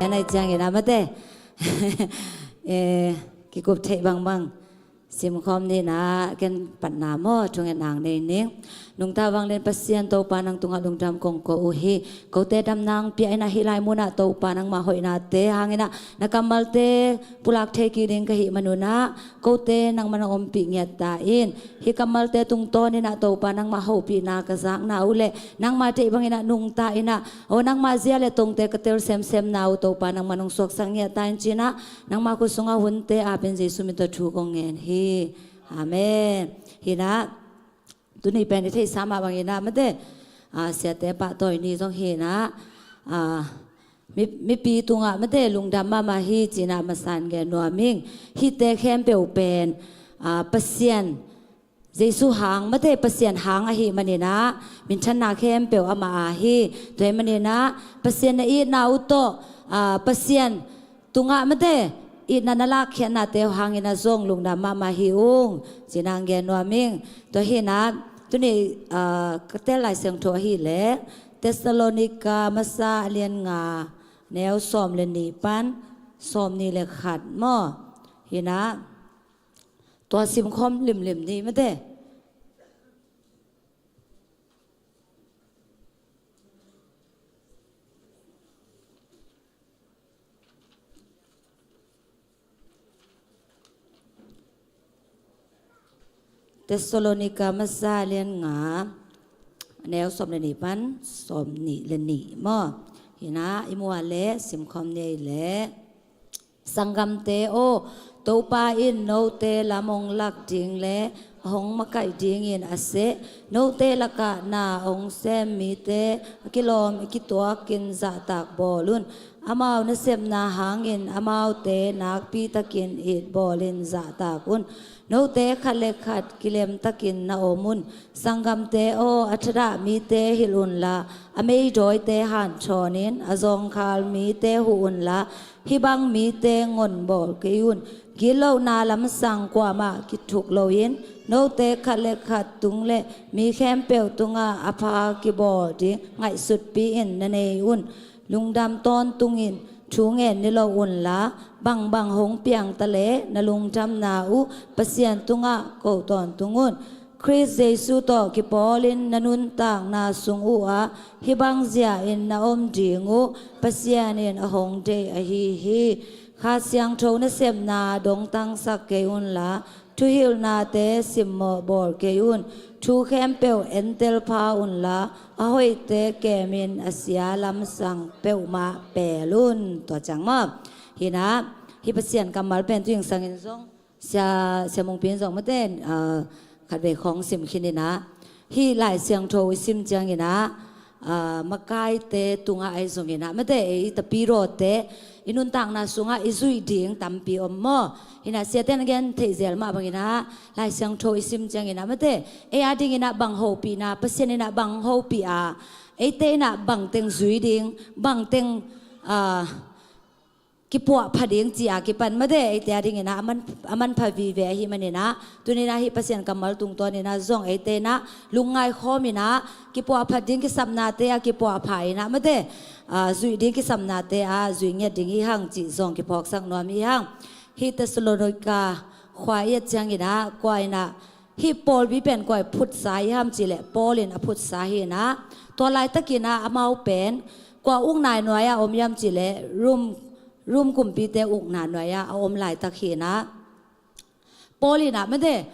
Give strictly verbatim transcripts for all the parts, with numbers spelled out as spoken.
Ken ai ciangin a mate. Eh, kikup theih bangbang simkhawm ni na, ken patna maw, thungen ang nei ning. Nungta vanglian Pasian Topa, nang tungah lungdam kong ko uh hi. Kote damna hong pia in a, hih lai munah Topa nangmah hoihnate hangin a na kammalte pulak thei kik ding ka hih manun a, kote nangmah nong ompih ngiat ta in. Hih kammalte tungtawn in a Topa nangmah hopihna ka zakna uh leh nangmah deih bangin a nungta in a, aw, nangmah zia le tongte ka tel semsemna uh Topa nangmah nong suaksak ngiat ta in ci-in a, nangmah khut sungah hunte apin Jesu min tawh thu kong ngen hi. Amen. Hi na, tuni pen i theihsa mah bangin a mate, ah, siate pahtawi ni zong hi na, ah, mi, mipi tungah mate lungdam mahmah hi ci-in a masa in gen nuam ing. Hihte khempeuh pen, ah, Pasian, Jesu hang mate, Pasian hang ahih manin a, minthanna khempeuh amah a hi. Tua ahih manin a Pasian na itna uh tawh, ah, Pasian tungah mate itna na lakkhiatnate uh hangin a zong lungdam mahmah hi ung ci-in a gen nuam ing. Tua hi na, tuni, ah, ka tel Lai Siangtho ahih leh Thessalonika masa a lian nga, neu sawm le nih pan sawm nih le khat maw. Hi na, tua simkhawm limlim ni mate. Thessalonika masa lian nga, neu sawm le nih pan sawm nih le nih maw. Hi na, i muah leh simkhawm ni ei leh. Sanggamte aw, Topa in note lam hong lak ding le hong makaih dingin a seh, note lakah na hong sem mite a kilawm a kituakin zahtak bawl un. Amau nasepna hangin amaute nakpitakin it bawlin zahtak un. Note khat le khat kilemtakin na om un. Sanggamte aw, a thadah mite hilh unla, a meidawite hanthawnin a zawngkhal mite huh unla, hih bang mite ngonbawl kei un. Gitlohna lamsang kuamah kithuk loin, note khat le khat tung le mi khempeuh tungah a pha kibawl ding ngaihsutpi-in na nei un. Lungdam tawntungin thu ngen niloh unla, bangbang hong piang ta leh na lungdamna uh Pasian tungah ko tawntung un. Khrist Jesu tawh kipawlin na nuntakna sung uhah hih bang zia-in na om ding uh Pasian in a hong deih ahi hi. Kha Siangtho nasepna dongtangsak kei unla, thuhilhnate simmawh bawl kei un. Thu khempeuh entel pha unla, a hoihte kemin a sia lamsang peuhmah peel un. Tua ciang maw. Hi na, hih Pasian kammal pen tu-in sangin zong Sia, Sia Mungpi in zong mate, ah, khatvei khawng sim khin in a, hih Lai Siangtho i sim ciangin a, ah, makaite tungah ahi zongin a mate, ei tapirawte i nuntakna sungah i zuih ding tampi om maw. Hi na, siate na gen theih zel mah bangin a, Lai Siangtho i sim ciangin a mate, ei a dingin a bang hopihna, Pasian in a bang hopih a, eite in a bang teng zui ding, bang teng, ah, kipuahpha ding ci-a kipan mate, eite a dingin a, a man, a manpha vive ahih manin a, tuni-in a hih Pasian kammal tungtawnin a zong eite in a lungngai khawmin a, kipuahphat ding kisapnate a kipuahpha in a mate, ah, zuih ding kisapnate a zui ngiat ding hi hang cih zong kiphawksak nuam hi hang. Hih Thessalonika khua i et ciangin a, kua in a, hih pawlpi pen kua i phutsa hiam cih leh Paul in a phutsa hi in a, tua laitakin a amau pen kua ukna nuai-ah om hiam cih leh Rom, Rom kumpite ukna nuai-ah a om laitak hi in a, Paul in a mate,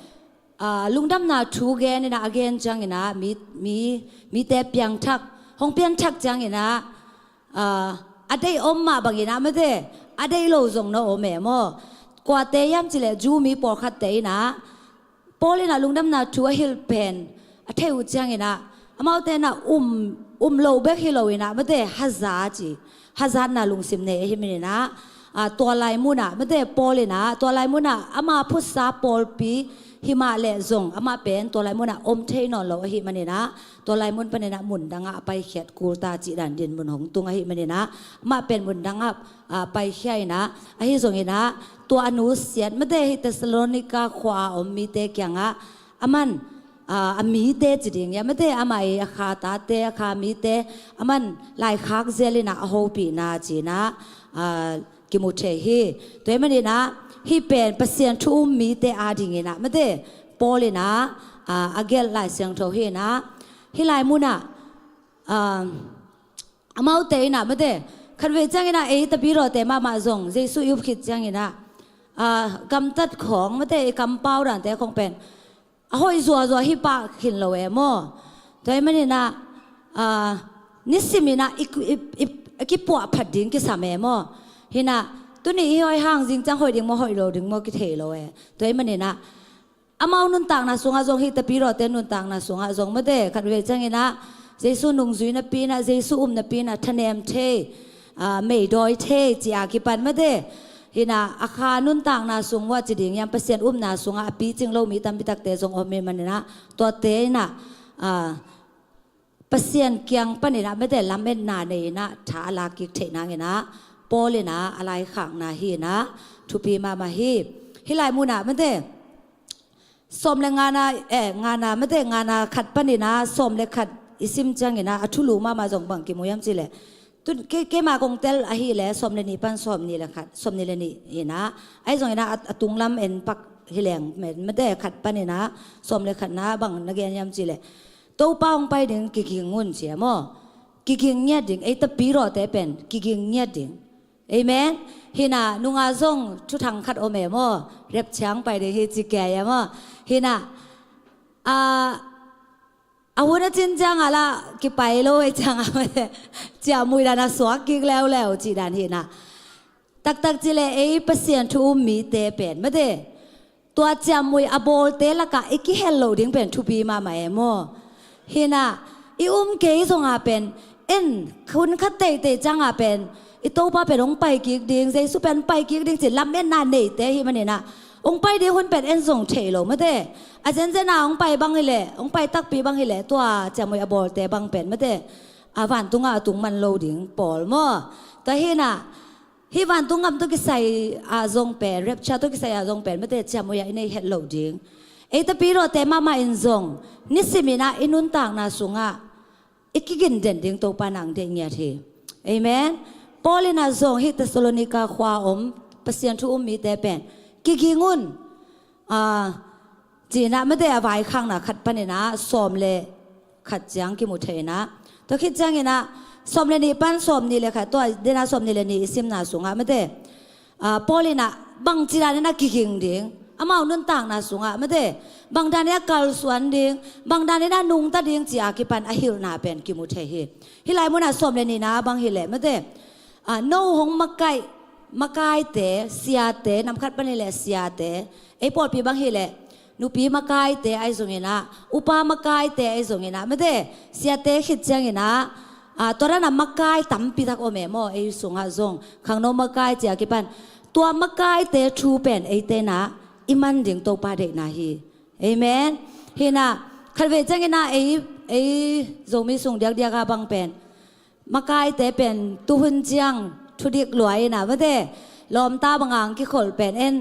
ah, lungdamna thu gen in a, a gen ciangin a mi, mi, mite piangthak, hong pianthak ciangin a, ah, a deih om mah bangin a mate, a deih lo zong na om e maw. Kuate hiam cih leh Jew mi pawlkhatte in a, Paul in a lungdamna thu a hilh pen a theih uh ciangin a, amaute in a um, um lo bek hi lo in a mate, haza ci, hazatna lungsim nei ahih manin a, ah, tua lai mun a mate, Paul in a tua lai mun a ama phutsa pawlpi hi mah leh zong amah pen tua lai mun a om thei nawn lo ahih manin a, tua lai mun panin a mun dangah a paikhiat kul ta cih dan dinmun hong tung ahih manin a, amah pen mun dangah, ah, paikhia in a, ahi zongin a, tua a nusiat mate, hih Thessalonika khua a om mite kiangah, aman a, a mite ci ding ia mate, amah i a kha tate, a kha mite, aman laikhak zel inah a hopihna cinah, a, kimu thei hi. Tua hi maninah hih pen Pasian thu um mite adinginah mate, Paul inah, a, a gelh Lai Siangtho hi inah, hih lai munah, a, amaute inah mate, khatvei cianginah ei tapirawte mahmah zong Jesu i up khit cianginah, a, gamtat khawng mate, i kampau dante khawng pen a hoih zuazua hi pah khin lo e maw. Tua hi maninah, a, nisiminah i, i, i, i kipuah phat ding kisam e maw. Hinah tuni i hoih hang zing ciang hoih ding maw, hoih lo ding maw, kithei lo e. Tua hi maninah amau nuntakna sungah zong, hih tapirawte nuntakna sungah zong mate, khatvei cianginah Jesu nungzui napi inah, Jesu um napi inah thanem thei, a, meidawi thei ci a kipan mate, hinah a kha nuntakna sung uah ci ding hiam, Pasian upna sungah a picing lo mi tampi takte zong om hi maninah, tuate inah, a, Pasian kiang paninah mate, lametna nei inah tha a lak kik theih nanginah Paul inah a laikhakna hi inah thupi mahmah hi. Hih lai munah mate, sawm le ngana, eh, ngana mate, ngana khat paninah sawm le khat i sim cianginah a thulu mahmah zong bang kimu hiam cihleh, tu, kei, keima kong tel ahileh sawm le nih pan sawm nih le khat, sawm nih le nih inah, ahi zonginah a, a tunglam en pak hileng mate, khat paninah sawm le khatna bang na gen hiam cihleh, Topa hong pai ding kiging un ci e maw. Kiging ngiat ding, ei tapirawte pen kiging ngiat ding. Amen. Hinah nunga zong thuthang khat om e maw, rapture hong pai ding hi ci kei e maw. Hinah, a, a hun a cin ciangah lah kipai lo e ciangah mate, ciahmuih dan a suak kik leuleu cih dan hinah. Taktak cileh ei Pasian thu um mite pen mate, tua ciahmuih a bawlte lakah i kihel loh ding pen thupi mahmah e maw. Hinah i um kei zongah pen, en, hun khat teitei ciangah pen i Topa pen hong pai kik ding, Jesu pen hong pai kik ding ci lametna neite hi maninah, hong pai ding hun pen en zong thei lo mate. A zenzen a hong pai bang hileh, hong pai takpi bang hileh, tua ciahmuih a bawlte bang pen mate, a vantungah a tung man lo ding pawl maw. Tua hinah hih vantung gam tawh kisai ah zong pen, rapture tawh kisai ah zong pen mate, ciahmuih ah i nei het loh ding. Ei tapirawte mahmah in zong nisiminah i nuntakna sungah i kigin den ding Topa nang deih ngiat hi. Amen. Paul inah zong hih Thessalonika khua om Pasian thu um mite pen kiging un, a, cinah mate, a vaikhakna khat paninah sawm le khat ciang kimu thei inah, tua khit cianginah sawm le nih pan sawm nih le khat, tua denah sawm nih le nih i simna sungah mate, a, Paul inah bangci daninah kiging ding, amau nuntakna sungah mate, bang daninah kalsuan ding, bang daninah nungta ding ci a kipan a hilhna pen kimu thei hi. Hih lai munah sawm le nihna bang hileh mate, a, no hong makaih, makaite, siate, namkhat pan hileh siate, ei pawlpi bang hileh nupi makaite ahi zonginah, upa makaite ahi zonginah mate, siate khit cianginah, a, tua danah makai tampi tak om e maw, ei sungah zong khangno makai ci a kipan, tua makaite thu pen eite inah i man ding Topa deihna hi. Amen. Hinah khatvei cianginah ei, ei Zomi sung diakdiak ah bang pen makaite pen tuhun ciang thudik luai inah mate, lawmta banga hong kikholh pen en,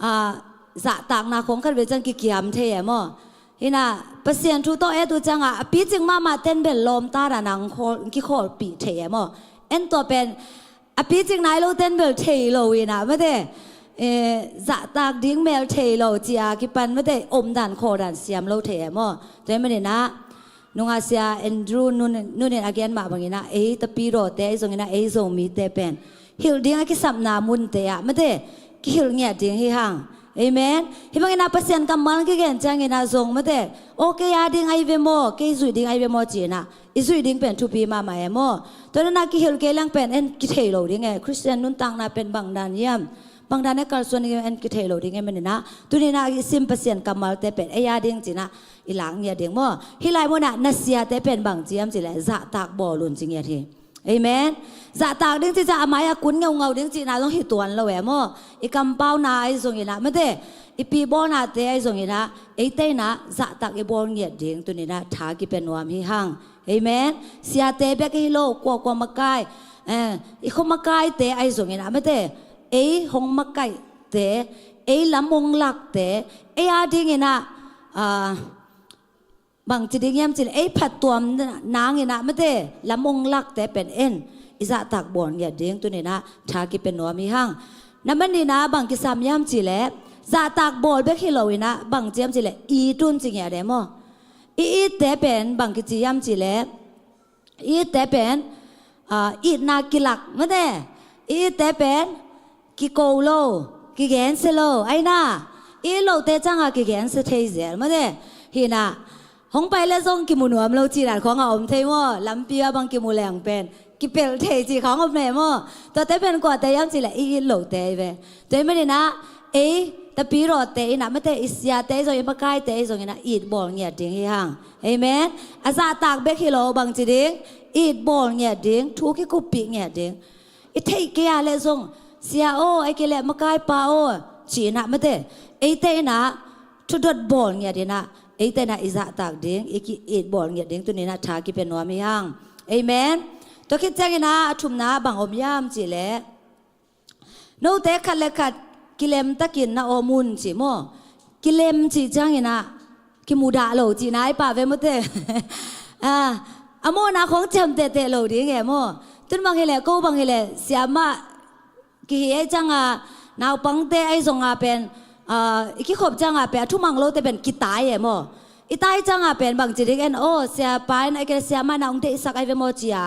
a, zahtakna khawng khatvei ciang kikiam thei e maw. Hinah Pasian thu tawh et uh ciangah a picing mahmah ten bel lawmta danah hong khawl, hong kikholhpih thei e maw. En tua pen a picing nai lo ten bel thei lo inah mate, e, zahtak ding mel thei lo ci a kipan mate, omdan khawldan siam lo thei e maw. Tua hi maninah nungah Sia Andrew Nun, Nun in a gen mah banginah ei tapirawte ahi zonginah ei Zomite pen hilh ding a kisapna munte ah mate, kihilh ngiat ding hi hang. Amen. Hih banginah Pasian kammal kigen cianginah zong mate, aw kei a ding ahi ve maw, kei zuih ding ahi ve maw cinah i zuih ding pen thupi mahmah e maw. Tua danah kihilh kei leng pen en kithei lo ding e, Khristian nuntakna pen bang dan hiam, bang dan e kalsuan ding en kithei lo ding e maninah, tuninah i sim Pasian kammalte pen ei a ding cinah i lak ngiat ding maw. Hih lai munah na siate pen bang ci hiam cileh zahtak bawl un ci ngiat hi. Amen. Zahtak ding cih ciang a mai-ah kun ngeungau ding cihna zong hi tuan lo e maw. I kampauna ahi zonginah mate, i pibawlnate ahi zonginah eite inah zahtak i bawl ngiat ding tuninah tha kipia nuam hi hang. Amen. Siate bek hi lo, kuakua makai, eh, i khua makaite ahi zonginah mate, ei hong makaihte, ei lam hong lakte, ei a dinginah, ah, bangci ding hiam cih leh ei phattuam nang in ah mate lam ong lakte pen en i zahtak bawl ngiat ding tuni in ah tha kipia nuam hi hang. Nambat nih in ah bang kisam hiam cih leh zahtak bawl bek hi lo in ah bangci hiam cih leh it un ci ngiat e maw. I itte pen bang kici hiam cih leh i itte pen ah, itna kilak mate. I itte pen kiko lo, kigensia lo, aina i it lote ciang a kigensia thei zel mate. Hi in ah hong pai leh zong kimu nuam lo cih dan khawng a om thei maw. Lampi ah bang kimu leng pen kipelh thei cih khawng om e maw. Tuate pen kuate hiam cih leh i it lote hi ve. Tua ahih manin ah ei tapirawte in ah mate i siate ahi zongin i makaite ahi zongin ah it bawl ngiat ding hi hang. Amen. A zahtak bek hi lo bangci ding, it bawl ngiat ding, thu kikuppih ngiat ding. I theih kei a leh zong sia aw, ahih kei leh makaipa aw ci in ah mate eite in ah thudot bawl ngiat in ah eite in ah i zahtak ding, i ki-it bawl ngiat ding tuni in ah tha kipia nuam hi hang. Amen. Tua khit ciangin ah a thumna bang om hiam cih leh note khat le khat kilemtakin na om un ci maw. Kilem cih ciangin ah kimudah lo cihna hi pah ve mate. Ah, a mawhna khawng ciamtehteh lo ding e maw. Tun bang hi leh ko bang hi leh siamah kihi ei ciang a naupangte ahi zong a pen ah, i kikhop ciang a pen a thumang lote pen kitai e maw. I tai ciang a pen bangci ding en aw, siapa in ahih kei leh siamah in ah hong deihsak ahi ve maw ci a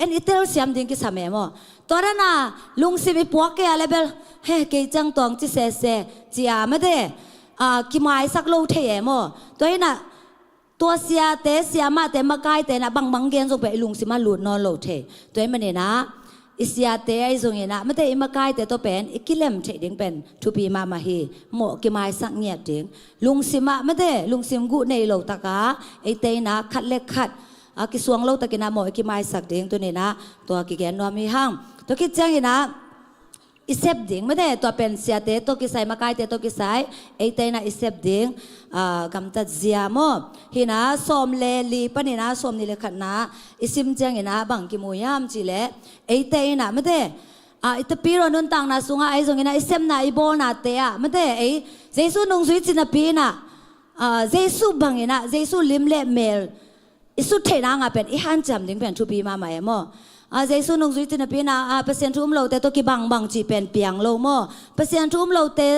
en i telsiam ding kisam e maw. Tua dan a lungsim i puak kei a leh bel he kei ciang tuang ci sese ci a mate ah, kimaisak lo thei e maw. Tua hi in ah tua siate siamahte makaite in ah bangbang gen zong pen i lungsim ah lut nawn lo thei. Tua ahih manin ah i siate ahi zongin ah mate i makaite tawh pen i kilem theih ding pen thupi mahmah hi. Mawh kimaisak ngiat ding, lungsim ah mate lungsim guh nei lo tak a eite in ah khat le khat ah, kisuang lo takin ah mawh i kimaisak ding tuni in ah tua kigen nuam hi hang. Tua khit ciangin ah i sep ding mate, tua pen siate tawh kisai, makaite tawh kisai eite in ah i sep ding ah, gamtat zia maw. Hi in ah sawm le li panin ah sawmnih le khatna i sim ciangin ah bang kimu hiam cih leh eite in ah mate ah, i tapirawh nuntakna sungah ahi zongin ah i sepna i bawlnate ah mate ei Jesu nungzui ci napi in ah ah, Jesu bangin ah Jesu lim le mel i sut theih nang a pen i hanciam ding pen thupi mahmah e maw. Ah, Jesu nungzui ci napi in ah ah, Pasian thu um lote tawh kibangbang cih pen piang lo maw. Pasian thu um lote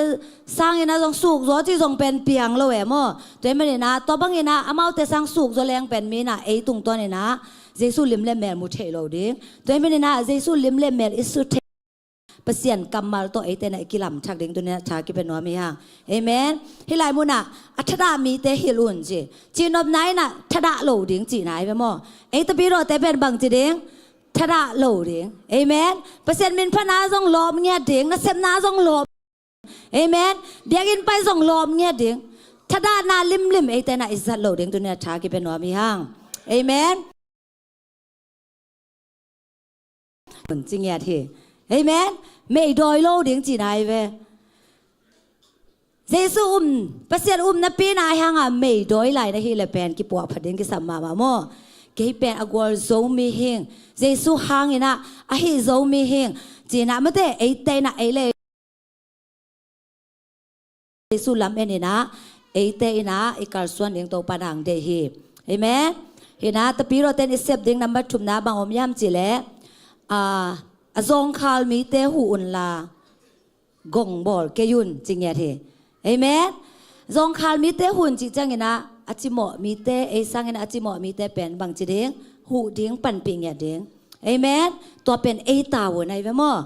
sangin ah zong sukzaw cih zong pen piang lo e maw. Tua ahih manin ah tua bangin ah amaute sang sukzaw leng pen mi in ah ei tungtawn in ah Jesu lim le mel mu thei lo ding. Tua ahih manin ah Jesu lim le mel i sut theih Pasian kammal tawh eite in ah i kilamthak ding tuni in ah tha kipia nuam hi hang. Amen. Hih lai mun ah a thadah mite hilh un ci. Cihnopna in ah thadah lo ding cihna hi ve maw. Ei tapirawhte pen bangci ding, thadah lo ding. Amen. Pasian min phatna zong lawp ngiat ding, nasepna zong lawp. Amen. Biakinn pai zong lawp ngiat ding. Thadahna limlim eite in ah i zat lo ding tuni in ah tha kipia nuam hi hang. Amen. Ci ngiat hi. Amen. Meidawi lo ding cihna hi ve. Jesu um, Pasian um napi in ah hih hang a meidawi lai na hih leh pen kipuahphat ding kisam mahmah maw. Kei pen a gualzo mi hing, Jesu hangin ah a hihzo mi hing cihna mate eite in ah ei le Jesu lam en in ah eite in ah i kalsuan ding Topa in ah hong deih hi. Amen. Hi in ah tapirawhte in i sep ding nambat thumna bang om hiam cih leh ah, a zawngkhal mite huh unla gong bawl kei un ci ngiat hi. Amen. Zawngkhal mite huh un cih ciangin ah a cimawh mite, ei sangin ah a cimawh mite pen bangci ding, huh ding, panpih ngiat ding. Amen. Tua pen ei tavuan ahi ve maw.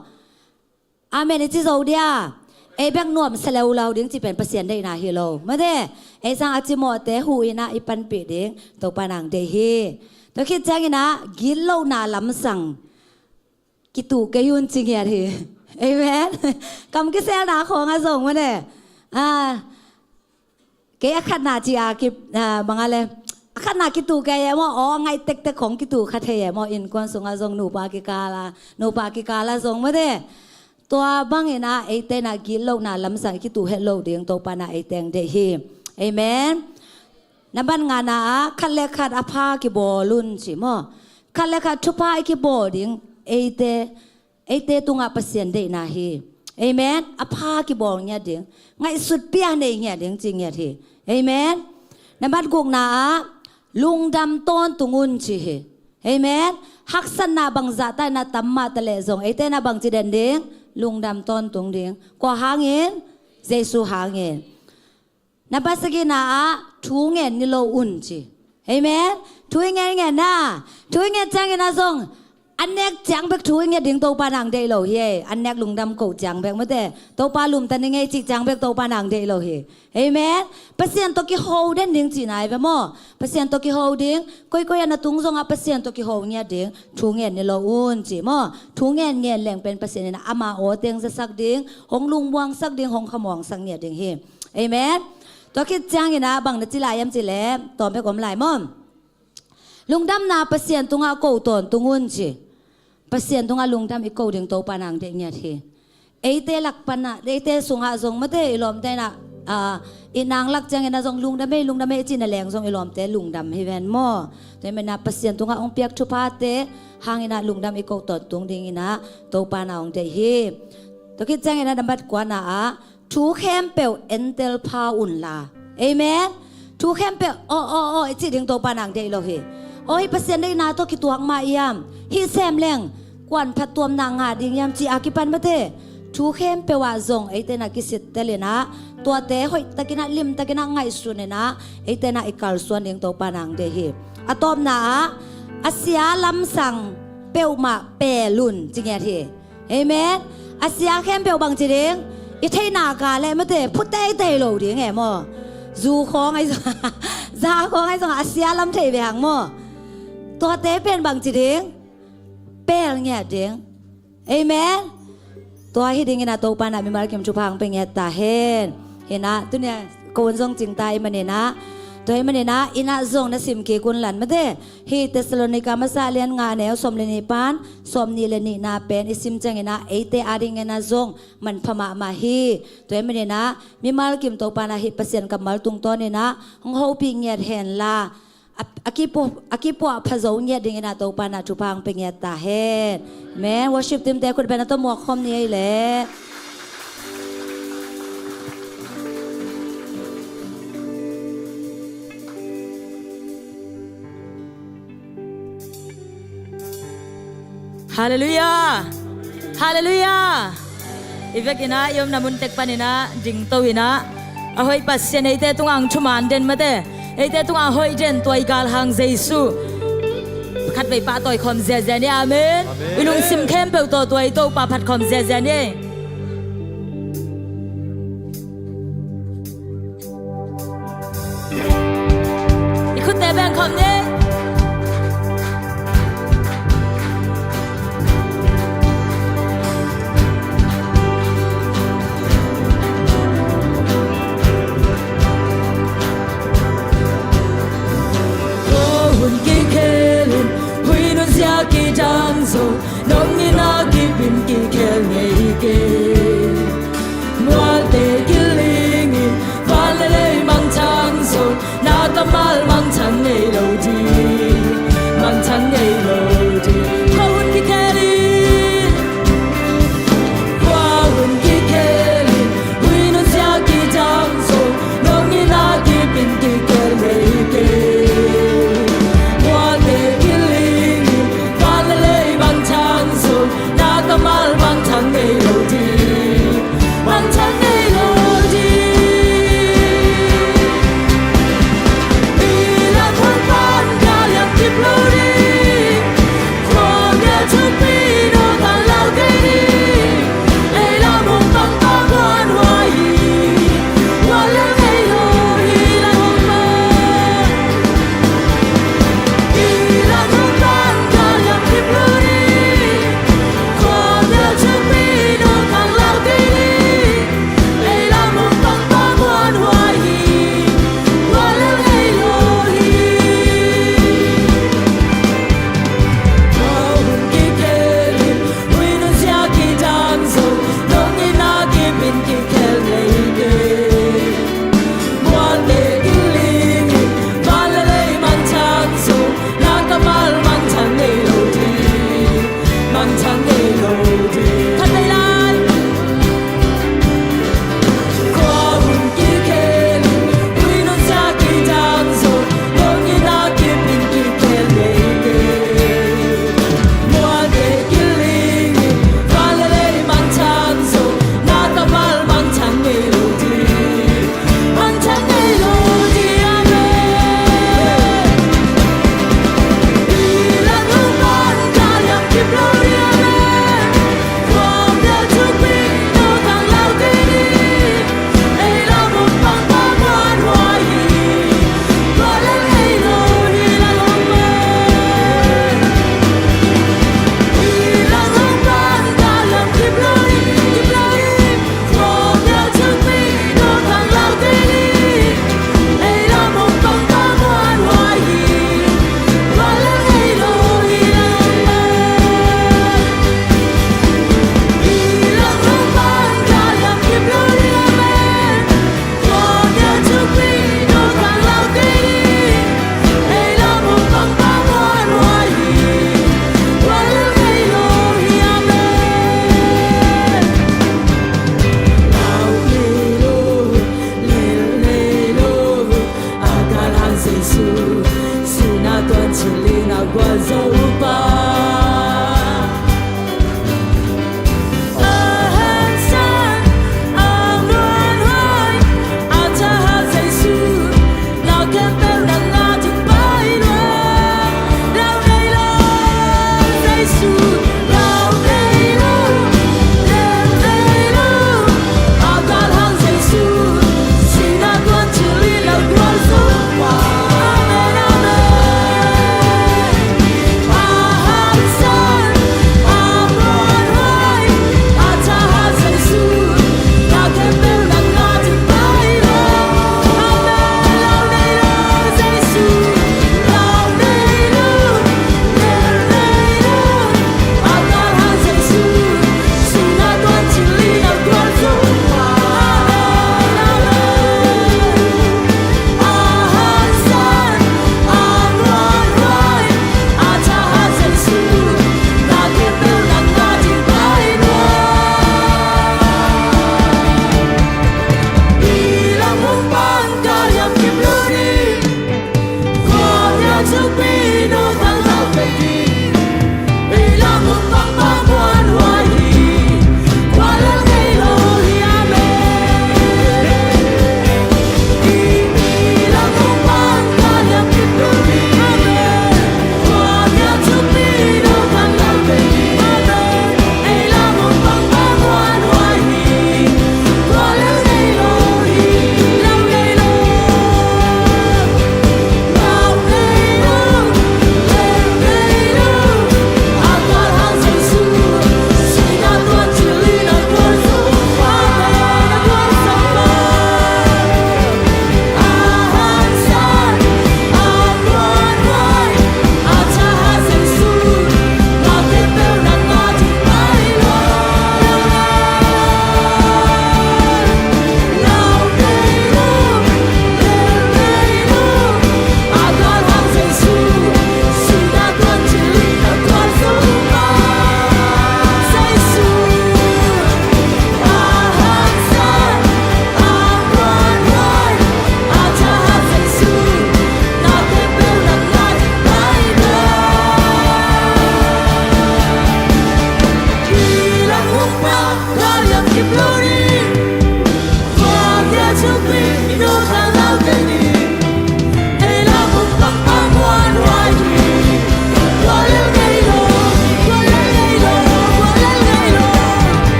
Amen i ci zo dia. Ei bek nuamsa leulau ding cih pen Pasian deihna hi lo mate. Ei sang a cimawhte huh in ah i panpih ding Topa in ah hong deih hi. Tua khit ciangin ah gitlohna lamsang kituh kei un ci ngiat hi. Amen. Kam kiselna khawng ah zong mate ah, kei a khatna ci a ki ah, bang a le a khatna kituh kei e maw. Aw, a ngaih tektek khawng kituh kha thei e maw. Innkuan sungah zong nupa kikal a, nupa kikal ah zong mate. Tua bangin ah eite in ah gitlohna lamsang i kituh het lo ding Topa in ah eite hong deih hi. Amen. Nambat ngana ah khat le khat a pha kibawl un ci maw. Khat le khat thupha i kibawl ding eite eite tungah Pasian deihna hi. Amen. A pha kibawl ngiat ding, ngaihsut pia nei ngiat ding ci ngiat hi. Amen. Nambat gukna ah Lungdam tawntung un ci hi. Amen. Haksatna bangzah ta in ah tam mah ta leh zong eite in ah bangci den ding? Lungdam tawntung ding. Kua hangin? Jesu hangin. Number sagihna ah thu ngen ni lo un ci. Amen. Thu i ngen ngen na. Thu i ngen ciangin ah zong a nek ciang bek thu i nget ding Topa in ah deih lo hi. A nek lungdam koh ciang bek mate, Topa lumta ning ei cih ciang bek Topa in ah deih lo hi. Amen. Pasian tawh kiho den ding cihna hi ve maw? Pasian tawh kiho ding. Koikoi a na tung zongah Pasian tawh kiho ngiat ding. Thu ngen ni lo un ci maw? Thu ngen ngen leng pen Pasian in ah ama aw teng zasak ding, hong lungmuangsak ding, hong khamuangsak ngiat ding hi. Amen. Tua khit ciangin ah bang na ci lai hiam cih leh, tawm bek om lai maw? Lungdamna Pasian tungah ko tawntung un ci. Pasian tungah lungdam i ko ding Topa in ah deih ngiat hi. Eite lak pan ah, eite sungah zong mate i lawmte in ah, ah, i nang lak ciangin ah zong lungdam ei, lungdam ei i cihna leng zong i lawmte lungdam hi ven maw? Tua hi manin ah Pasian tungah hong piak thuphate hangin ah lungdam i ko tawntung dingin ah Topa in ah hong deih hi. Tua khit ciangin ah nambat kuana ah thu khempeuh entel pha unla. Amen. Thu khempeuh aw, aw, aw i cih ding Topa in ah deih lo hi. Aw, hih Pasian deihna tawh kituak mah hiam? Hih sem leng kuan phattuamna ngah ding hiam cih a kipan mate, thu khempeuh ah zong eite in ah kisittel in ah, tuate hoihtakin ah, limtakin ah ngaihsun in ah, eite in ah i kalsuan ding Topa in ah deih hi. A tawpna ah a sia lamsang peuhmah pel un ci ngiat hi. Amen. A sia khempeuh bangci ding? I theihna ka leh mate, phu teitei lo ding e maw? Zu khawng ahi zong, za khawng ahi zong a sia lam thei ve hang maw? Tuate pen bangci ding? Pel ngiat ding. Amen. Tua hi dingin ah Topa in ah mimal kim thupha hong pia ngiat ta hen. Hi in ah tuni-a ko hun zong cing ta ahih manin ah, tua ahih manin ah i nah zong na sim kik un lan mate. Hih Thessalonika masa lian nga neu sawm le nih pan sawm nih le nihna pen i sim ciangin ah eite adingin ah zong manpha mahmah hi. Tua ahih manin ah mimal kim Topa in ah hih Pasian kammal tungtawnin ah hong hopih ngiat hen la, a, a kipu-, a kipuah pha zo ngiat dingin ah Topa in ah thupha hong pia ngiat ta hen. Amen. Worship team te khut beng a tawh muak khawm ni ei leh. Halleluiah. Halleluiah. I vekin ah i omna mun tek panin ah dingto in ah, a hoih Pasian eite tungah hong thuman den mate, eite tungah hoih den tua i galhang Jesu khatvei pahtawi khawm ziazia ni. Amen. Amen. I lungsim khempeuh tawh tua i Topa phat khawm ziazia ni. I khutte beng khawm ni. Ko hun kikhelin, hui nunzia kidang zo, nong in a kipin kikhel ngei kei.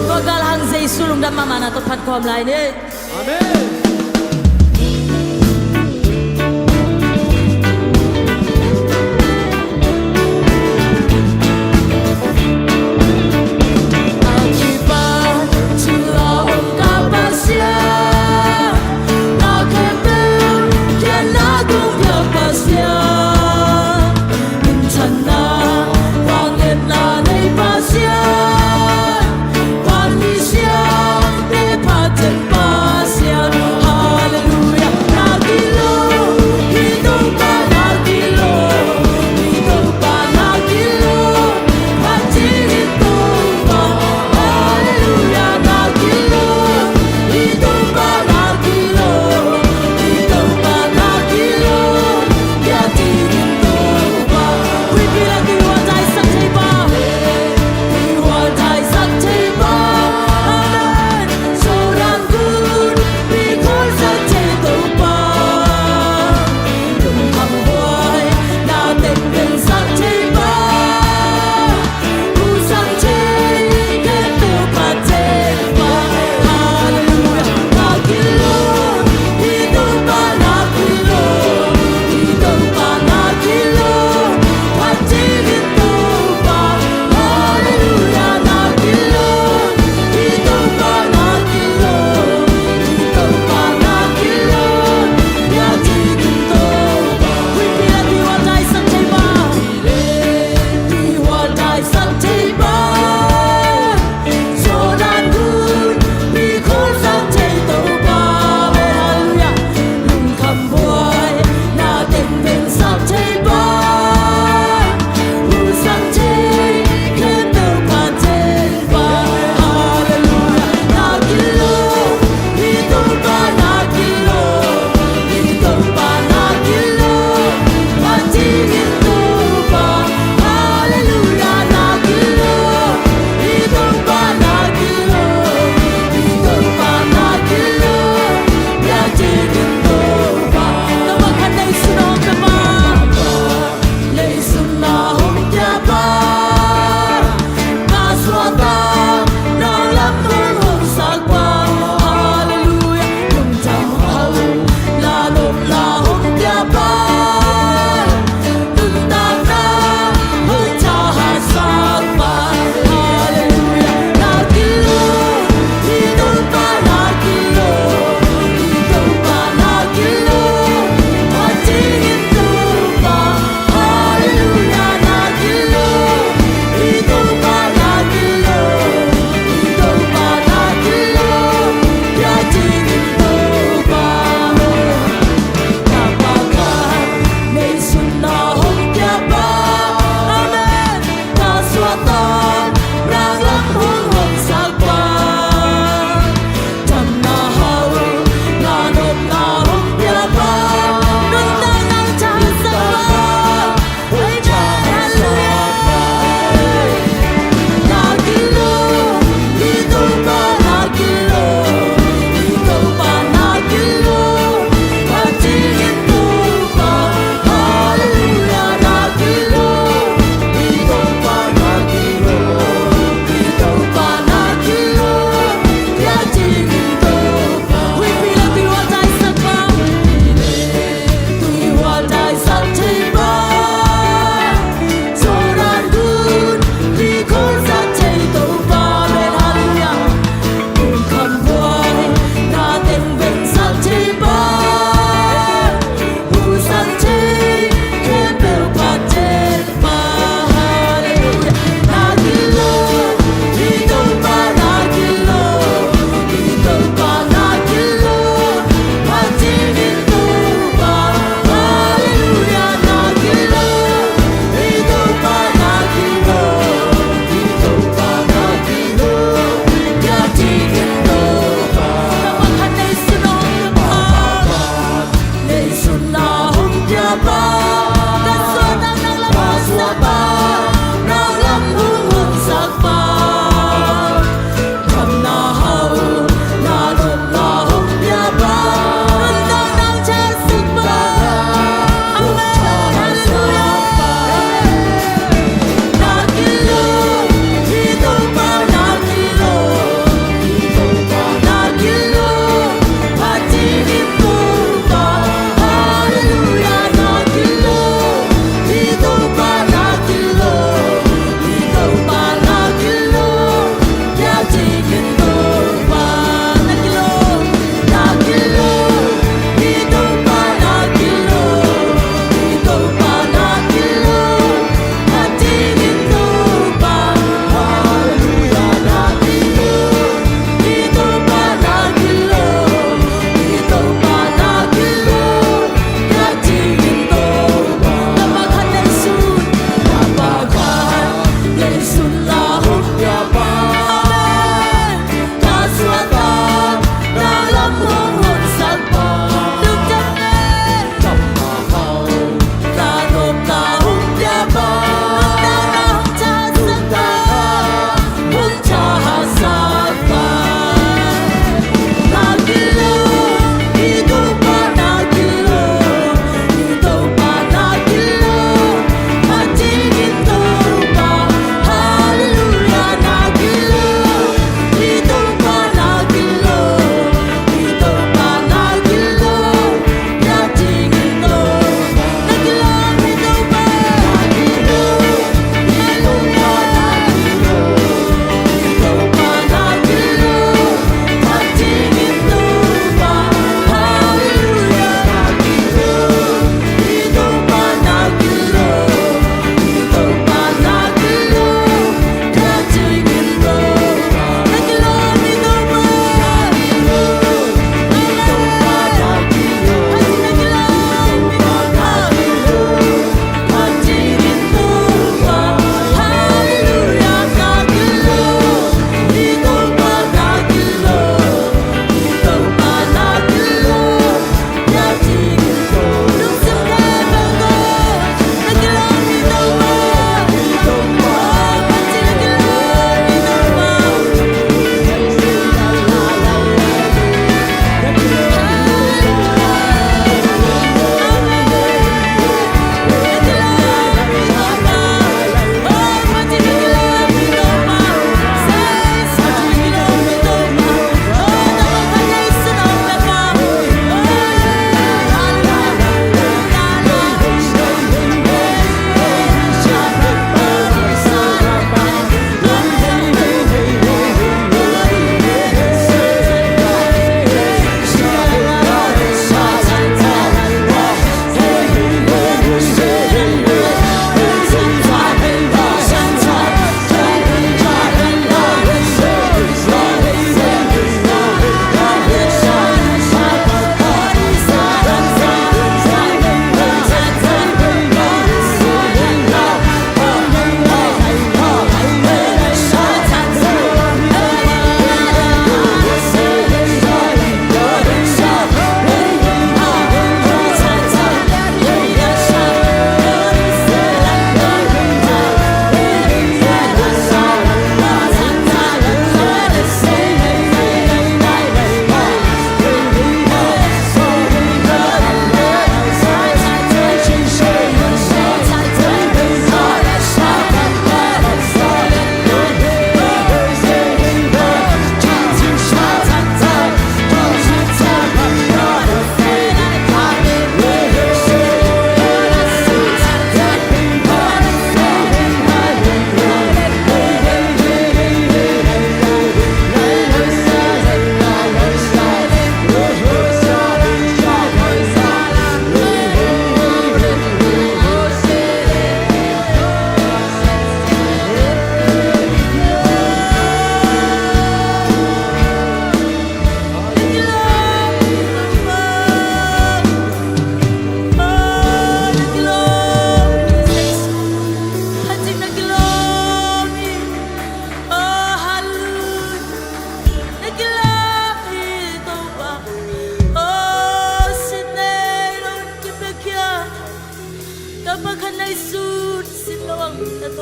Tua galhang Jesu lungdam mahmah na tawh phat kawm lai ni. Amen.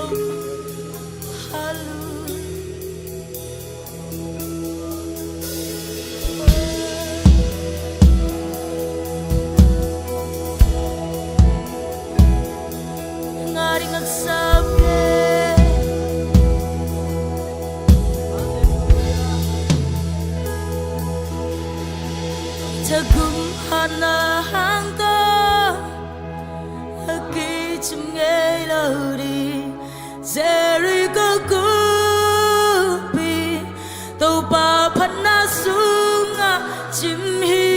Hallelujah. Nga ding haksat e. Thagum hatna hang tawh a kicim ngei lo ding Jericho kumpi, Topa phatna sungah cim hi.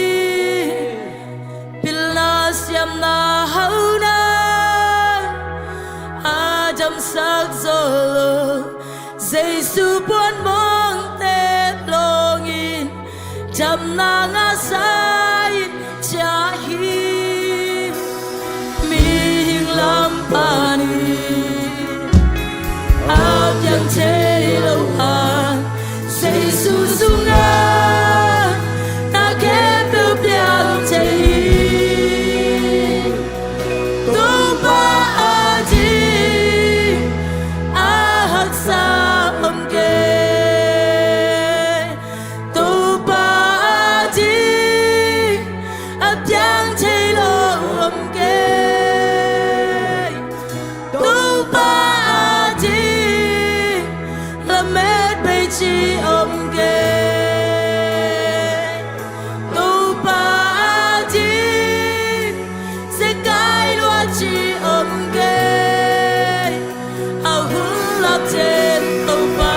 Pilna siamna hauhna a damsak zo lo, Jesu puanmawngte lawngin damna ngahsa in ciah hi. Mihing lam pan in a piang thei lo hang, Jesu sungah na khempeuh piang thei hi. Topa ading a haksa om kei. Topa ading a piang thei lo om kei. Topa ading lamet bei ci om kei. Topa ading zekai lua ci om kei. A hun lap ciang Topa.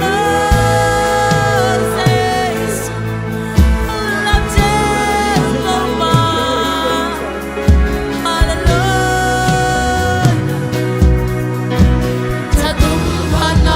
Oh, Jesus. A hun lap ciang Topa. Hallelujah. Thagum phatna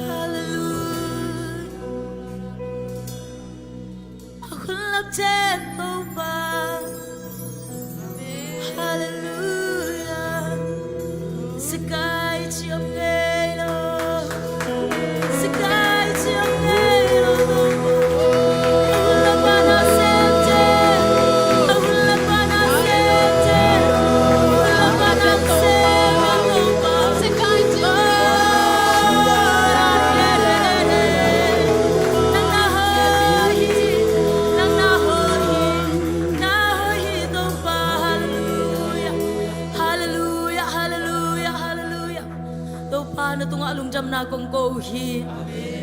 Hallelujah. A hun lam ten Topa. Hallelujah. Sikai ciam ngei lo. Sikai ciam ngei lo. A hun lam pan a sem ten. A hun lam pan a sem ten. A hun lam pan a sem ten Topa. Sikai ciam. Oh, yeah, yeah, yeah, yeah. Nang na hoih hi. Nang na hoih hi. Na hoih hi Topa. Hallelujah. Hallelujah, hallelujah, hallelujah. Topa na tungah lungdamna kong ko uh hi.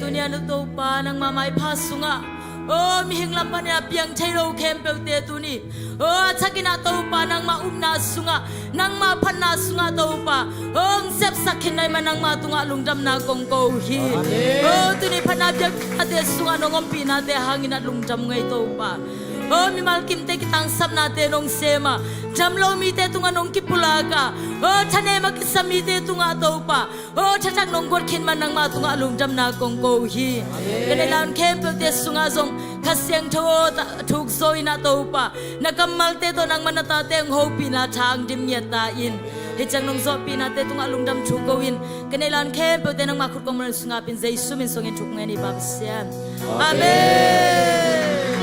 Tuni-a na Topa nangmah maipha sungah, oh, mihing lam panin a piang thei lo khempeuhte tuni, oh, a thakin ah Topa nangmah upna sungah, nangmah phatna sungah Topa, oh, hong sepsak khin na hih man nangmah tungah lungdamna kong ko uh hi. Amen. Oh, tuni phatna biakpiaknate sungah nong ompihnate hangin ah lungdam ngei Topa. Oh, mimal kimte kitangsapnate nong sem a, dam lo mite tungah nong kipulak a, oh, thanem a kisa mite tungah Topa, oh, thatak nong guat khin man nangmah tungah lungdamna kong ko uh hi. Ka neih lai hun khempeuhte sungah zong Kha Siangtho aw ta, thuk zo in ah Topa, na kammalte tawh nangmah na tate hong hopihna tha hong dim ngiat ta in. Hih ciang nong zawhpihnate tungah lungdam thu ko in, ka neih lai hun khempeuhte nangmah khut kong muan sungah ap in Jesu min suangin thuk ngen hi Pa Pasian. Amen.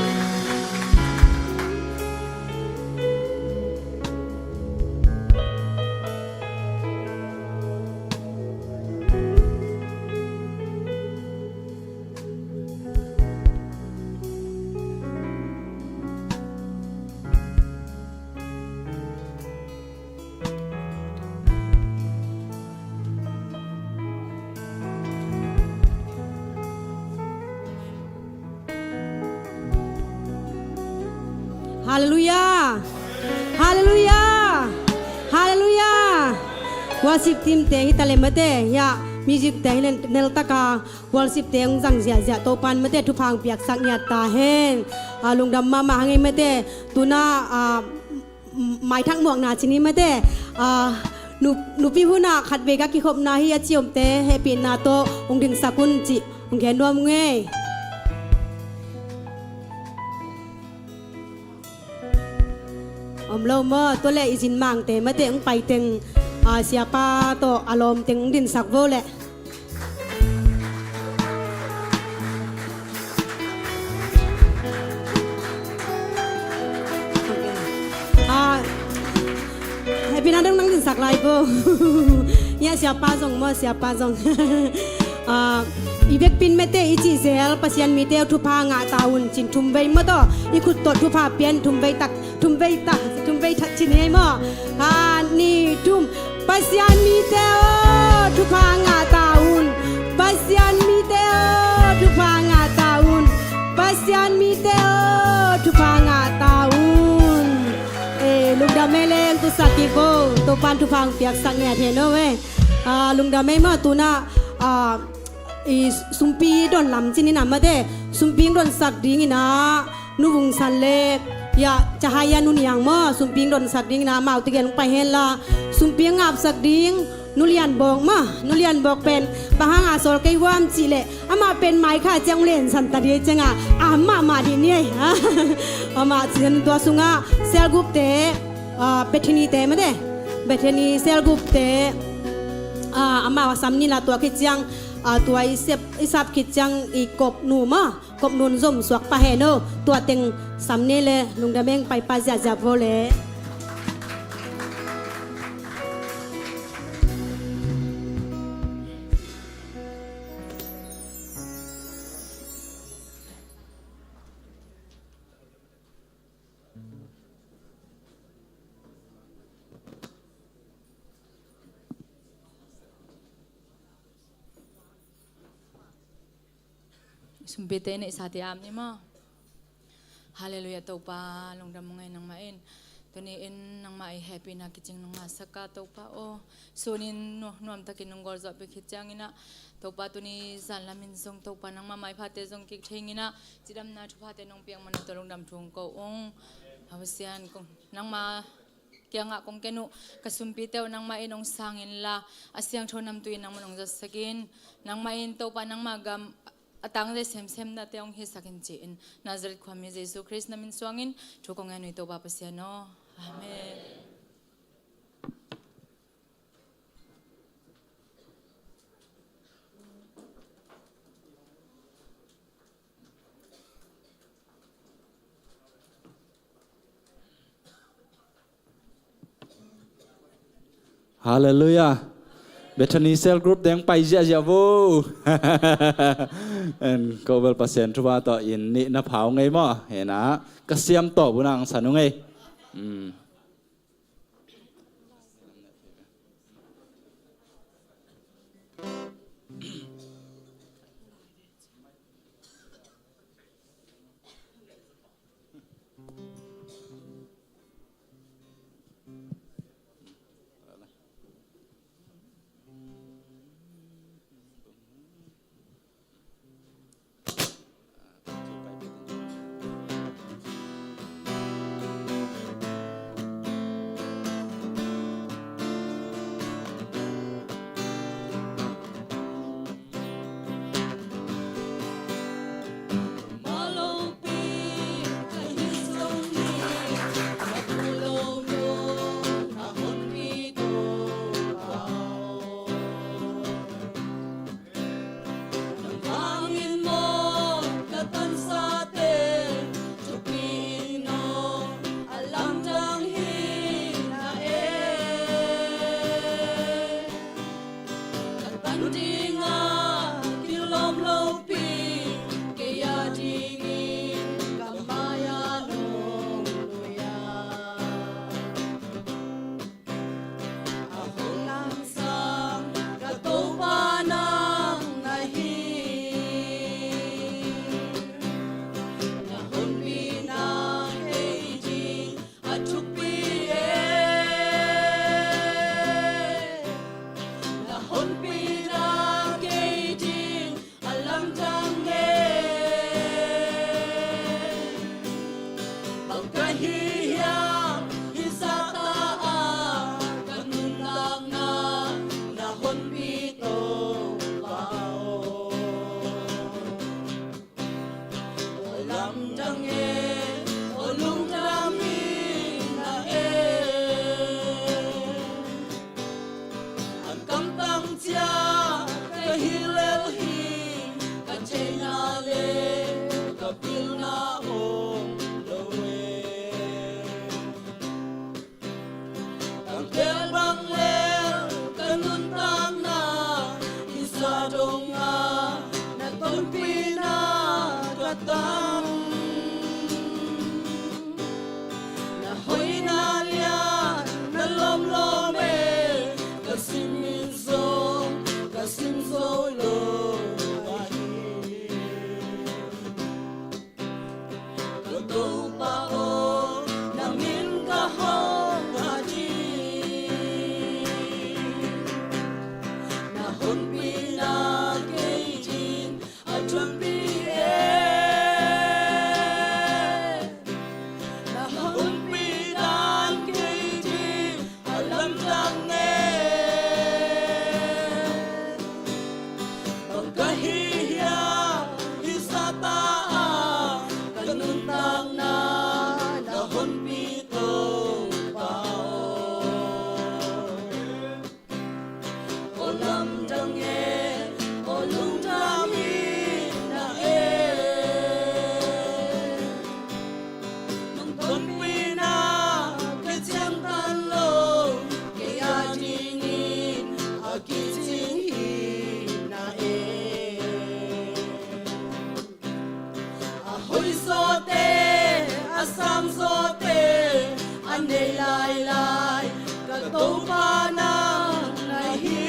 Halleluiah. Halleluiah. Halleluiah. Worship team te hi ta leh mate, hiah music te hi leh neltak a worship te hong zang ziahziah Topa'n mate thupha hong piaksak ngiat ta hen. A, lungdam mahmah hang ei mate. Tu-in ah, a, maithak muakna ci ni mate, a, nu, nupi hun ah khatvei ka kikhopna hi a ci omte hehpihna tawh hong dingsak un cih hong gen nuam ung ei. Om lo maw, tua leh i zin mangte mate hong pai teng, a, siapa tawh a lawm teng hong dingsak vo leh. Ah, hehpihna dong nang dingsak lai vo. Hiah siapa zong maw, siapa zong. Ah, i vekpi-in mate i cih zel Pasian mite uh thupha ngah ta un ci-in thumvei maw tawh, i khut tawh thupha pia-in thumvei tak, thumvei tak, thumvei tak ci ni ei maw. Khat, nih, thum. Pasian mite aw, thupha ngah ta un. Pasian mite aw, thupha ngah ta un. Pasian mite aw, thupha ngah ta un. Eh, lungdam ei leh, tu sak kik vo. Topa'n thupha hong piaksak ngiat hen aw eh. Ah, lungdam ei maw, tu-in ah, ah, i sumpi don lam ci ni na mate, sumpi hong donsak dingin ah, Nu Vung San le, hiah, Cahaya Nu Niang maw, sumpi hong donsak dingin ah, amau tegel hong pai hen la, sumpi hong apsak ding, Nu Lian Bawk maw, Nu Lian Bawk pen, bang hang a sawl kei hiam cih leh, amah pen mai kha ciang hong lensan ta ding ei ciangah, a mahmah dih ni ei. Amah ci-in tua sungah, cell group te, a, Bethany te mate, Bethany cell group te, Ah, amau a sam ni la, tua khit ciang, ah, tua i sep, i sap khit ciang i kop nu maw, kop nun zom suak pah hen aw. Tua teng sam ni le, lungdam ing, pai pah ziahziah vo le. Sumpite neihsate a om ni maw? Halleluiah, Topa lungdam ung ei, nangmah in tuni in nangmah i hehpihna kicing nong ngahsak a, Topa aw. Sunin nu-, nuamtakin nong gualzawhpih khit ciangin ah, Topa, tuni zan lamin zong, Topa, nangmah maiphate zong kik thei ing in ah, cidamna thuphate nong piak man ah, tua lungdam thu kong ko ung. A Pasian, kong, nangmah kiangah kong ken uh, ka sumpite uh nangmah in hong sang inla, a siangtho namtui in nangmah hong zatsak in. Nangmah in, Topa, nangmah gam a tangzet semsem nate hong hisak in, ci-in Nazareth khuami Jesu Khrist na min suangin thu kong ngen uh hi, Topa Pasian aw. Amen. Halleluiah. Bethany Cell Group teng pai ziahziah vo. En, ko bel Pasian thupha tawh inn nih na pha ung ei maw? Hi na, ka siam tawh bu nang san ung ei. Mm. Nang hangin maw ka tansate thupi in aw, a lamdang hi na e. Ka tan dingah kilawm lopi, kei a dingin ka mai-ah nong lui-a. A hong lamsang ka Topa nang na hi. Na honpina kei ding a thupi e. Na honpina kei ding a lamdang e. Bang ka hih hiam hih zahta-a ka nuntakna na honpi, Topa aw. Aw lamdang e, aw lungdam ing na e. A kamtang ciat ka hih lel hi, ka theihna le ka pilna om lo e. sangzawte a nei lailai ka Topa nang na hi.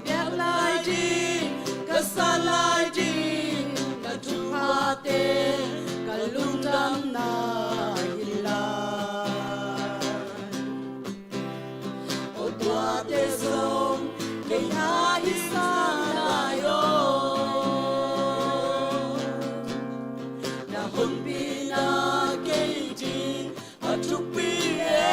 Biak lai ding, ka sa lai ding, ka thuphate, ka lungdamna hi lai. O tuate zong kei na hi sa lai aw. Na honpina kei ding a thupi e.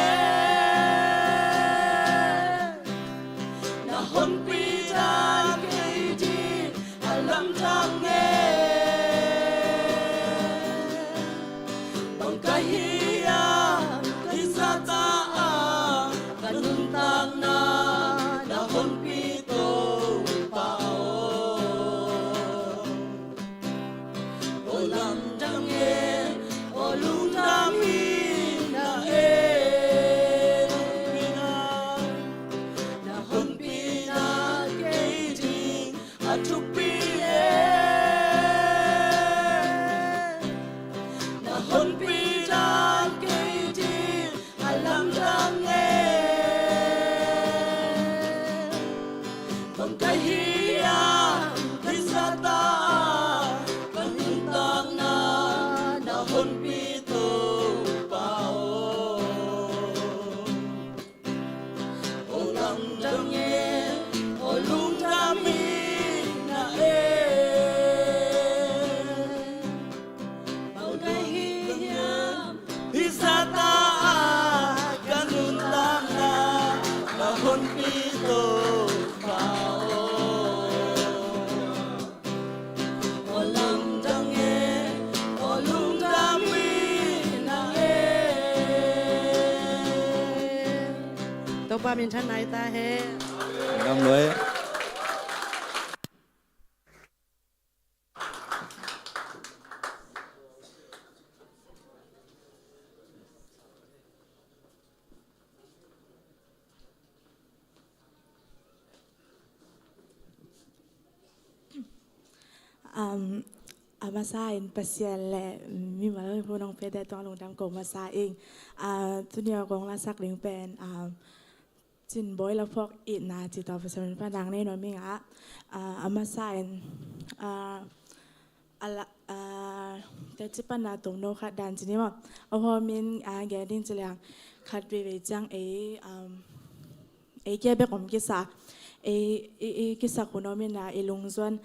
Na honpi dan kei ding a lamdang e. Bang ka hi hiam, kei zahta a ka nuntakna na honpi Topa aw. O lamdang e, o lungdam hi na e. Na honpina kei ding a thupi e. Na honpi dan kei ding a lamdang e. Bang ka hi hiam, kei zahta ka nuntakna na honpi Topa aw. O lamdang e, o lungdam hi na e. Bang ka hi hiam, kei zahta a ka nuntakna na honpi Topa aw. O lamdang e, o lungdam hi na e. Topa min thang nai ta hen. Lamdang loi. Um, a masa in Pasian le mimal hun hong pia te tungah lungdam ko masa ing. Ah, tuni a kong lasak ding pen, um, Cin Bawi La Phawk Itna ci tawh Pasian min pan nang nei nuam ing a, ah, a masa in, ah, a la, ah, teci pan a tomno khat dan ci ni maw. A hawmin, ah, gen ding ci leng khat veivei ciang ei, um, ei kia bek om kisa, ei, ei, ei kisak hun om in a, ei lungzuan,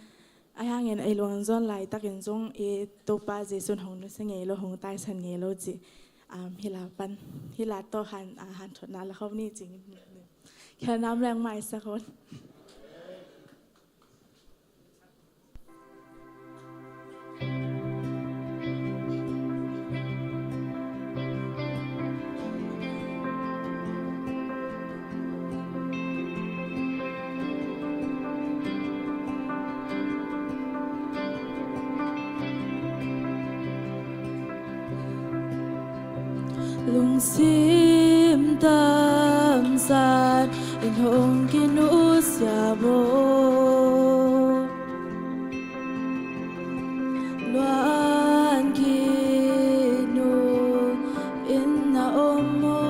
ahi hangin ei lungzuan laitakin zong ei Topa Jesu'n hong nusia ngei lo, hong taisan ngei lo ci. Um, hih la pan, hih la tawh han, ah, hanthotna la khawm ni ci. Khelhnam leng maisak un. Lungsim tamzat in hong kinusia maw? Luan kinu in na om maw?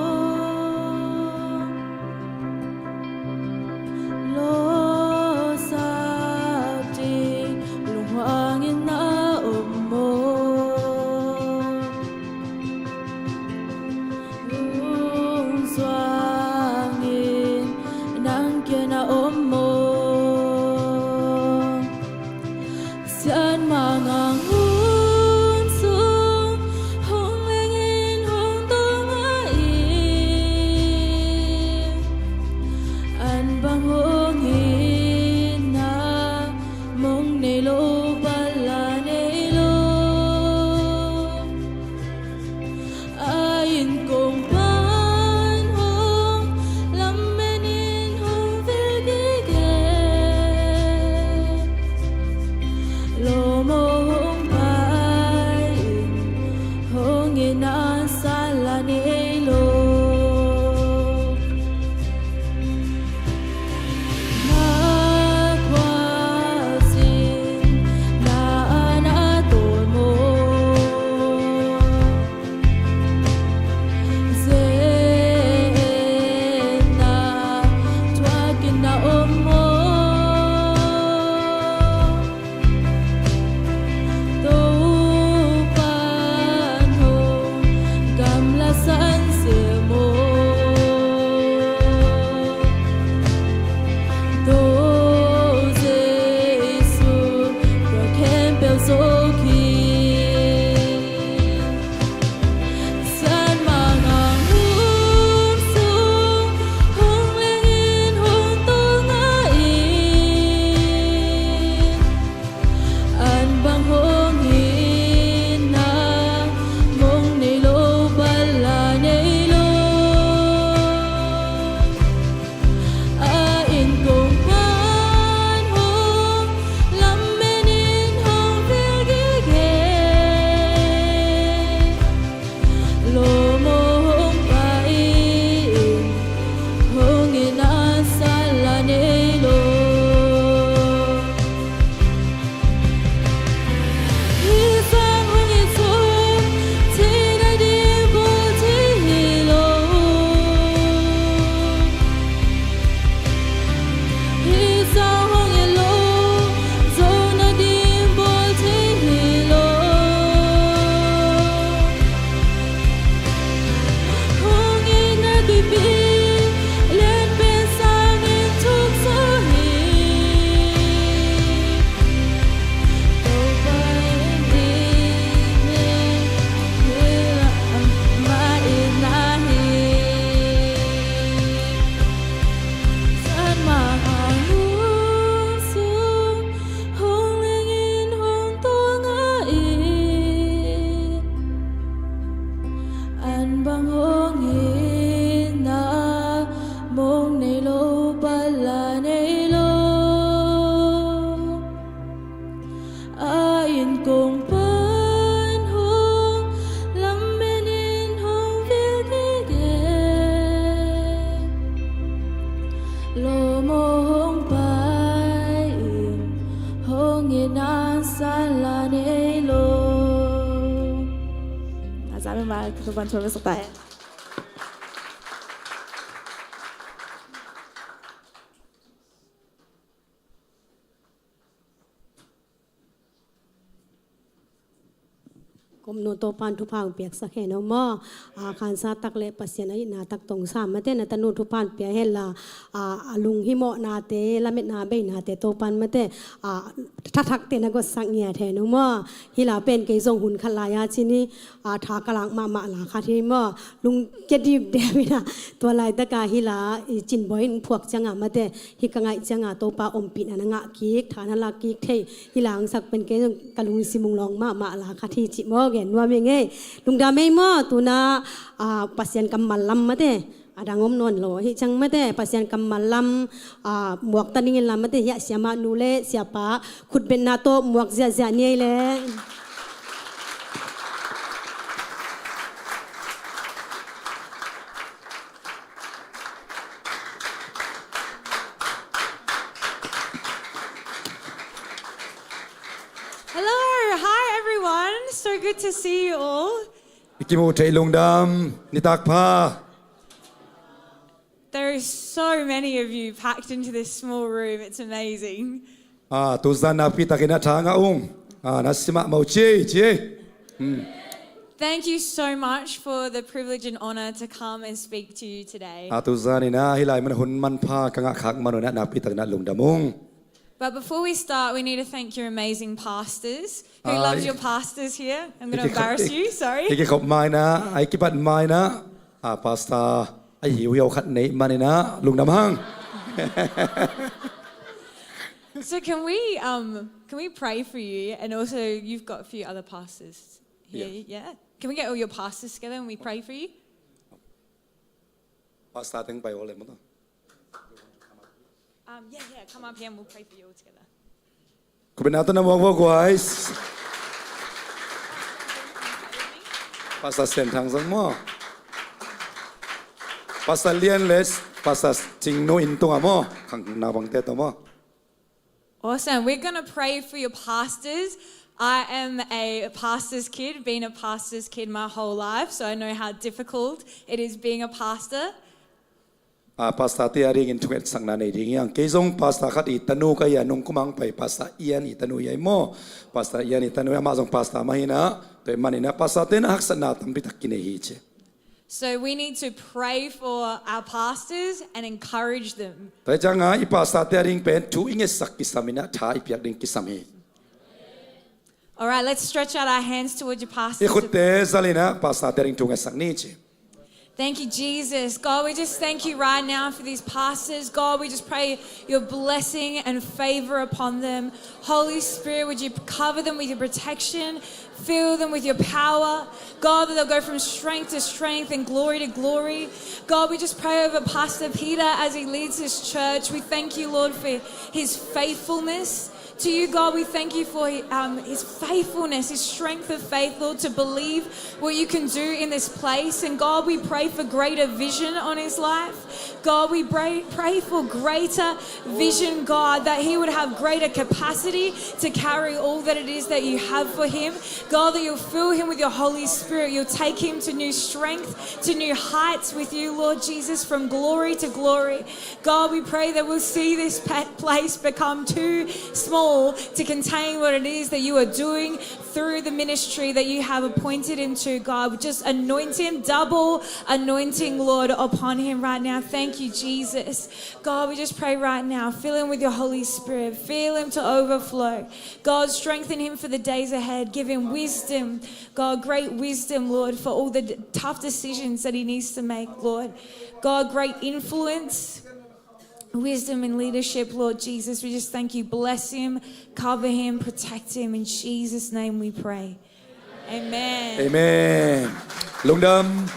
Lawsak ding lunghuang in na om maw? Lungzuang in nang kia na om maw? Sian mangah ngu Mah, ka tupan thua masak ta hen. Komno Topan thupha hong piaksak hen aw maw. A, khansa tak le Pasian a itna tak tong sa mate, na tanu thupha hong pia hen la, a, a lunghimawhnate, lametna beinate Topan mate, a, thathakte na gotsak ngiat hen aw maw. Hi la pen kei zong hun khat lai-a ci ni, a, tha ka lak mahmah la khat hi maw. Lungkia dipdep in a, tua laitaka hi la, i cinbawi in phuak cianga mate, hi ka ngaih cianga Topa ompihna na ngah kik, tha na lak kik thei, hi la hong sak pen kei zong ka lungsim hong lawng mahmah la khat hi cih maw, gen nuam hi ngei. Lungdam ei maw, tuna, a, Pasian kammal lam mate, a dang om nawn lo hi ciang mate, Pasian kammal lam, a, muak ta ning in la mate, hiah siamah nu le siapa khutbetna tawh muak ziahziah ni ei leh. Hello, hi everyone. So good to see you all. I kimuh theih lungdam, nitak pha. There is so many of you packed into this small room. It's amazing. Ah, tuzan nakpi takin a tha ngah ung. Ah, na simah mau ci, ci. Hmm. Thank you so much for the privilege and honor to come and speak to you today. Ah, tuzan in a hi lai mun hun manpha ka ngah khak man un a nakpi takin a lungdam ung. But before we start, we need to thank your amazing pastors. Who loves your pastors here? I'm gonna embarrass you, sorry. I kikhop mai na, i kibat mai na. Ah, pastor a hiuhiau khat nei man in a lungdam hang. So can we, um, can we pray for you? And also, you've got a few other pastors here, yeah? Can we get all your pastors together and we pray for you? Pastor teng pai aw le maw. Um, yeah, yeah, come up here and we'll pray for you all together. Khutbetna tawh na muak vo guys. Pastor Sian Thang zong maw. Pastor Lian le Pastor Cing Nu inn tungah maw. Khang naupangte tawh maw. Awesome. We're gonna pray for your pastors. I am a pastor's kid, been a pastor's kid my whole life, so I know how difficult it is being a pastor. Ah, pastor te a dingin thungetsakna nei ding hi hang. Kei zong pastor khat i tanu ka hi a, nung kum hong pai pastor Ian i tanu hi a hi maw. Pastor Ian i tanu hi a, amah zong pastor mah hi na. Tua ahih manin a pastor te na haksatna tampi tak kinei hi ci. So we need to pray for our pastors and encourage them. Tua hi cianga i pastor te a ding pen thu i ngetsak kisam in a, tha i piak ding kisam hi. All right, let's stretch out our hands towards your pastors. I khutte zal in a pastor te a ding thu ngetsak ni ci. Thank you, Jesus. God, we just thank you right now for these pastors. God, we just pray your blessing and favor upon them. Holy Spirit, would you cover them with your protection, fill them with your power. God, that they'll go from strength to strength and glory to glory. God, we just pray over Pastor Peter as he leads this church. We thank you, Lord, for his faithfulness to you, God. We thank you for, um, his faithfulness, his strength of faith, Lord, to believe what you can do in this place. And God, we pray for greater vision on his life. God, we pray, pray for greater vision, God, that he would have greater capacity to carry all that it is that you have for him. God, that you'll fill him with your Holy Spirit. You'll take him to new strength, to new heights with you, Lord Jesus, from glory to glory. God, we pray that we'll see this pa-, place become too small to contain what it is that you are doing through the ministry that you have appointed him to, God. Just anoint him, double anointing, Lord, upon him right now. Thank you, Jesus. God, we just pray right now, fill him with your Holy Spirit. Fill him to overflow. God, strengthen him for the days ahead. Give him wisdom. God, great wisdom, Lord, for all the d-, tough decisions that he needs to make, Lord. God, great influence, wisdom and leadership, Lord Jesus. We just thank you. Bless him, cover him, protect him. In Jesus' name we pray. Amen. Amen. Lungdam.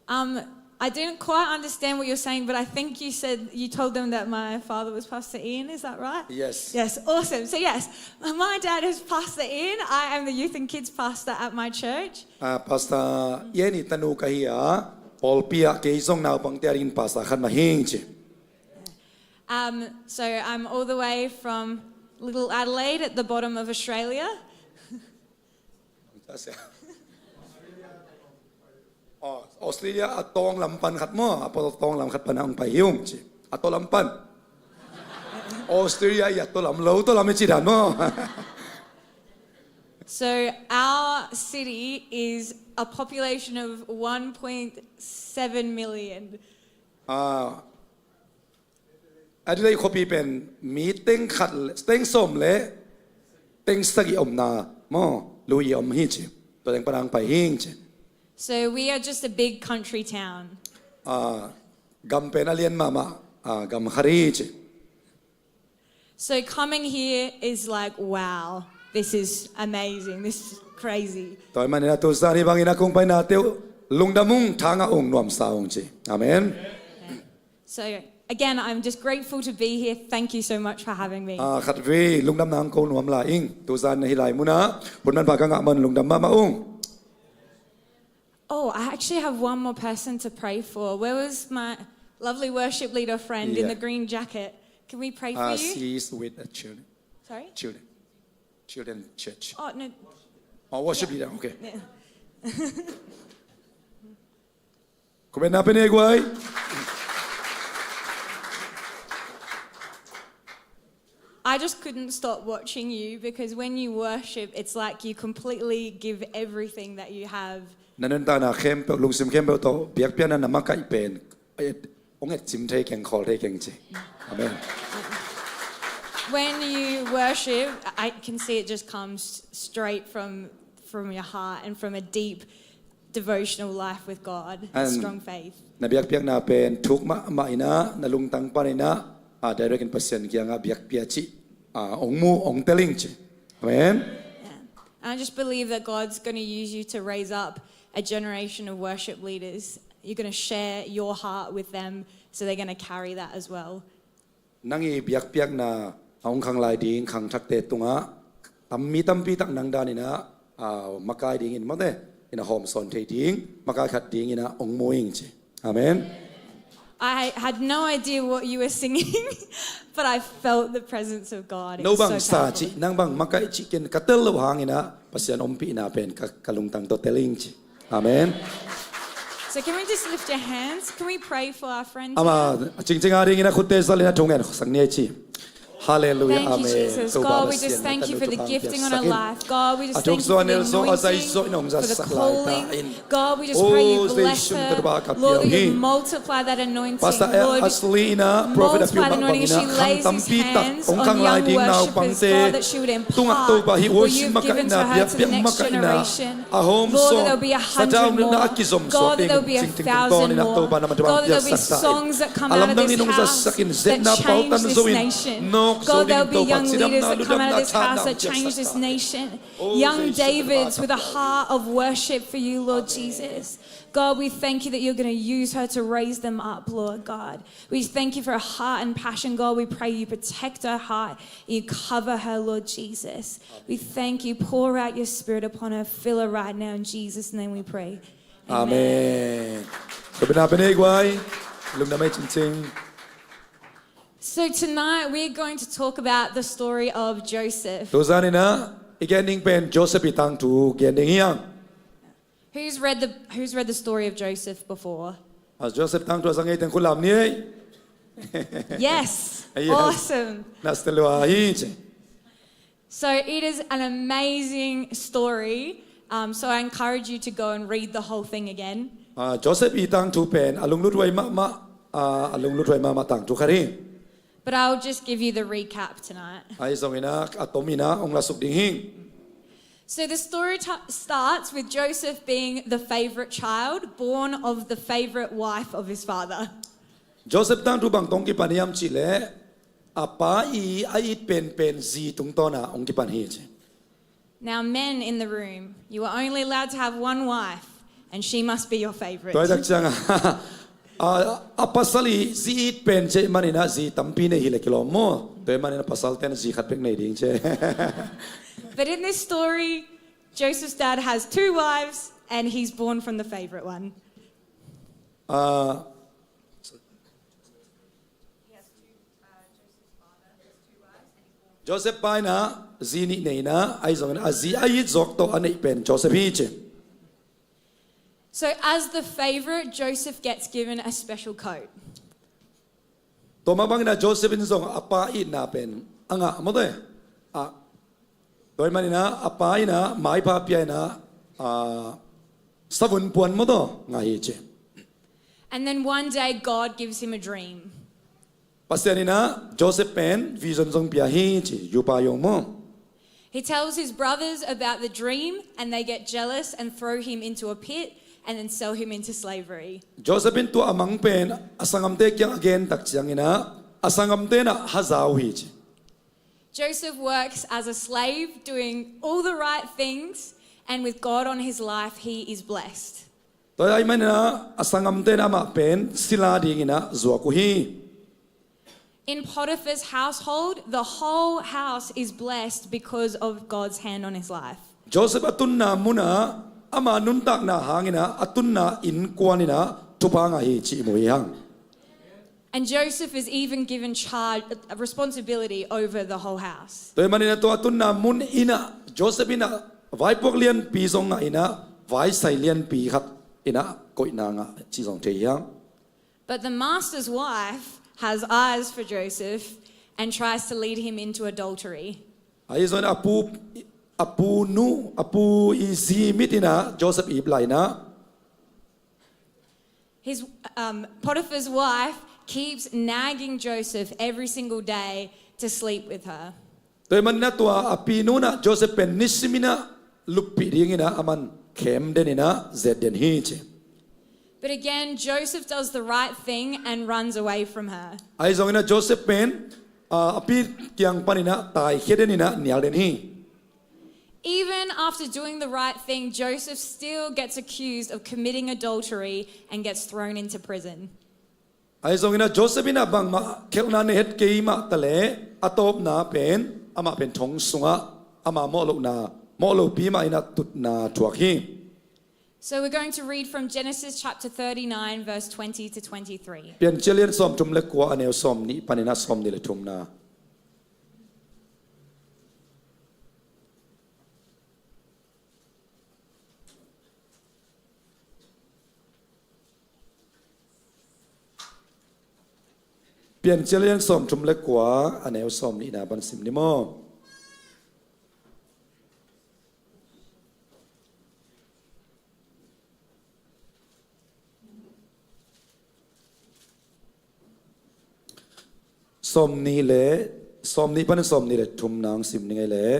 Um, I didn't quite understand what you're saying, but I think you said, you told them that my father was Pastor Ian, is that right? Yes. Yes, awesome. So yes, my dad is Pastor Ian. I am the youth and kids pastor at my church. Ah, Pastor Ian i tanu ka hi a, pawlpi ah kei zong naupangte a dingin pastor khat mah hi ing ci. Um, so I'm all the way from Little Adelaide at the bottom of Australia. Bangci a sia? Aw, Australia a tawng lam pan khat maw, a pawl tawng lam khat pan a hong pai hi ung ci. A tawlam pan. Australia i a tawlam lo, tawlam i ci dan maw? So our city is a population of one point seven million. Ah, Adelaide khuapi pen mi teng khat le, teng sawm le teng sagih omna maw, lui om hi ci. Tua teng pan a hong pai hi ing ci. So we are just a big country town. Ah, gam pen a lian mahmah, ah, gam khat hi ci. So coming here is like, wow, this is amazing, this is crazy. Tua ahih manin a tu zan hih bangin a kong paina teuh lungdam ung, tha ngah ung, nuamsa ung ci. Amen. So again, I'm just grateful to be here. Thank you so much for having me. Ah, khatvei lungdamna hong ko nuam lai ing. Tu zan hih lai munah hun manpha ka ngah man lungdam mahmah ung. Oh, I actually have one more person to pray for. Where was my lovely worship leader friend in Yeah. the green jacket? Can we pray for Ah, you? She is with the children. Sorry? Children. Children church. Oh, no. Oh, worship leader, okay. Yeah. Khuapi na pen ei guai. I just couldn't stop watching you because when you worship, it's like you completely give everything that you have. Na nuntakna khempeuh, lungsim khempeuh tawh biakpiakna na makaih pen, eh, hong etcim thei keng, khawl thei keng ci. Amen. When you worship, I can see it just comes straight from from your heart and from a deep devotional life with God, a And strong faith. Na biakpiakna pen thuk mahmah in ah, na lungtang panin ah, ah, direct in Pasian kiangah biakpiak cih, ah, hong mu, hong tel ing ci. Amen. Yeah. And I just believe that God's going to use you to raise up a generation of worship leaders. You're going to share your heart with them, so they're going to carry that as well. Nang i biakpiakna a hong khang lai ding khangthakte tungah tam, mi tampi tak nang danin ah, ah, makai dingin mate, in ah hawmsawn thei ding, makai khat dingin ah hong mu ing ci. Amen. I had no idea what you were singing, but I felt the presence of God. It No was so bang sa powerful. Cih, nang bang makaih cih ken ka tel loh hangin ah Pasian ompihna pen ka, ka lungtang tawh tel ing ci. Amen. So can we just lift your hands? Can we pray for our friends? Ama cingcing a dingin a khutte zalin a thungen sak ni ei ci. Hallelujah. Thank you, Amen. Jesus. Topa God, we Pasian just thank you na for the thupha gifting on her piaksak in. life. God, we just A thuk thank you for the zuan el zo a zai zo in anointing, hong for the zasak lai calling. ta in. God, we just Oh, pray you zai bless sum her. ta ba ka Lord, that piau hi. You multiply that anointing. Pastor Lord, Ashley in ah prophet a multiply piu that mah anointing. bangin She ah khang lays His tampi tak hands hong on khang lai young ding nau worshippers, pangte God, that she would tungah impart Topa hih what worship You've given makaihna, to her to biakpiak the next makaihna generation. a hawm Lord, that sawng there'll be a sadau hundred nunna more. a kizom God, suak that there'll ding be a cingcing thousand tungtawnin ah more. Topa na mah Topa God, that there'll be piaksak ta in. songs that come A out of lamdang in this hong house zasak in, that zetna change pautan this zo in, nation. nawk zo God, ding there'll in be Topa young cidamna leaders that come ludamna out of this thanna house hong that change piaksak this ta in. nation. Oh, Young Jesus, Davids with a Topa. Heart of worship for You, Lord Jesus. God, we thank You that You're gonna use her to raise them up, Lord God. We thank You for a heart and passion, God. We pray You protect her heart, You cover her, Lord Jesus. We thank You, pour out Your Spirit upon her, fill her right now, in Jesus' name we pray. Amen. Khuapi na pen ei guai. Lungdam ei cingcing. So tonight we're going to talk about the story of Joseph. Tu zanin ah i gen ding pen Joseph i tangthu gen ding hi hang. Who's read the Who's read the story of Joseph before? A Joseph tangthu a zang ei teng khut lam ni ei. Yes. Yes. Awesome. Na stelua hi ci. So it is an amazing story. Um, so I encourage you to go and read the whole thing again. Ah, Joseph i tangthu pen a lungluthuai mahmah, ah, a lungluthuai mahmah tangthu khat hi. But I'll just give you the recap tonight. Ahi zongin ah a tomin ah hong lasuk ding hi. So the story t- starts with Joseph being the favorite child, born of the favorite wife of his father. Joseph tangthu bang tawh hong kipan hiam cih leh a pa i a it penpen zi tungtawn ah hong kipan hi ci. Now, men in the room, you are only allowed to have one wife, and she must be your favorite. Tua hi tak ciang a, a, a pasal i zi it pen ci ahih manin ah zi tampi nei hi leh kilawm maw. Tua ahih manin ah pasalte'n zi khat bek nei ding ci. But in this story, Joseph's dad has two wives, and he's born from the favorite one. Ah, Joseph pa in ah zi nih nei in ah, ahi zongin a zi a it zawk tawh a neih pen Joseph hi ci. So, as the favorite, Joseph gets given a special coat. Tua mah bangin ah Joseph in zong a pa itna pen a ngah maw te. Ah, tua ahih manin ah a pa in ah maipha pia in ah, ah, savun puan maw taw ngah hi ci. And then one day, God gives him a dream. Pasian in ah Joseph pen vision zong pia hi ci, Yupa Yong maw. He tells his brothers about the dream, and they get jealous and throw him into a pit and then sell him into slavery. Joseph in tua a mang pen a sanggamte kiang a gen tak ciangin ah a sanggamte in ah haza uh hi ci. Joseph works as a slave, doing all the right things, and with God on his life, he is blessed. Tua ahih manin ah a sanggamte in ah amah pen sila dingin ah zuak uh hi. In Potiphar's household, the whole house is blessed because of God's hand on his life. Joseph a tunna munah ama nuntakna hangin ah a tunna innkuan in ah thupha ngah hi cih mu hi hang. And Joseph is even given charge, a responsibility over the whole house. Tua ahih manin ah tua a tunna mun in ah Joseph in ah vaipuak lianpi zong ngah in ah vaisai lianpi khat in ah koihna ngah cih zong thei hi hang. But the master's wife has eyes for Joseph and tries to lead him into adultery. Ahi zongin a pu, a pu nu, a pu i zi mit in ah Joseph ip lai in ah. His, um, Potiphar's wife keeps nagging Joseph every single day to sleep with her. Tua ahih manin ah tua a pi nu in ah Joseph pen nisim in ah luppih dingin ah aman khem den in ah zet den hi ci. But again, Joseph does the right thing and runs away from her. Ahi zongin ah Joseph pen, ah, a pi kiang panin ah taikhia den in ah nial den hi. Even after doing the right thing, Joseph still gets accused of committing adultery and gets thrown into prison. Ahi zongin ah Joseph in ah bangmah khelhna nei het kei mah taleh a tawpna pen amah pen thong sungah ama mawh lohna, mawh lopi mah in ah tutna thuak hi. So we're going to read from Genesis chapter thirty-nine, verse twenty to twenty-three. Piancil lian sawmthum le kua, a neu sawmnih panin ah sawmnih le thumna. Piancil lian sawmthum le kua, a neu sawmnihna pan sim ni maw. Sawmnih le, sawmnih pan sawmnih le thumna hong sim ni ngei leh.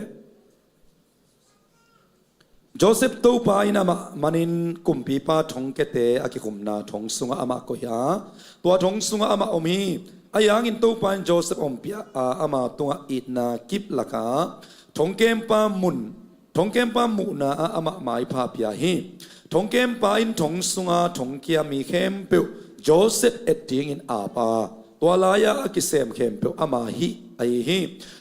Joseph Topa in amah manin kumpipa thongkiate a kikhumna thong sungah amah koih a, tua thong sungah amah om hi. Ahi hangin Topa in Joseph ompih a, ama tungah itna kip lak a, thongkempa mun, thongkempa muhna ah amah maipha pia hi. Thongkempa in thong sunga thongkia mi khempeuh Joseph et dingin ap a, tua lai-ah a kisem khempeuh ama hih ahi hi.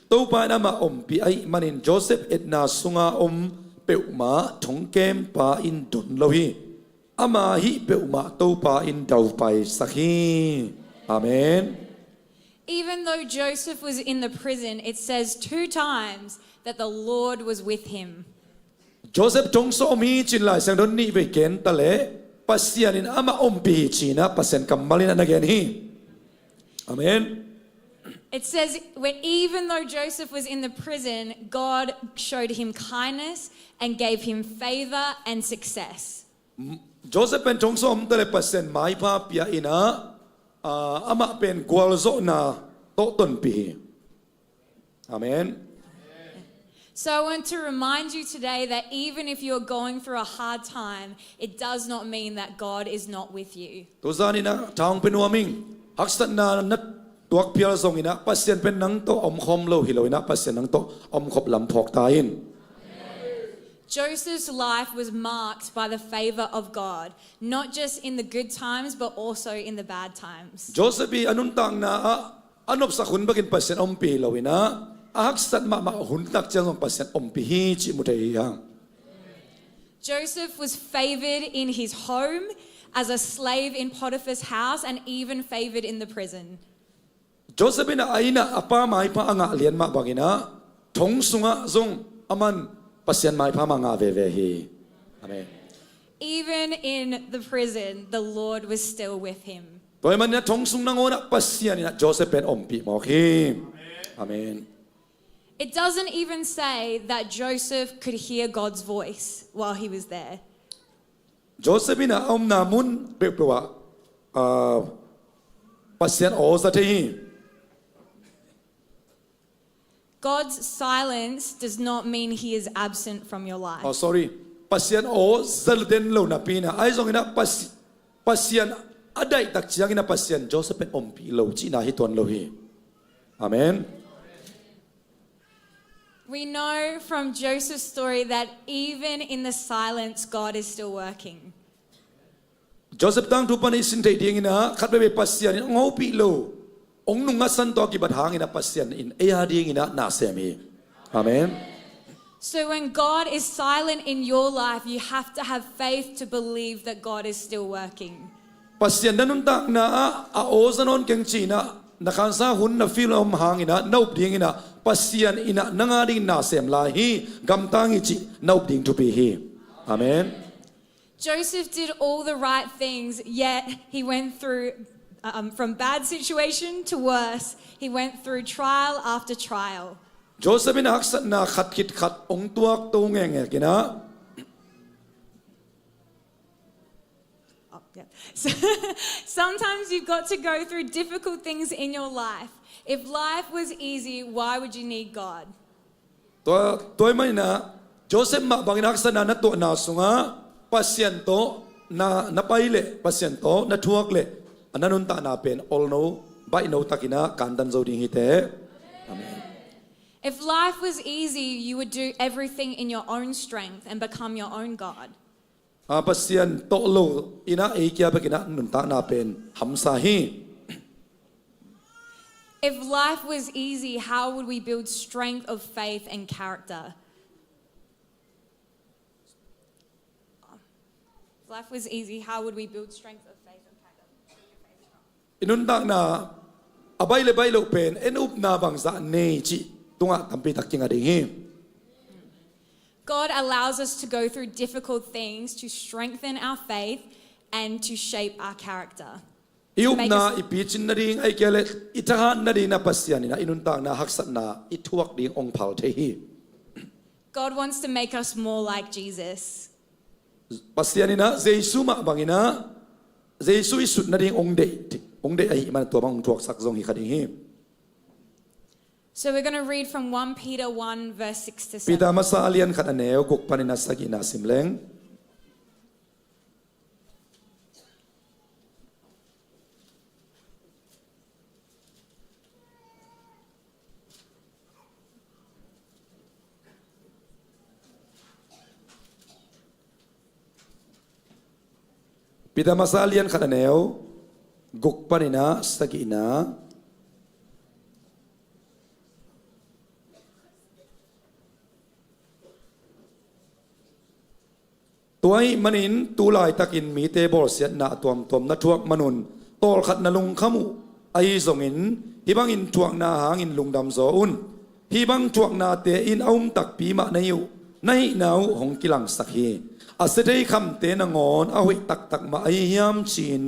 Topa in amah ompih ahih manin Joseph etna sunga om peuhmah thongkempa in don lo hi. Ama hih peuhmah Topa in daupaisak hi. Amen. Even though Joseph was in the prison, it says two times that the Lord was with him. Joseph thong sungah om hi ci-in Lai Siangtho in nih vei gen taleh Pasian in amah ompih hi ci-in ah Pasian kammal in ah na gen hi. Amen. It says, when, even though Joseph was in the prison, God showed him kindness and gave him favor and success. Joseph pen thong sungah om taleh Pasian maipha pia in ah, ah, amah pen gualzawhna tawh tonpih hi. Amen. So I want to remind you today that even if you're going through a hard time, it does not mean that God is not with you. Tuzan in ah tha hong pia nuam ing. Haksatna na tuak phial zongin ah Pasian pen nang tawh a omkhawm lo hi lo in ah Pasian nang tawh a omkhop lam phawk ta in. Joseph's life was marked by the favor of God, not just in the good times, but also in the bad times. Joseph i a nuntakna ah a nopsak hun bekin Pasian ompih lo in ah, a haksat mahmah hun tak ciang zong Pasian ompih hi cih mu thei hi hang. Joseph was favored in his home, as a slave in Potiphar's house, and even favored in the prison. Joseph in ah a inn ah a pa maipha a ngah lian mah bangin ah thong sungah zong aman Pasian maipha mah ngah veve hi. Amen. Even in the prison, the Lord was still with him. Tua ahih manin ah thong sung nangawn ah Pasian in ah Joseph pen ompih mawk hi. Amen. It doesn't even say that Joseph could hear God's voice while he was there. Joseph in ah a omna mun peuhpeuh ah, ah, Pasian aw za thei hi. God's silence does not mean he is absent from your life. Oh, sorry. Pasian aw za den lo napi in ah, ahi zongin ah Pasi-, Pasian a daih tak ciangin ah Pasian Joseph pen ompih lo cihna hi tuan lo hi. Amen. We know from Joseph's story that even in the silence, God is still working. Joseph tangthu pan i sin theih dingin ah khat veivei Pasian in hong hopih lo, hong nungngasan tawh a kibat hangin ah Pasian in ei a dingin ah na sem hi. Amen. So when God is silent in your life, you have to have faith to believe that God is still working. Pasian na nuntakna ah a aw za nawn keng ci-in ah na khansa hun na feel a om hangin ah na up dingin ah Pasian in ah nang a dingin na sem lai hi, gamtang hi cih na up ding thupi hi. Amen. Joseph did all the right things, yet he went through, um, from bad situation to worse. He went through trial after trial. Joseph in haksatna khat khit khat hong tuak to ngekngek in ah. Oh, yeah. So, sometimes you've got to go through difficult things in your life. If life was easy, why would you need God? Tua, tua ahih manin ah Joseph mah bangin haksatna na tuahna sungah Pasian tawh na, na pai leh, Pasian tawh na thuak leh, a na nuntakna pen olno, baihno takin ah kantan zo ding hi teh. Amen. If life was easy, you would do everything in your own strength and become your own God. A, Pasian tawh lo in ah ei kia bekin ah nuntakna pen hamsa hi. If life was easy, how would we build strength of faith and character? If life was easy, how would we build strength of faith and character? I nuntakna a baih le baih loh pen en upna bangzah nei cih tungah tampi tak kinga ding hi. God allows us to go through difficult things to strengthen our faith and to shape our character. I upna, i picin nading, ahih kei leh i thahat nading ah Pasian in ah i nuntakna haksatna i thuak ding hong phal thei hi. God wants to make us more like Jesus. Pasian in ah Jesu mah bangin ah, Jesu i sut nading hong deih, hong deih ahih man tua bang hong thuaksak zong hi kha ding hi. So we're gonna read from One Peter one verse six to seven. Peter masa a lian khat a neu guk panin a sagihna sim leng. Peter masa a lian khat a neu guk panin a sagihna. Tua ahih manin tu laitakin mite bawlsiatna a tuamtuam na thuak manun tawlkhat na lungkham uh. Ahi zongin hih bangin thuakna hangin lungdam zaw un. Hih bang thuaknate in a um takpi mah na hi uh, na hihna uh hong kilangsak hi. A sia thei khamte nangawn a hoih taktak mah ahi hiam ci-in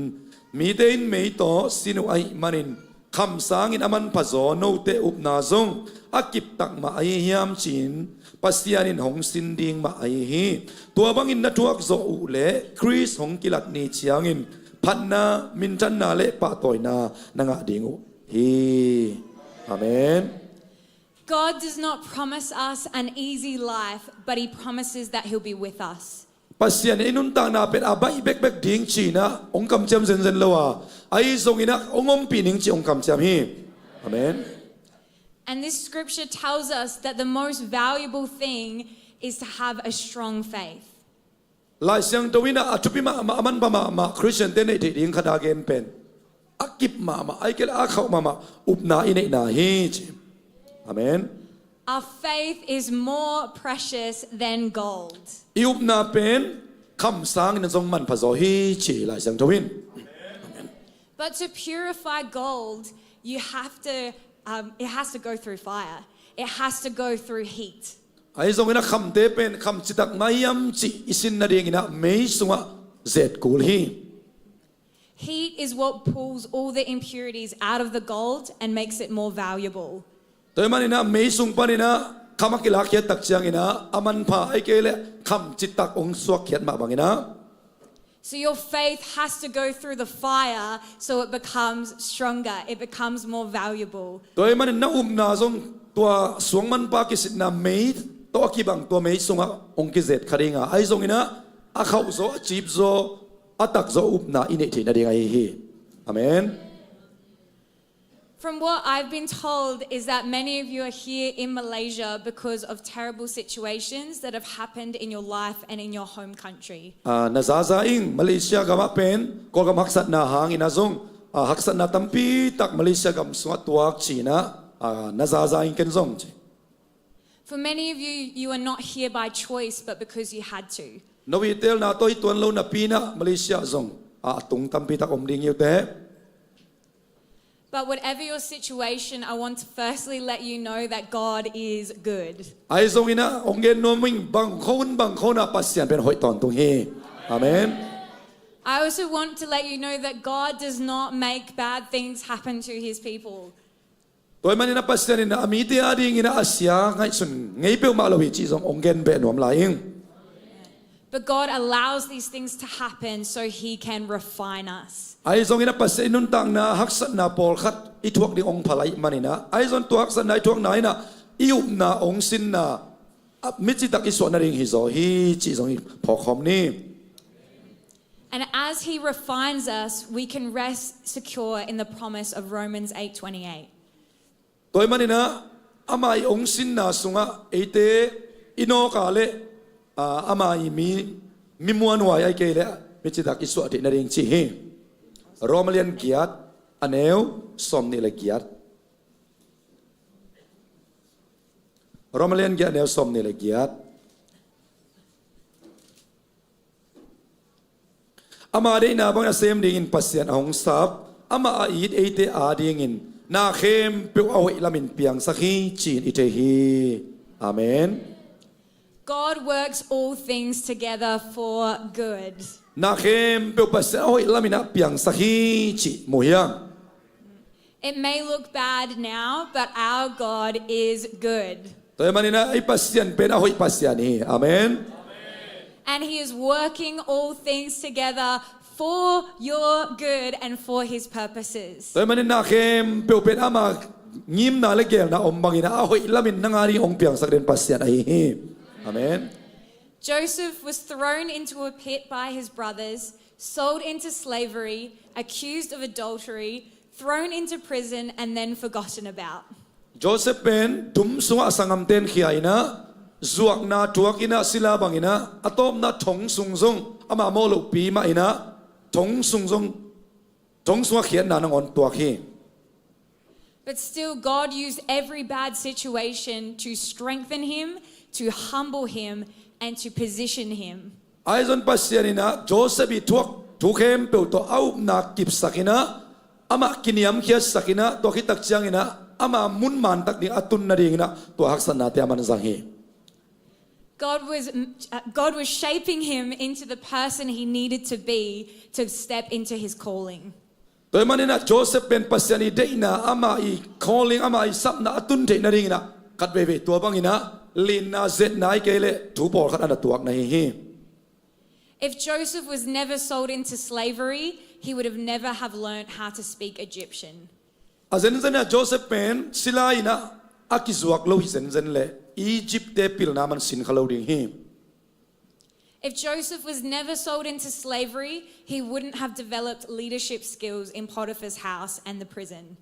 mite in mei tawh sin uh ahih manin kham sangin a manpha zaw note upna zong a kiptak mah ahi hiam ci-in Pasian in hong sin ding mah ahi hi. Tua bangin na thuak zawh uh leh Khrist hong kilat ni ciangin phatna, minthanna le pahtawina na ngah ding uh hi. Amen. God does not promise us an easy life, but he promises that he'll be with us. Pasian in i nuntakna pen a baih bekbek ding ci-in ah hong kamciam zenzen lo a, ahi zongin ah hong ompih ning ci hong kamciam hi. Amen. And this scripture tells us that the most valuable thing is to have a strong faith. Lai Siangtho in ah a thupi mahmah, a manpha mahmah Khristiante neih theih ding khat a gen pen a kip mahmah, ahih kei leh a khauh mahmah upna i neihna hi ci. Amen. Our faith is more precious than gold. I upna pen kham sangin zong manpha zaw hi ci Lai Siangtho in. Amen. But to purify gold, you have to, um, it has to go through fire. It has to go through heat. Ahi zongin a khamte pen kham citak mah hiam cih i sin nadingin ah mei sungah zet kul hi. Heat is what pulls all the impurities out of the gold and makes it more valuable. Tua ahih manin ah mei sung panin ah kham a kilakkhiat tak ciangin ah a manpha ahih kei leh kham citak hong suakkhiat mah bangin ah. So your faith has to go through the fire so it becomes stronger, it becomes more valuable. Tua ahih manin na upna zong tua suangmanpa kisitna mei tawh a kibang tua mei sungah hong kizet kha ding a, ahi zongin ah a khauhzaw, a cipzaw, a takzaw upna i neih theih nading ahi hi. Amen. From what I've been told is that many of you are here in Malaysia because of terrible situations that have happened in your life and in your home country. Ah, na zaza ing, Malaysia gamah pen Kawlgam haksatna hangin ah zong, ah, haksatna tampi tak Malaysia gam sungah tuak ci-in ah, ah, na zaza ing ken zong ci. For many of you, you are not here by choice but because you had to. Na uitelna tawh hi tuan lo napi-in ah Malaysia zong, ah, a tung tampi tak om ding hi uh teh. But whatever your situation, I want to firstly let you know that God is good. Ahi zongin ah hong gen nuam ing, bang khawng bang khawng ah Pasian pen hoih tawntung hi. Amen. I also want to let you know that God does not make bad things happen to his people. Tua ahih manin ah Pasian in ah a mite adingin ah a sia ngaihsun ngei peuhmah lo hi cih zong hong gen beh nuam lai ing. But God allows these things to happen so he can refine us. Ahi zongin ah Pasian i nuntakna haksatna pawlkhat i thuak ding hong pha lai manin ah, ahi zong tua haksatna i thuakna in ah i upna hong sinna, ah, mi citak i suah nading hi zaw hi cih zong i phawk khawm ni. And as he refines us, we can rest secure in the promise of Romans eight twenty-eight. Tua ahih manin ah ama i hong sinna sungah eite i nawk a leh, ah, ama i mi, mi muanhuai ahih kei leh mi citak i suah theih nading ci hi. Roma lian giat, a neu sawmnih le giat. Roma lian giat, a neu sawmnih le giat. Ama deihna bangin a sem dingin Pasian a hong sap, amah a it eite adingin na khempeuh a hoih lamin piangsak hi ci-in i thei hi. Amen. God works all things together for good. Na khempeuh Pasian a hoih lamin ah piangsak hi cih mu hiam? It may look bad now, but our God is good. Tua ahih manin ah i Pasian pen a hoih Pasian hi. Amen. And he is working all things together for your good and for his purposes. Tua ahih manin na khempeuh pen ama ngimna le geelna om bangin ah a hoih lamin nang ading hong piangsak den Pasian ahi hi. Amen. Joseph was thrown into a pit by his brothers, sold into slavery, accused of adultery, thrown into prison, and then forgotten about. Joseph pen dum sungah a sanggamte'n khia in ah, zuakna thuak in ah, sila bang in ah, a tawpna thong sung zong ama mawh lohpi mah in ah, thong sung zong, thong sungah khiatna nangawn tuak hi. But still, God used every bad situation to strengthen him, to humble him, and to position him. Ahi zong Pasian in ah Joseph i thuak thu khempeuh tawh a upna kipsak in ah, amah kiniamkhiatsak in ah, tua khit tak ciangin ah ama mun mantak ding a tun nadingin ah tua haksatnate a man zang hi. God was, uh, God was shaping him into the person he needed to be to step into his calling. Tua ahih manin ah Joseph pen Pasian i deihna, ama i calling, ama i sapna a tun theih nadingin ah khat veivei tua bangin ah linna, zetna ahih kei leh thu pawlkhat a na tuakna hi hi. If Joseph was never sold into slavery, he would have never have learned how to speak Egyptian. A zenzen ah Joseph pen sila in ah a kizuak lo hi zenzen leh Egypt-te pilna man sin kha lo ding hi. If Joseph was never sold into slavery, he wouldn't have developed leadership skills in Potiphar's house and the prison.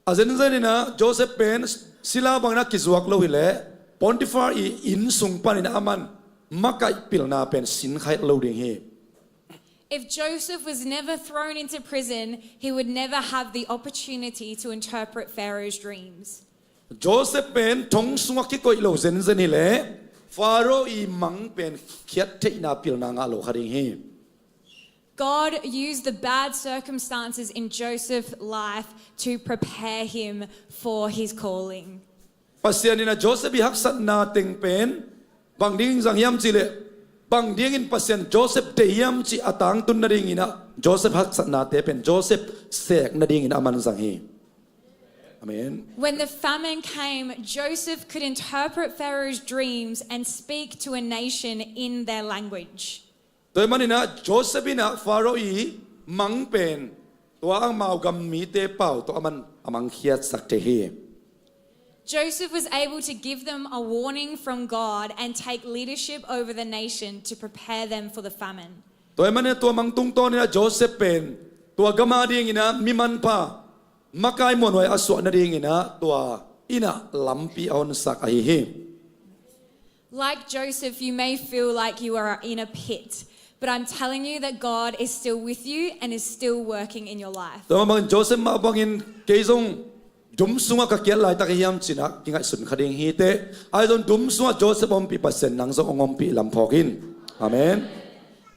A zenzen in ah Joseph pen sila bangin a kizuak lo hi leh Potiphar i inn sung panin a man makaih pilna pen sin kha het lo ding hi. If Joseph was never thrown into prison, he would never have the opportunity to interpret Pharaoh's dreams. Joseph pen thong sungah kikoih lo zenzen hi leh Pharaoh i mang pen khiat theihna pilna ngah lo kha ding hi. God used the bad circumstances in Joseph's life to prepare him for his calling. Pasian in ah Joseph i haksatna teng pen Bang ding zang hiam cih leh, bang dingin Pasian Joseph deih hiam cih a tangtun nadingin ah, Joseph haksatnate pen Joseph sek nadingin a man zang hi. Amen. When the famine came, Joseph could interpret Pharaoh's dreams and speak to a nation in their language. Tua ahih manin ah Joseph in ah Pharaoh i mang pen tua amau gam mite pau tawh a man a mangkhiatsak thei hi. Joseph was able to give them a warning from God and take leadership over the nation to prepare them for the famine. Tua ahih manin ah tua mang tungtawnin ah Joseph pen tua gam a dingin ah mi manpha, makai muanhuai a suah nadingin ah tua in ah lampi a honsak ahi hi. Like Joseph, you may feel like you are in a pit, but I'm telling you that God is still with you and is still working in your life. Tua mah bangin Joseph mah bangin kei zong dum sungah ka kiat laitak hi hiam ci-in ah kingaihsun kha ding hi teh. Ahi zong dum sungah Joseph a ompih Pasian nang zong hong ompih lam phawk in. Amen.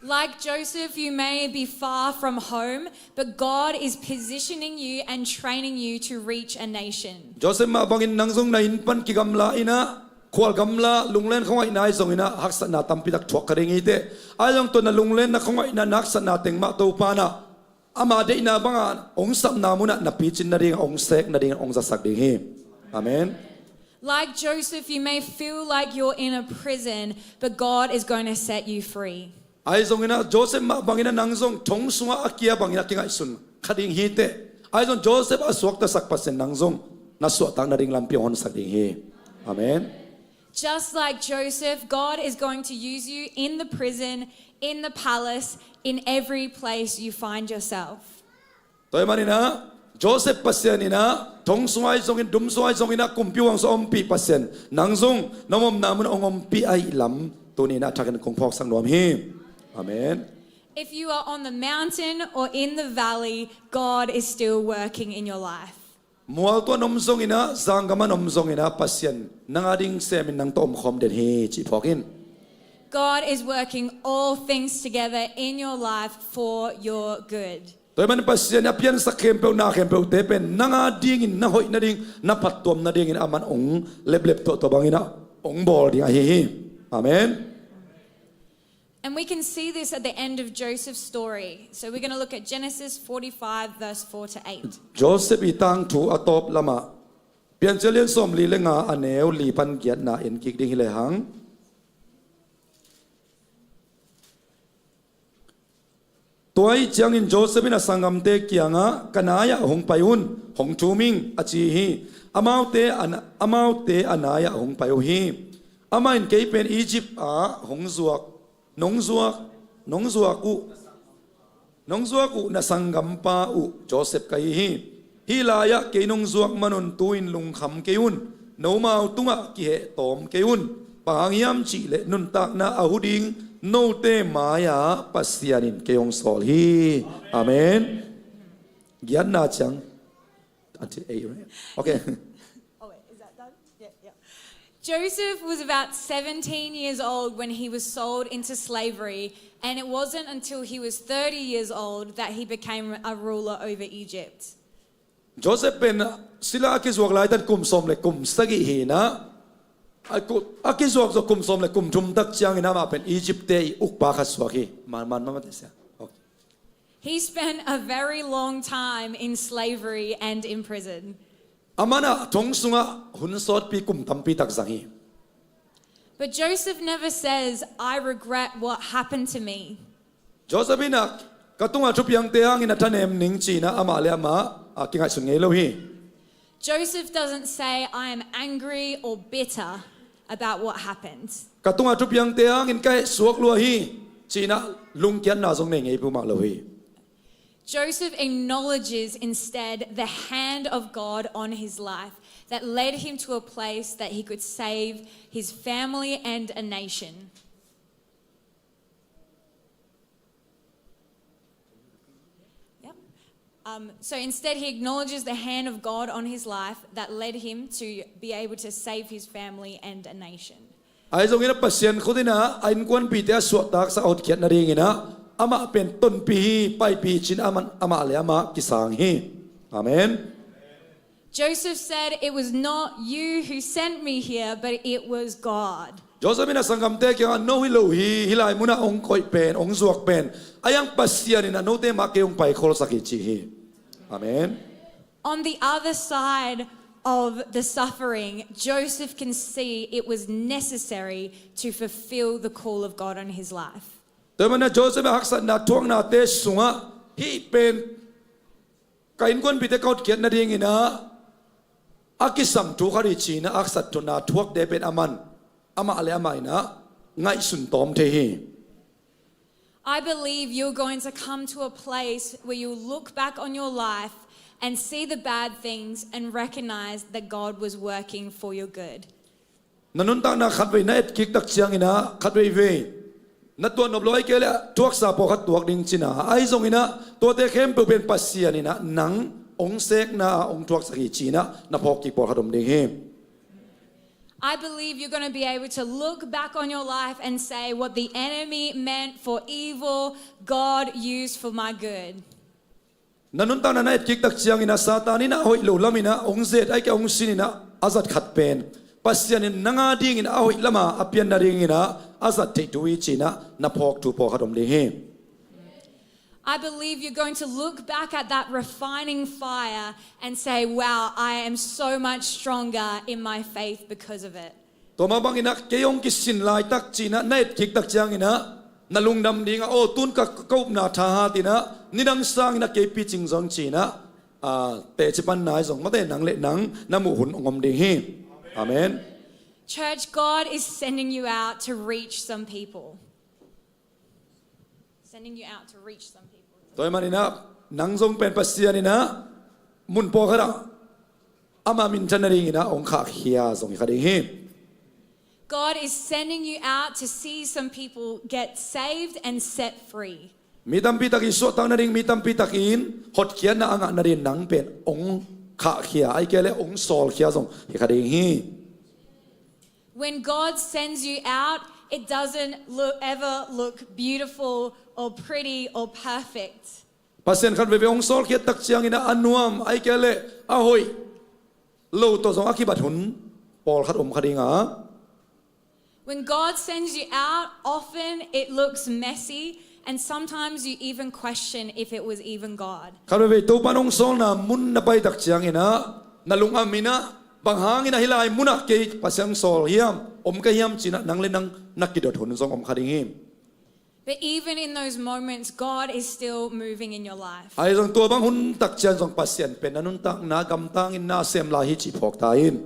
Like Joseph, you may be far from home, but God is positioning you and training you to reach a nation. Joseph mah bangin nang zong na inn pan kigamla in ah, khual gamla, lunglen khuangaihna ahi zongin ah haksatna tampi tak thuak kha ding hi teh. Ahi zong tua na lunglenna, khuangaihna, na haksatna teng mah Topa in ah ama deihna banga hong sapna munah na picin nading, hong sek nading, hong zasak ding hi. Amen. Like Joseph, you may feel like you're in a prison, but God is going to set you free. Ahi zongin ah Joseph mah bangin ah nang zong thong sungah a kia bangin ah kingaihsun kha ding hi teh. Ahi zong Joseph a suaktasak Pasian nang zong na suahtak nading lampi hong honsak ding hi. Amen. Just like Joseph, God is going to use you in the prison, in the palace, in every place you find yourself. Tua ahih manin ah Joseph Pasian in ah thong sungah ahi zongin, dum sungah ahi zongin ah, kumpi huang sungah ompih Pasian nang zong na omna munah hong ompih ahih lam tuni in ah thakin kong phawksak nuam hi. Amen. If you are on the mountain or in the valley, God is still working in your life. Mual tuah na om zongin ah, zanggam ah na om zongin ah, Pasian nang a ding semin nang tawh omkhawm den hi cih phawk in. God is working all things together in your life for your good. Tua ahih manin Pasian in a piansak khempeuh, na khempeuhte pen nang a dingin, na hoih nading, na phattuam nadingin aman hong leplep tuahtuah bangin ah hong bawl ding ahi hi. Amen. And we can see this at the end of Joseph's story. So we're going to look at Genesis forty-five, verse four to eight. Joseph i tangthu a tawp lamah, Piancil lian sawmli le nga, a neu li pan giatna en kik ding hi lehang. Tua ahih ciangin Joseph in a sanggamte kiangah, "Ka nai-ah hong pai un, hong thum ing," a ci hi. Amaute a na-, amaute a nai-ah hong pai uh hi. Amah in, "Kei pen Egypt ah hong zuak, nong zuak, nong zuak uh, nong zuak uh na sanggampa uh Joseph ka hi hi. Hih lai-ah kei nong zuak manun tu-in lungkham kei un, nomau tungah kiheh tawm kei un. Bang hang hiam cih leh nuntakna a hu ding note mai-ah Pasian in kei hong sawl hi." Amen. Giatna ciang. Until eight, right? Okay. Oh, wait, is that done? Yeah, yeah. Joseph was about seventeen years old when he was sold into slavery, and it wasn't until he was thirty years old that he became a ruler over Egypt. Joseph pen sila a kizuak laitan kum sawm le kum sagih hi-in ah, a ku-, a kizuak zawh kum sawm le kum thum tak ciangin amah pen Egypt-te i ukpa khat suak hi. Man, man, man, man, okay. He spent a very long time in slavery and in prison. Aman ah thong sungah hun sawtpi kum tampi tak zang hi. But Joseph never says, "I regret what happened to me." Joseph in ah, "Ka tungah thupiangte hangin a thanem ning," ci-in ah amah le amah a kingaihsun ngei lo hi. Joseph doesn't say, "I am angry or bitter about what happened." "Ka tungah thupiangte hangin ka hehsuak lua hi," ci-in ah lungkiatna zong nei ngei peuhmah lo hi. Joseph acknowledges instead the hand of God on his life that led him to a place that he could save his family and a nation. Yep. Um, so instead, he acknowledges the hand of God on his life that led him to be able to save his family and a nation. Ahi zongin ah Pasian khut in ah a innkuanpihte a suahtaksak a hotkhiat nadingin ah amah pen tonpih hi, paipih hi ci-in amah, amah le amah kisang hi. Amen. Joseph said, "It was not you who sent me here, but it was God." Joseph in a sanggamte kiangah, "No hi lo hi, hih lai munah hong koih pen, hong zuak pen, a iang Pasian in a note mah kei hong paikhawlsak hi," ci hi. Amen. On the other side of the suffering, Joseph can see it was necessary to fulfill the call of God on his life. Tua manin ah Joseph a haksatna thuaknate sungah, "Hih pen ka innkuanpihte ka hotkhiat nadingin ah a kisam thu khat hi," ci-in ah haksatna thuakte pen aman, amah le amah in ah ngaihsun tawm thei hi. I believe you're going to come to a place where you'll look back on your life and see the bad things and recognize that God was working for your good. Na nuntakna khatvei na etkik tak ciangin ah, khatveivei na tuah nop lo, ahih kei leh thuaksa pawlkhat tuak ding ci-in ah, ahi zongin ah tuate khempeuh pen Pasian in ah nang hong sekna ah hong thuaksak hi ci-in ah na phawk kik pawlkhat om ding hi. I believe you're going to be able to look back on your life and say, "What the enemy meant for evil, God used for my good." Na nuntakna na etkik tak ciangin ah Satan in ah a hoih lo lamin ah hong zet, ahih kei leh hong sin in ah a zat khat pen Pasian in nang a dingin a hoih lamah a pian nadingin ah a zat theih thu hi ci-in ah na phawk thu pawlkhat om ding hi. I believe you're going to look back at that refining fire and say, "Wow, I am so much stronger in my faith because of it." Tua mah bangin ah kei hong kisin laitak ci-in ah na etkik tak ciangin ah na lungdam ding a, "Aw, tun ka, ka upna thahat in ah nidang sangin ah kei picing zong," ci-in ah, ah, teci panna ahi zong, mate, nang le nang na muh hun hong om ding hi. Amen. Church, God is sending you out to reach some people. Sending you out to reach some people. Tua ahih manin ah nang zong pen Pasian in ah mun pawlkhat ah ama minthan nadingin ah hong khahkhia zong hi kha ding hi. God is sending you out to see some people get saved and set free. Mi tampi tak in suahtak nading, mi tampi tak in hotkhiatna a ngah nading nang pen hong khahkhia, ahih kei leh hong sawlkhia zong hi kha ding hi. When God sends you out, it doesn't look, ever look beautiful or pretty or perfect. Pasian khatveivei hong sawlkhiat tak ciangin ah a nuam, ahih kei leh a hoih lo tawh zong a kibat hun pawlkhat om kha ding a. When God sends you out, often it looks messy, and sometimes you even question if it was even God. Khatveivei Topa in hong sawlna mun na pai tak ciangin ah na lungam in ah, "Bang hangin ah hih lai munah kei Pasian hong sawl hiam, om ka hiam?" ci-in ah nang le nang na kidot hun zong om kha ding hi. But even in those moments, God is still moving in your life. Ahi zong tua bang hun tak ciang zong Pasian pen na nuntakna gamtangin na sem lai hi cih phawk ta in.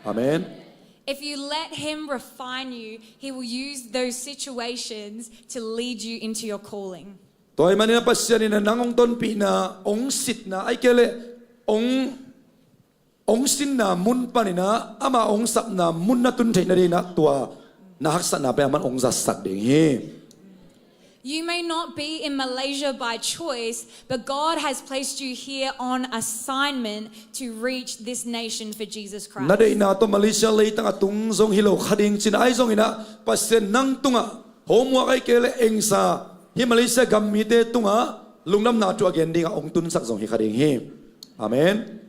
Amen. If you let Him refine you, He will use those situations to lead you into your calling. Tua ahih manin ah Pasian in ah nang hong tonpihna, hong sitna, ahih kei leh hong hong sinna mun panin ah amah hong sapna mun na tun theih nadingin ah tua na haksatna pen aman hong zatsak ding hi. You may not be in Malaysia by choice, but God has placed you here on assignment to reach this nation for Jesus Christ. Na deihna tawh Malaysia leitang a tung zong hi lo kha ding ci-in ah, ahi zongin ah Pasian nang tungah homework, ahih kei leh engsa, hih Malaysia gam mite tungah lungdamna thu a gen dingah hong tunsak zong hi kha ding hi. Amen.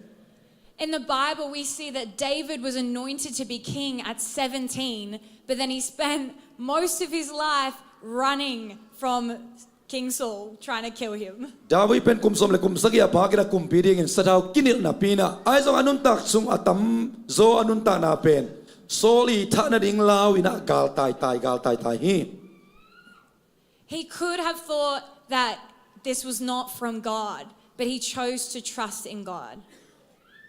In the Bible, we see that David was anointed to be king at seventeen, but then he spent most of his life running from King Saul trying to kill him. David pen kum sawm le kum sagih a phak in ah kumpi dingin sathau kinilh napi-in ah, ahi zong a nuntak sung a tamzaw a nuntakna pen Saul i thah nading lau in ah gal taitai, gal taitai hi. He could have thought that this was not from God, but he chose to trust in God.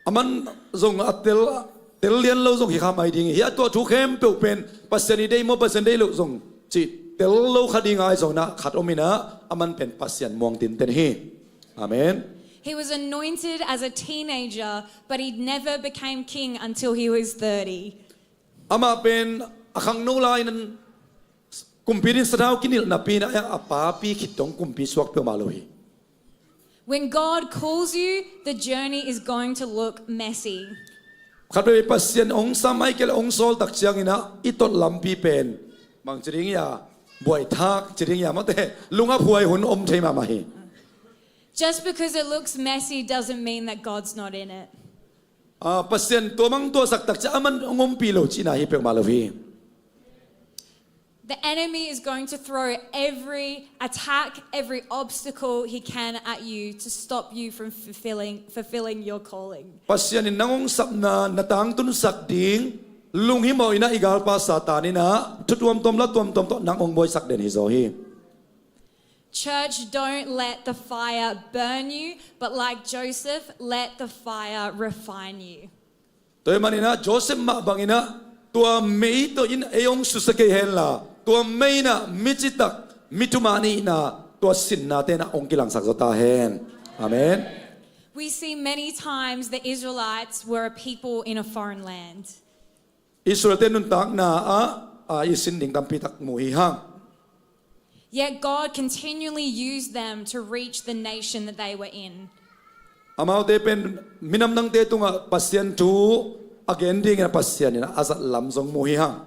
Aman zong a tel, tel lian lo zong hi kha mai ding hi. A tua thu khempeuh pen Pasian i deih maw, Pasian deih lo zong cih tel lo kha ding, ahi zongin ah khat om in ah aman pen Pasian muang tinten hi. Amen. He was anointed as a teenager, but he never became king until he was thirty. Amah pen a khangno lai-in kumpi dingin sathau kinilh napi-in ah a papi khit dong kumpi suak peuhmah lo hi. When God calls you, the journey is going to look messy. Khatveivei Pasian hong sam, ahih kei leh hong sawl tak ciangin ah i tot lampi pen bang ci ding hia, buaithak ci ding hia, mate, lung a phuai hun om thei mahmah hi. Just because it looks messy doesn't mean that God's not in it. Ah, Pasian tua mang tua sak tak ciang aman hong ompih lo cihna hi peuhmah lo hi. The enemy is going to throw every attack, every obstacle he can at you to stop you from fulfilling, fulfilling your calling. Pasian in nang hong sapna na tangtunsak ding lunghimawh in ah i galpa Satan in ah thu tuamtuam la tuamtuam tawh nang hong buaisak den hi zaw hi. Church, don't let the fire burn you, but like Joseph, let the fire refine you. Tua ahih manin ah Joseph mah bangin ah tua mei tawh in ei hong susia kei henla, tua mei in ah mi citak, mi thuman i hihna, tua sinnate in ah hong kilangsak zaw ta hen. Amen. We see many times the Israelites were a people in a foreign land. Israelte nuntakna ah, ah, i sin ding tampi tak mu hi hang. Yet God continually used them to reach the nation that they were in. Amaute pen minam dangte tungah Pasian thu a gen dingin ah Pasian in ah a zat lam zong mu hi hang.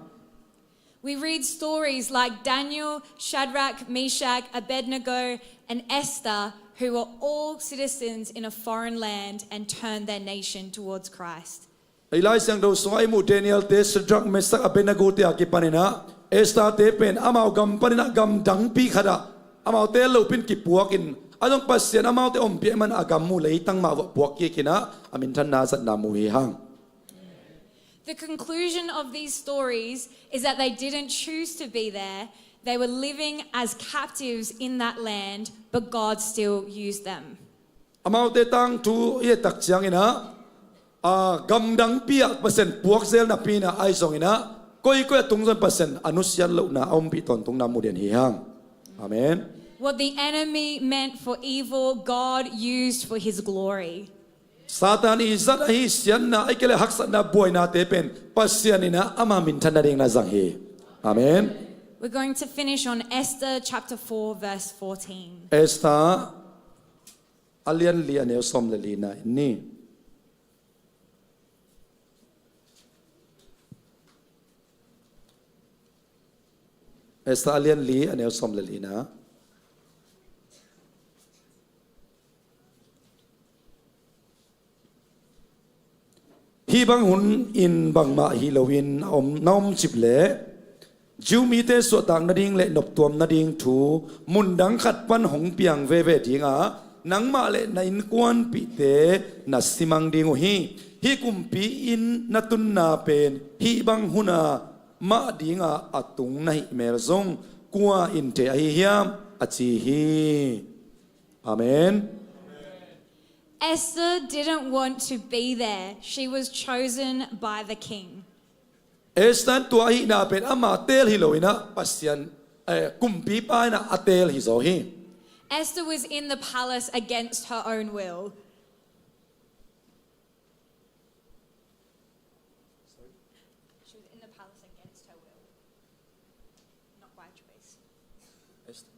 We read stories like Daniel, Shadrach, Meshach, Abednego, and Esther, who were all citizens in a foreign land and turned their nation towards Christ. I Lai Siangtho sungah i muh Daniel-te, Shadrach, Meshach, Abednego-te a kipanin ah Esther-te pen amau gam panin ah gam dangpi khatah amaute lopin kipuakin, a zong Pasian amaute ompih ahih manin a gam uh leitang mah vuah puak kikin ah a minthanna zatna mu hi hang. The conclusion of these stories is that they didn't choose to be there. They were living as captives in that land, but God still used them. Amaute tangthu i et tak ciangin ah, a, gam dangpi ah Pasian puak zel napi in ah ahi zongin ah koikoi a tung zong Pasian a nusiat lohna a ompih tawntungna mu den hi hang. Amen. What the enemy meant for evil, God used for his glory. Satan i zat ahi siatna, ahih kei leh haksatna, buainate pen Pasian in ah ama minthan nading na zang hi. Amen. We're going to finish on Esther chapter four, verse fourteen. Esther a lian li a neu sawm le lina in ni. Esther a lian li a neu sawm le lina. Hih bang hun in bangmah hi loin a om, na om cip leh Jew mite suahtak nading le noptuam nading thu mundang khat pan hong piang veve ding a, nangmah le na innkuanpihte na simang ding uh hi. Hih kumpi inn na tunna pen hih bang hun a mah ding a a tung na hih mel zong kua in thei ahi hiam, a ci hi. Amen. Esther didn't want to be there. She was chosen by the king. Esther tua ahihna pen ama teel hi loin ah Pasian, eh, kumpipa in ah a teel hi zaw hi. Esther was in the palace against her own will. She was in the palace against her will, not by choice. Esther.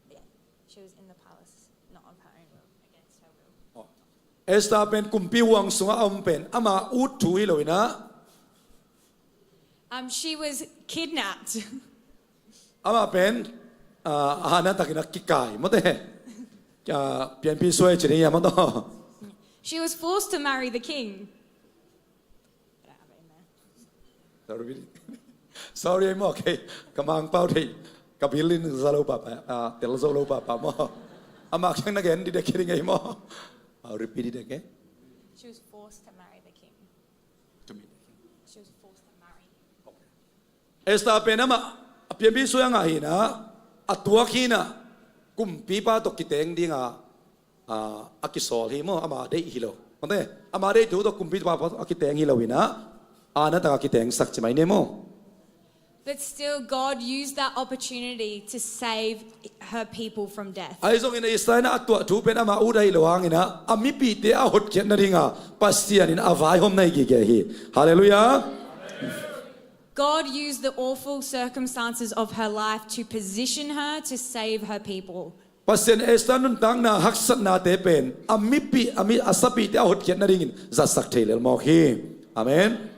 Yeah, she was in the palace, not of her own will, against her will. Oh. Esther pen kumpi huang sungah a om pen ama ut thu hi loin ah. Um, she was kidnapped. Amah pen, ah, a hana takin a kikai mawte. Ah, pianpih suai ci ding hiam maw taw? She was forced to marry the king. Sorry, sorry maw, okay. Ka Mangpau thei, ka bil in za lo papa, ah, tel zo lo papa maw. Amah kiang na gen dih dek hi ding ei maw. I'll repeat it again. She was forced to marry the king. To me. She was forced to marry. Esther pen amah a pianpih suai a ngah hi in ah, a tuak hi in ah, kumpipa tawh kiteng ding a, a, a kisawl hi maw, ama deih hi lo. Mate, ama deih thu tawh kumpipa tawh a kiteng hi lo in ah, a na tak a kitengsak ci mai ni maw. But still, God used that opportunity to save her people from death. Ahi zongin Esther in ah a tuah thu pen ama ut ahi lo hangin ah, a mipihte a hotkhiat nading a Pasian in a vaihawm na hi gige hi. Hallelujah. God used the awful circumstances of her life to position her to save her people. Pasian Esther nuntakna haksatnate pen a mipih, a mi, a sapihte a hotkhiat nadingin zatsak thei lel mawk hi. Amen.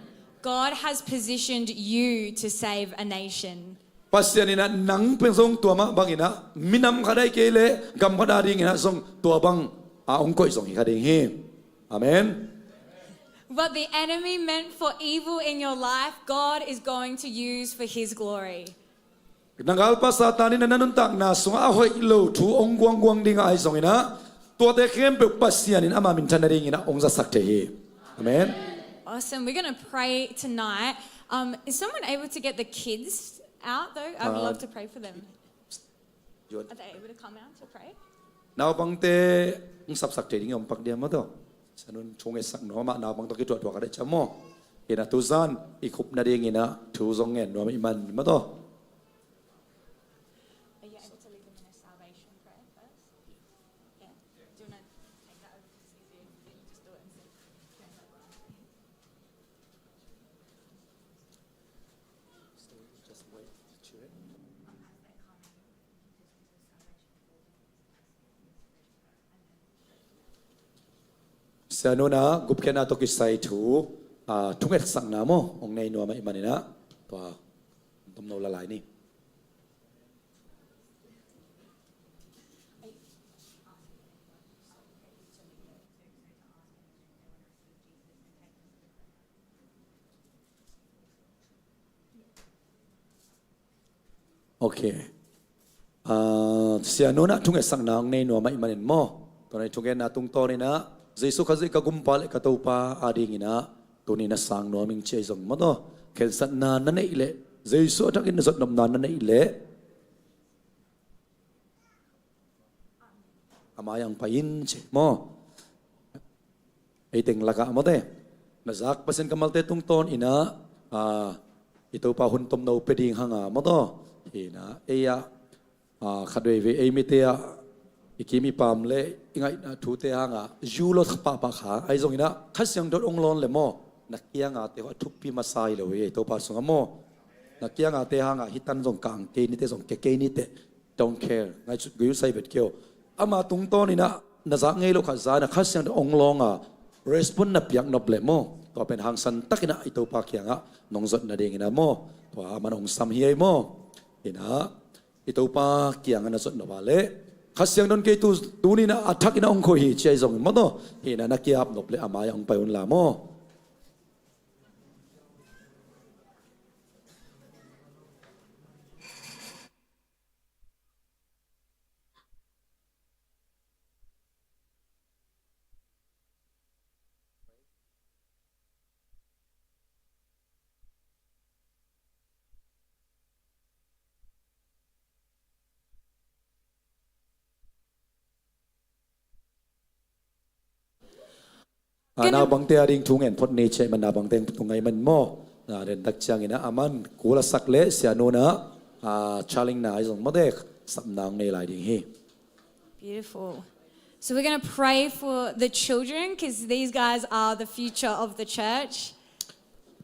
God has positioned you to save a nation. Pasian in ah nang pen zong tua mah bangin ah minam khat ahih kei leh gam khat a dingin ah zong tua bang a hong koih zong hi kha ding hi. Amen. What the enemy meant for evil in your life, God is going to use for his glory. Na galpa Satan in a na nuntakna sungah a hoih lo thu hong guangguang dingah ahi zongin ah, tuate khempeuh Pasian in ama minthan nadingin ah hong zatsak thei hi. Amen. Awesome. We're going to pray tonight. Um, is someone able to get the kids out, though? I'd love to pray for them. Are they able to come out to pray? Naupangte hong sapsak thei ding i om pak diam maw taw? Sianun thu ngetsak nuam ah, naupang tawh kituahtuah ka deih ciam maw? Hi na, tuzan i khup nadingin ah thu zong ngen nuam i man maw taw? Are you able to lead them in a salvation prayer first? Yeah. Do you want to take that over to C C? Just do it and see. Sianun ah gupkhiatna tawh kisai thu, ah, thungetsakna maw hong nei nuam ahih manin ah, tua tomno la lai ni. Ok. Ah, sianun ah thungetsakna hong nei nuam ahih manin maw, tua na i thungetna tungtawnin ah Jesu Khazih ka Gumpa le ka Topa adingin ah tuni na sang nuam ing ci ahi zong maw taw? Khensatna na neih leh, Jesu a thakin na zotnopna na neih leh, a mai-ah hong pai in ci maw? Ei teng lakah maw te, na zak Pasian kammalte tungtawnin ah, ah, i Topa hun tomno pia ding hang a maw taw? Hi na, ei ah, ah, khat veivei ei mite ah i kim i pam le i ngaihna thute hang a zu lo pahpah kha ahi zongin ah, Kha Siangtho hong lawn le maw, na kiang a te a thupi masa hi lo hi, ei Topa sungah maw. Na kiang a te hang a hi tan zong kang kei ni te, zong ke kei ni te. Don't care. Ngaihsut gui uh, sai vet kei uh. Ama tungtawnin ah na zak ngei lo khat za-in ah Kha Siangtho hong lawng a, respond na piak nop leh maw, tua pen hangsan takin ah i Topa kiangah nong zot nadingin ah maw, tua aman hong sam hi ei maw. Hi na, i Topa kiangah na zot nop a leh, Kha Siangtho in kei tu, tuni-in ah a thakin ah hong koih hi ci ahi zongin maw taw? Hi na, na ki-ap nop leh a mai-ah hong pai un la maw. Ah, naupangte ading thu ngen phot ni ci ahih man, naupangte tung ahih man maw. Ah, den tak ciangin ah aman kul a sak leh sianun ah, ah, challenge na ahi zong maw te, sapna hong nei lai ding hi. Beautiful. So we're gonna pray for the children, 'cause these guys are the future of the church.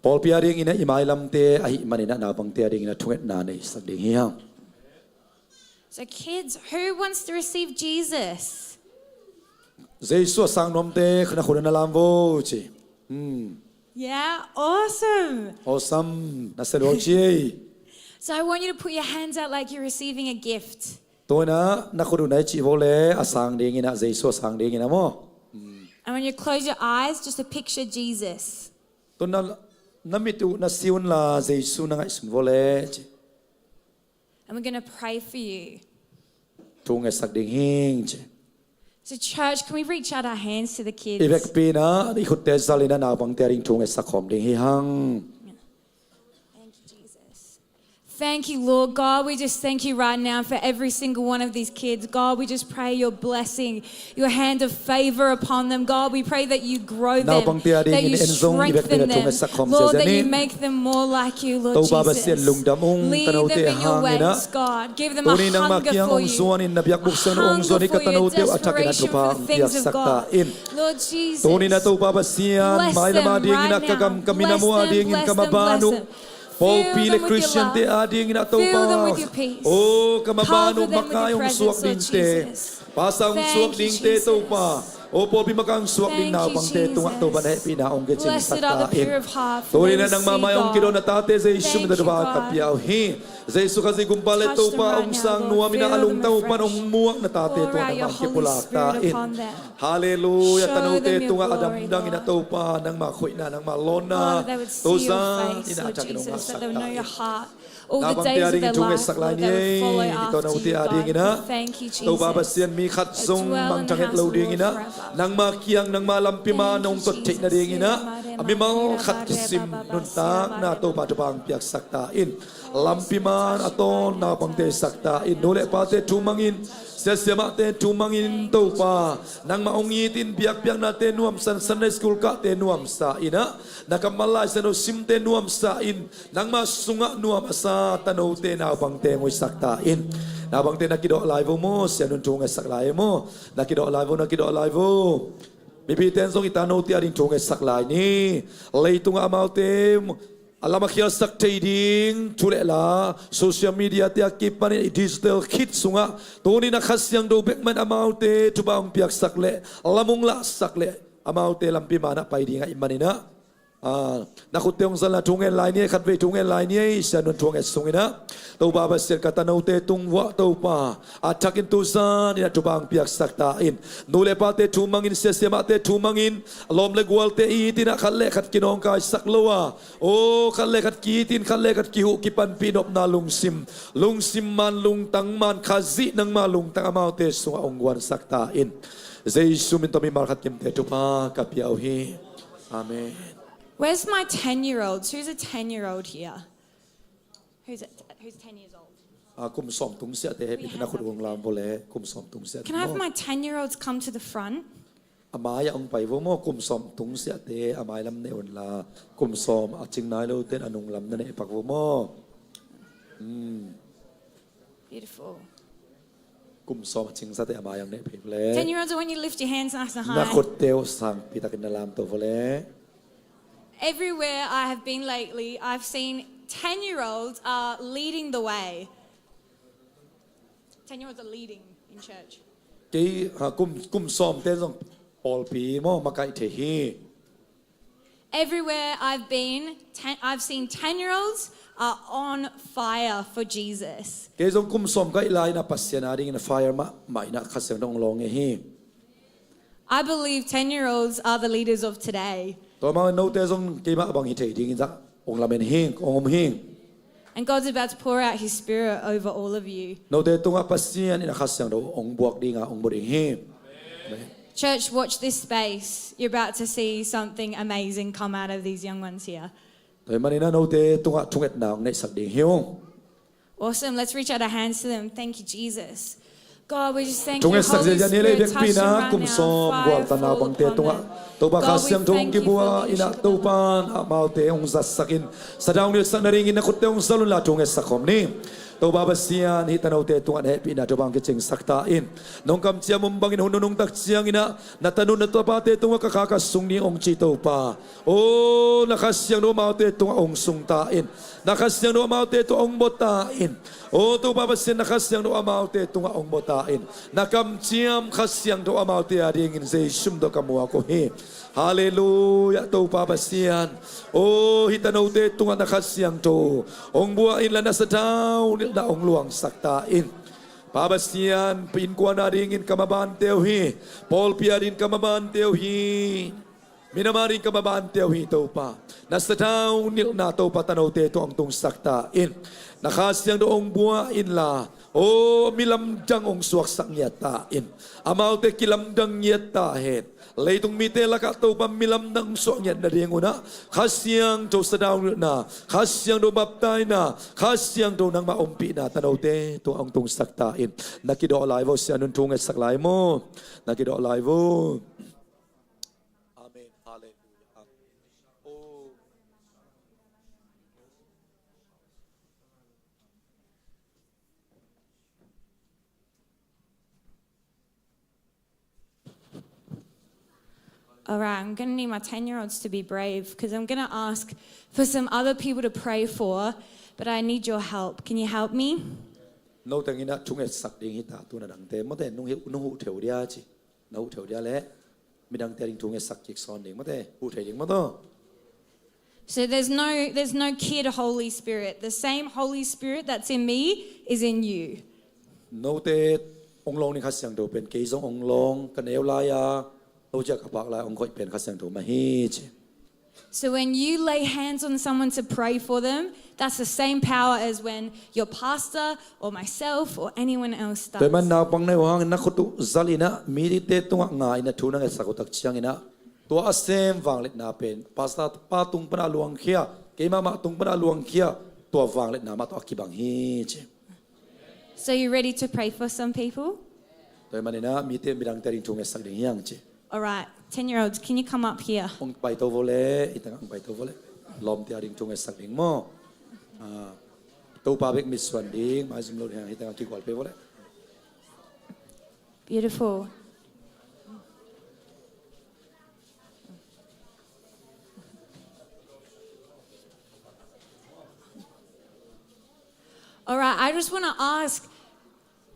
Pawlpi adingin ah i mailamte ahih manin ah naupangte adingin ah thungetna nei sak ding hi hang. So kids, who wants to receive Jesus? Jesu a sang nuamte na khut uh na lam vo ci. Hmm. Yeah, awesome. Awesome. Na sia lo ci ei. So I want you to put your hands out like you're receiving a gift. Tu-in ah na khut uh na i cih vo leh a sang dingin ah, Jesu a sang dingin ah maw. Hmm. And when you close your eyes, just to picture Jesus. Tu-in ah na mit uh na si un la, Jesu na ngaihsun vo leh ci. And we're gonna pray for you. Thu ngetsak ding hing ci. So church, can we reach out our hands to the kids? I vekpi-in ah i khutte zal-in ah naupangte ading thu ngetsak khawm ding hi hang. Thank you, Jesus. Thank you, Lord God. We just thank you right now for every single one of these kids. God, we just pray your blessing, your hand of favor upon them. God, we pray that you grow them, that you strengthen them. Naupangte adingin en zong i vekpi-in ah thu ngetsak khawm ziahziah ni. Lord, that you make them more like you, Lord Jesus. Topa Pasian, lungdam ung, tanote hangin ah. Lead them in your ways, God. Give them a hunger for you. Tuni nangmah kiang hong zuanin, na biakbuk siangtho hong zuanin, ka tanote uh a thakin ah thupha hong piaksak ta in. Lord Jesus, bless them right now. Tuni-in ah Topa Pasian, mailam adingin ah, ka gam ka minam uh adingin, ka maban uh, pawlpi le Khristiante adingin ah Topa, oh, ka maban uh makai hong suak dingte, pasal hong suak dingte Topa, oh, pawlpi makai hong suak ding naupangte tungah Topa na hehpihna hong kicing sak ta in. Tuni-in ah nangmah mai-ah hong kidon na tate Jesu min tawh Topa ka pia uh hi. Jesu Khazih Gumpa le Topa hong sang nuam-in ah a lungtang uh pan hong muak na tate tungah nangmah hong kipulak ta in. Halleluiah. Tanote tungah a damdangin ah Topa nangmah khoihna, nangmah lawnna, tuzan-in ah a thakin hong ngahsak ta in. All the days of their life, Lord, they would follow after you, God. We thank you, Jesus. Topa Pasian, mi khat zong mangthang het lo dinginah, nangma kiang, nangma lampi man hong tot theih nadinginah a mimal khat kisim nuntakna Topa thupha hong piaksak ta in. Lampi man a tawn naupangte sak ta in. Nu le pate thu mangin, sia siamahte thu mangin Topa, nangmah hong it in, biakpiaknate nuamsa in, Sunday school kahte nuamsa inah, na kammal Lai Siangtho simte nuamsa in, nangma sungah nuam a sa tanote naupangte hong hoihsak ta in. Naupangte na kidawh lai vo maw, Sia Nun thu hong ngetsak lai maw? Na kidawh lai vo, na kidawh lai vo. Mipite in zong i tanote a ding thu hong ngetsak lai ni. Leitungah amaute a lam a khialsak thei ding thu le la, social media te a kipanin i digital khit sungah tuni-in a Kha Siangtho bek man amaute thupha hong piaksak le lam hong lahsak le amaute lampi manah pai ding ahih maninah, ah, na khutte hong zalna thu ngen lai ni ei, khatvei thu ngen lai ni ei, Sia Nun thu hong nget sunginah. Topa Pasian, ka tanote tung vuah Topa, a thakin tuzan inah thupha hong piaksak ta in. Nu le pate thu mangin, sia siamahte thu mangin, a lawm le gualte it inah khat le khat kinawngkaisak lo a, aw, khat le khat ki-it in, khat le khat kihuh kipanpih nopna lungsim, lungsim man, lungtang man, Khazih nangma lungtang amaute sungah hong guansak ta in. Jesu min tawh mimal khat kimte thupha ka pia uh hi. Amen. Where's my ten-year-olds? Who's a ten-year-old here? Who's a, who's ten years old? Ah, kum sawm tung siate hehpih na khut hong lam vo le, kum sawm tung siate. Can I have my ten-year-olds come to the front? A mai-ah hong pai vo maw, kum sawm tung siate a mai lam neh unla, kum sawm a cing nai lote in a nung lam na neh pak vo maw. Hmm. Beautiful. Kum sawm a cingsate a mai-ah hong neh phei vo le. Ten-year-olds, I want you to lift your hands nice and high. Na khutte uh sangpi takin na lamto vo le. Everywhere I have been lately, I've seen ten-year-olds are leading the way. Ten-year-olds are leading in church. Kei, ha, kum, kum sawmte zong pawlpi maw, makaih thei hi. Everywhere I've been, ten, I've seen ten-year-olds are on fire for Jesus. Kei zong kum sawm kaih lai-in a Pasian a dingin a fire mahmah inah Kha Siangtho hong lawng hi. I believe ten-year-olds are the leaders of today. Tua mah note zong keimah bang hi thei dingin zah hong lamen hi, hong om hi. And God's about to pour out his spirit over all of you. Note tungah Pasian in a Kha Siangtho hong buak dinga hong buak ding hi. Amen. Church, watch this space. You're about to see something amazing come out of these young ones here. Tua hi maninah note tungah thungetna hong neihsak ding hi ung. Awesome. Let's reach out our hands to them. Thank you, Jesus. God, we just thank you, Holy Spirit, touch them right now. Fire fall upon them. Thungetsak ziahziah ni lei bekpi-in ah kum sawm gualta naupangte tungah Topa Kha Siangtho hong kibua inah Topa in amaute hong zatsak in, sadau nilhsak nadingin na khutte hong zal unla thungetsak khawm ni. Topa Pasian, hih tanote tungah na hehpihna thupha hong kicingsak ta in. Nong kamciam om bangin hun nunung tak cianginah na tanu na tapate tungah ka kha ka sung ding hong ci Topa. Aw, na Kha Siangtho amaute tungah hong sung ta in. Na Kha Siangtho amaute tungah hong bua ta in. Aw, Topa Pasian, na Kha Siangtho amaute tungah hong bua ta in. Na kamciam Kha Siangtho amaute a dingin Jesu min tawh ka muak uh hi. Halleluiah, Topa Pasian. Aw, hih tanote tungah na Kha Siangtho hong bua inla na sadau nilhna hong luangsak ta in. Pa Pasian, innkuan a dingin ka mabante uh hi. Pawlpi a dingin ka mabante uh hi. Minam a dingin ka mabante uh hi Topa. Na sadau nilhna Topa tanote tungah hong tungsak ta in. Na Kha Siangtho hong bua inla, aw, mi lamdang hong suaksak ngiat ta in. Amaute kilamdang ngiat ta hen. Leitung mite lakah Topa mi lamdang hong suak ngiat nadingunah Kha Siangtho sadau nilhna, Kha Siangtho baptaina, Kha Siangtho nangmah ompihna tanote tungah hong tungsak ta in. Na kidawh lai vo, Sia Nun thu ngetsak lai maw? Na kidawh lai vo. Amen. Halleluiah. Oh. All right, I'm going to need my ten-year-olds to be brave because I'm going to ask for some other people to pray for, but I need your help. Can you help me? No teng inah thungetsak ding hi ta, tu na dangte mawte, nung hi, nung huh theu dia ci. Na huh theu dia leh midangte a ding thungetsak kik sawn ding mawte, huh thei ding mawtaw. So there's no, there's no kid Holy Spirit. The same Holy Spirit that's in me is in you. Note hong lawng ding Kha Siangtho pen kei zong hong lawng, ka neu lai-a, no ciah ka pak lai hong koih pen Kha Siangtho mah hi ci. So when you lay hands on someone to pray for them, that's the same power as when your pastor or myself or anyone else does. Tua ahih manin naupang na hi uh hangin na khut uh zal in ah, mite tungah nga in ah thu na ngetsak uh tak ciangin ah, tua a sem vangliatna pen pastor pa tung pan a luangkhia, keimah mah tung pan a luangkhia, tua vangliatna mah tawh a kibang hi ci. So you ready to pray for some people? Tua ahih manin ah mite, midangte ading thu ngetsak ding hi hang ci. All right, ten-year-olds, can you come up here? Hong paito vo le, hih tengah hong paito vo le. Lawmte ading thu ngetsak ding maw? Ah, Topa bek mitsuan ding, maizum lo ding, hih tengah kigual pei vo le. Beautiful. All right, I just want to ask,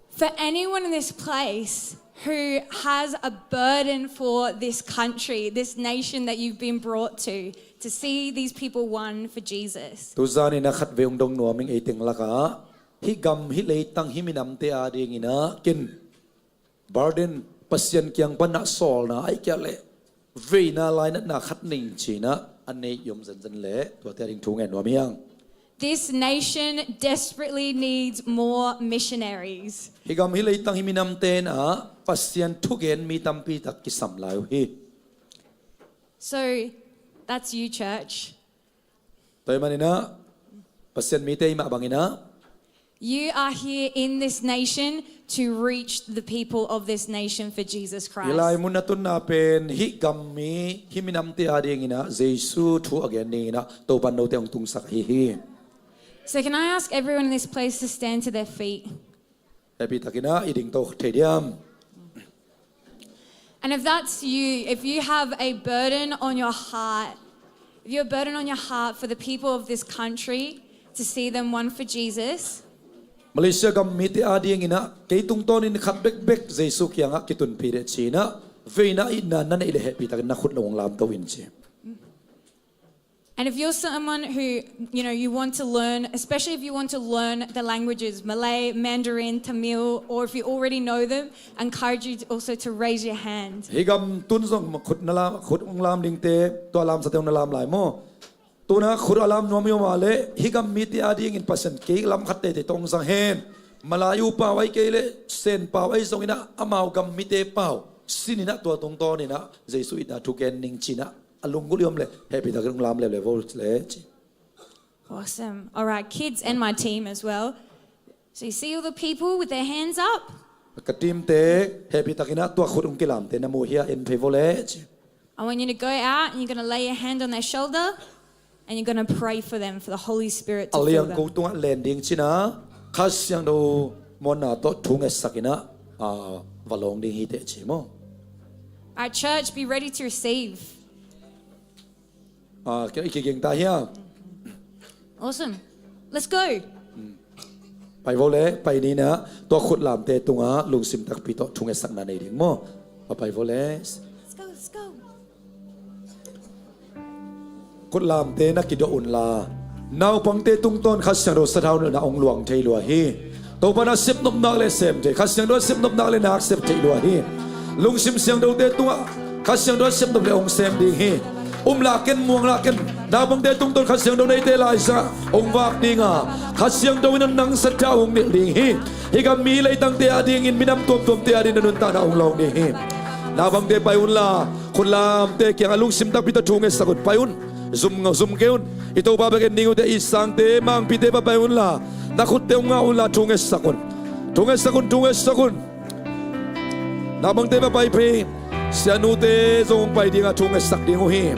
for anyone in this place who has a burden for this country, this nation that you've been brought to, to see these people won for Jesus. Tuzan in ah khatvei hong dong nuam ing, ei teng lakah, hih gam, hih leitang, hih minamte adingin ah ken burden, Pasian kiang pan ah sawlna, ahih kei leh veina lainatna khat nei ing ci-in ah a nei i om zenzen leh tuate ading thu ngen nuam hi hang. This nation desperately needs more missionaries. Hih gam, hih leitang, hih minamte in ah Pasian thugen mi tampi tak kisam lai uh hi. So, that's you, church. Tua ahih manin ah Pasian mite i hih mah bangin ah, you are here in this nation to reach the people of this nation for Jesus Christ. Hih lai mun na tunna pen hih gam mi, hih minamte adingin ah Jesu thu a gen dingin ah Topan note hong tungsak ahi hi. So can I ask everyone in this place to stand to their feet? Hehpih takin ah i dingto thei diam? And if that's you, if you have a burden on your heart, if you have a burden on your heart for the people of this country, to see them won for Jesus, Malaysia gam mite adingin ah kei tungtawnin khat bekbek Jesu kiangah kitunpih ding ci-in ah veina itna na neih leh hehpih takin na khut hong lamto in ci. And if you're someone who, you know, you want to learn, especially if you want to learn the languages, Malay, Mandarin, Tamil, or if you already know them, I encourage you to also to raise your hand. Hih gam tun zong khut na lam, khut hong lam dingte, tua lamsate hong na lam lai maw? Tu-in ah khut a lam nuam hi om a leh, hih gam mite adingin Pasian kei lam khat teitei tawh hong zang hen. Malay pau ahih kei leh Sen pau ahi zongin ah amau gam mite pau sin in ah tua tungtawnin ah Jesu itna thu gen ning ci-in ah a lunggulh i om leh hehpih takin hong lam leuleu vo le ci. Awesome. All right, kids and my team as well. So you see all the people with their hands up? Ka team-te, hehpih takin ah tua khut hong kilamte na mu hia, en phei vo le ci. I want you to go out and you're gonna lay your hand on their shoulder and you're gonna pray for them, for the Holy Spirit to fill them. A liangko tungah len ding ci-in ah Kha Siangtho muanna tawh thu ngetsak in ah, ah, va lawng ding hi teh ci maw? All right, church, be ready to receive. Ah, ki, kiging ta hia? Awesome. Let's go. Pai vo le, pai ni in ah tua khut lamte tungah lungsim takpi tawh thu ngetsakna nei ding maw? Pai vo le. Let's go, let's go. Khut lamte na kidawh un la, naupangte tungtawn Kha Siangtho sathau nilhna hong luang thei lua hi. Topa na sepnop nak le sem thei, Kha Siangtho sepnop nak le nak sep thei lua hi. Lungsim siangthote tungah Kha Siangtho sepnop le hong sem ding hi. Um la ken, muang la ken, naupangte tungtawn Kha Siangtho neite laizangah hong vak ding a, Kha Siangtho in nang sathau hong nilh ding hi. Hih gam mi leitangte adingin, minam tuamtuamte adingin na nuntakna hong lawng ding hi. Naupangte pai un la, khut lamte kiangah lungsim takpi tawh thu ngetsak un, pai un. Zum, zum kei un. I Topa bek en ding uh teh, i sangte, mangpite, pai un la, na khutte hong ngah un la, thu ngetsak un. Thu ngetsak un, thu ngetsak un. Naupangte pai phei. Sianute zong hong pai ding a, thu ngetsak ding uh hi.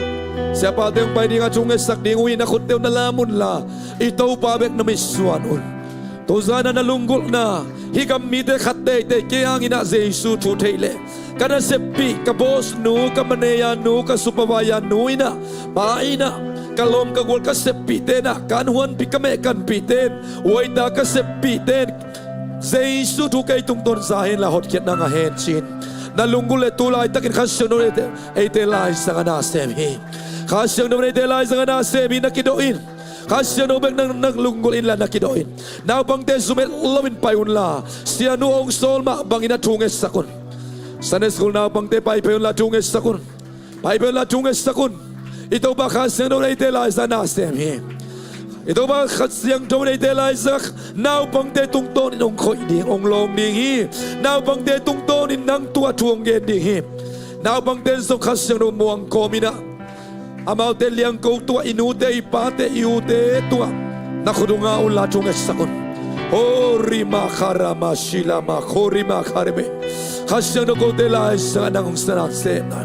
Siapate hong pai ding a, thu ngetsak ding uh hi. Na khutte uh na lam un la, i Topa bek na mitsuan un. Tuzan a na lunggulhna, hih gam mite khat teitei kei hangin ah Jesu thu theih leh, ka naseppih, ka boss nu, ka manager nu, ka supervisor nu in ah, pa in ah, ka lawm ka gual ka seppihte in ah, ka an huanpih, ka meh kanpihte in, waiter ka seppihte in, Jesu thu kei tungtawn za hen la, hotkhiatna ngah hen ci-in na lunggulh leh, tu laitakin Kha Siangtho in eite, eite laizang a na sem hi. Kha Siangtho in eite laizang a na sem hi. Na kidawh in. Kha Siangtho bek na, na lunggulh in la, na kidawh in. Naupangte zumel loin pai un la, sianu hong sawl mah bangin ah thu ngetsak un. Sunday school naupangte pai phei un la, thu ngetsak un. Pai phei un la, thu ngetsak un. I Topa Kha Siangtho in eite laizang na sem hi. I Topa Kha Siangtho in eite laizang naupangte tungtawnin hong khoih ding, hong lawng ding hi. Naupangte tungtawnin nang tungah thu hong gen ding hi. Naupangte zong Kha Siangtho muang kawm in ah, amaute liangko tungah, i nute, i pate, i ute tungah na khut hong ngah unla thu hong ngetsak un. Ho rima kha rama shila ma kho rima kha rime. Kha Siangtho kote laizangah nang hong sa na sem na.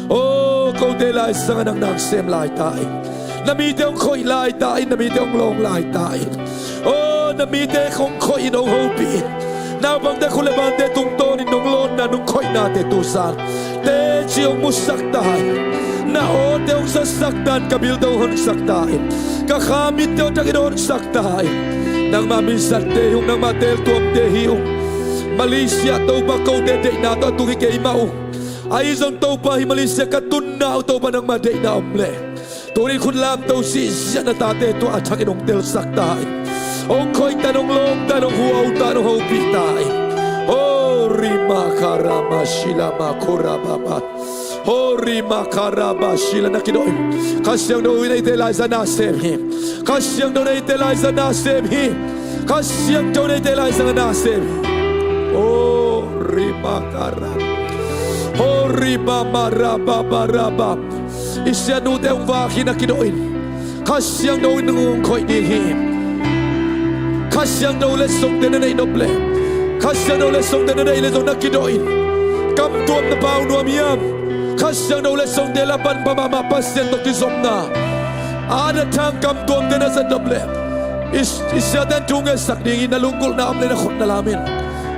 O, kote laizangah nang na sem lai ta in. Na mite hong khoih lai ta in, na mite hong lawng lai ta in. O, na mite hong khoih in, hong hopih in. Naupangte, khut le bante tungtawnin nong lawnnate, nong khoihnate tu zan teci hong musak ta in. Na awte hong zasak ta in, ka bilte hong honsak ta in. Ka kha mitte hong thak in, hong honsak ta in. Nangmah min zatte hi ung, nangmah teeltuamte hi ung. Malaysia Topa kote deihna tawh a tung hi kei mah ung. Ahi zong Topa, hih Malaysia ka tunna uh Topa, nangmah deihna om leh, tuni in khut lamto ziahziah na tate tungah a thakin hong telsak ta in. Hong khoih ta in, hong lawng ta in, hong huau ta in, hong hopih ta in. Ho rima kha rama shila ma kho rama ba. Ho rima kha rama shila, na kidawh in. Kha Siangtho in eite laizang na sem hi. Kha Siangtho in eite laizang na sem hi. Kha Siangtho in eite laizang na sem hi. O rima kha ra. Ho rima ma rama ba rama. I siahnute hong vak hi, na kidawh in. Kha Siangtho in nang hong khoih ding hi. Kha Siangtho letsongte na neih nop leh, Kha Siangtho letsongte na neih leh zong na kidawh in. Kam tuam na pau nuam hiam? Kha Siangtho letsongte la pan pha mahmah, Pasian tawh kizopna, a na thang kam tuamte na zat nop leh, i, i siate'n thu ngetsak ding hi. Na lunggulhna om leh na khut na lam in.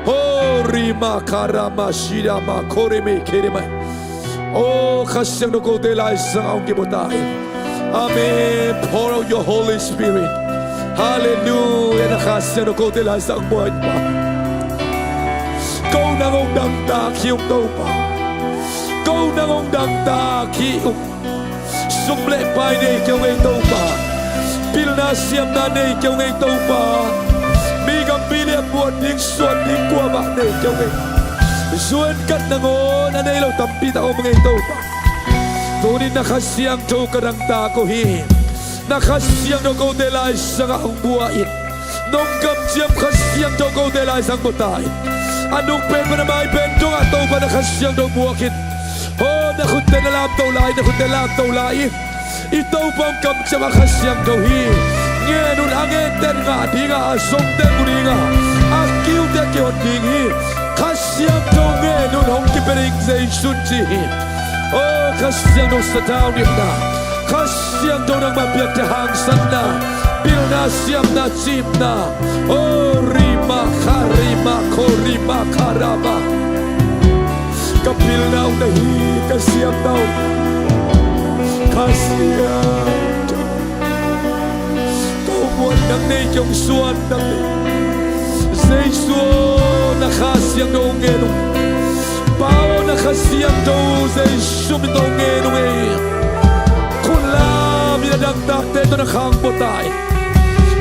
Ho rima kha rama shila ma kho rime khe rime. O, Kha Siangtho kote laizangah hong kibua ta in. Amen. Pour out your Holy Spirit. Hallelujah. Na Kha Siangtho kote laizang bua in Pa. Ko nang hong dangtak hi ung Topa. Ko nang hong dangtak hi ung. Sum le pai nei kei ung ei Topa. Pilna siamna nei kei ung ei Topa. Mi gam mi lian muan ding suan ding kuamah nei kei ung ei. Zuan kat nangawn a nei lo tampi tak om ung ei Topa. Tuni-in na Kha Siangtho ka dangtak uh hi. Na Kha Siangtho kote laizangah hong bua in. Nong kamciam Kha Siangtho kote laizang bua ta in. A nung pen pan a mai pen dongah Topa na Kha Siangtho muak in. Ho, na khutte na lamto lai, na khutte lamto lai in. I Topa hong kamciam a Kha Siangtho hi. Ngen un, a ngente'n ngah ding a, a zongte'n mu ding a, a kiute kihon ding hi. Kha Siangtho ngen un, hong kipia ding Jesu'n ci hi. O, Kha Siangtho sathau nitna, Kha Siangtho nangmah piakte hangsanna, pilna siamna cimna. O rima kha rima kho rima kha rama. Ka pilna uh na hi, ka siamna uh, Kha Siangtho. Ko muan nang nei kei ung, suan nang nei. Jesu aw, na Kha Siangtho ngen ung. Pa aw, na Kha Siangtho Jesu min tawh ngen ung ei. Khut lam in a dangtakte tawh na Kha hong bua ta in.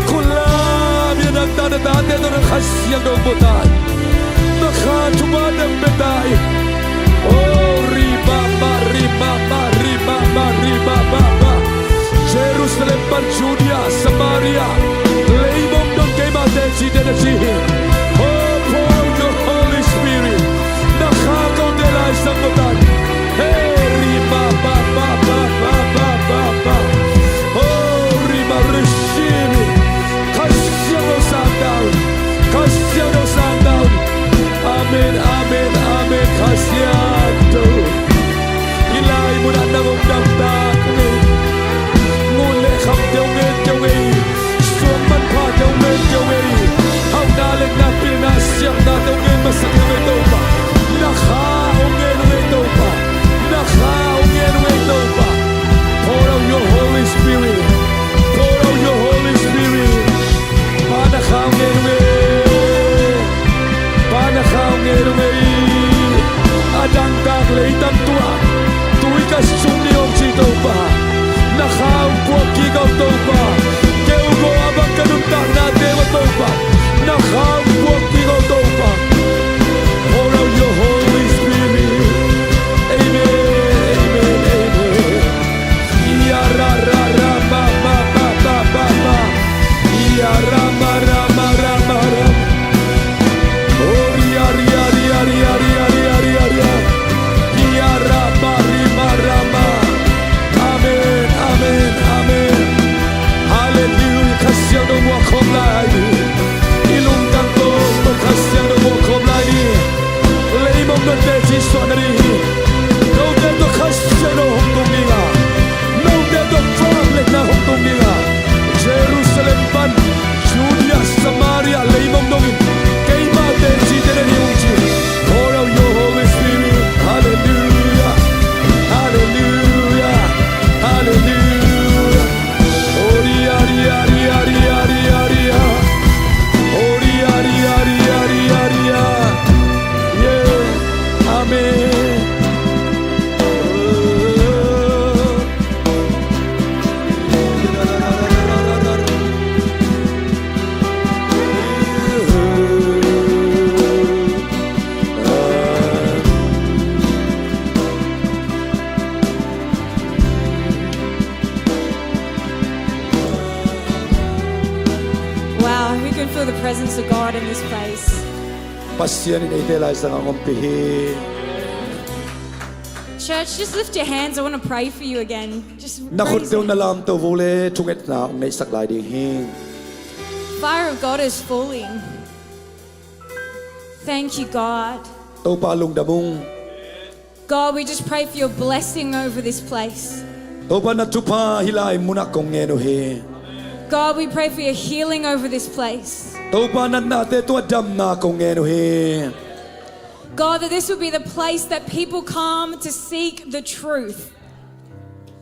Khut lam in a dangtak na tate tawh na Kha Siangtho hong bua ta in. Na Kha thupha teng pia ta in. O rima ma rima ma rima ma rima ma ma. Jerusalem pan Judea, Samaria, leibawm dong keimah teci den a ci hi. Oh, pour out your Holy Spirit. Na Kha kote laizang bua ta in. Hey, rima ba ba ba ba ba ba ba. Oh, rima, receive it. Kha Siangtho sang ta un. Kha Siangtho sang ta un. Amen, amen, amen. Kha Siangtho. Hih lai munah nang hong dangtak ung ei. Ngun le khamte hong ngen kei ung ei. Suang manphate hong ngen kei ung ei. Hauhna lekna pilna siamnate hong ngen masa kei ung ei Topa. Na Kha hong ngen ung ei Topa. Na Kha hong ngen ung ei Topa. Pour out your Holy Spirit. Pour out your Holy Spirit. Pa, na Kha hong ngen ung ei. Pa, na Kha hong ngen ung ei. A dangtak leitang tungah tui ka sung ni hong ci Topa. Na Kha hong puak kik a Topa. Keu go a bang ka nuntaknate uh Topa. Na Kha hong puak kik a Topa. Pour out your Holy Spirit. Amen, amen, amen. Pasian in eite laizang ah hong ompih hi. Church, just lift your hands. I want to pray for you again. Just na khut raise teuh your na hand. Lamto vule thungetna hong neihsak lai ding hi. Fire of God is falling. Thank you, God. Topa lungdam ung. God, we just pray for your blessing over this place. Topa na thupha hih lai munah kong ngen uh hi. God, we pray for your healing over this place. Topa natnate tungah damna kong ngen uh hi. God, that this will be the place that people come to seek the truth.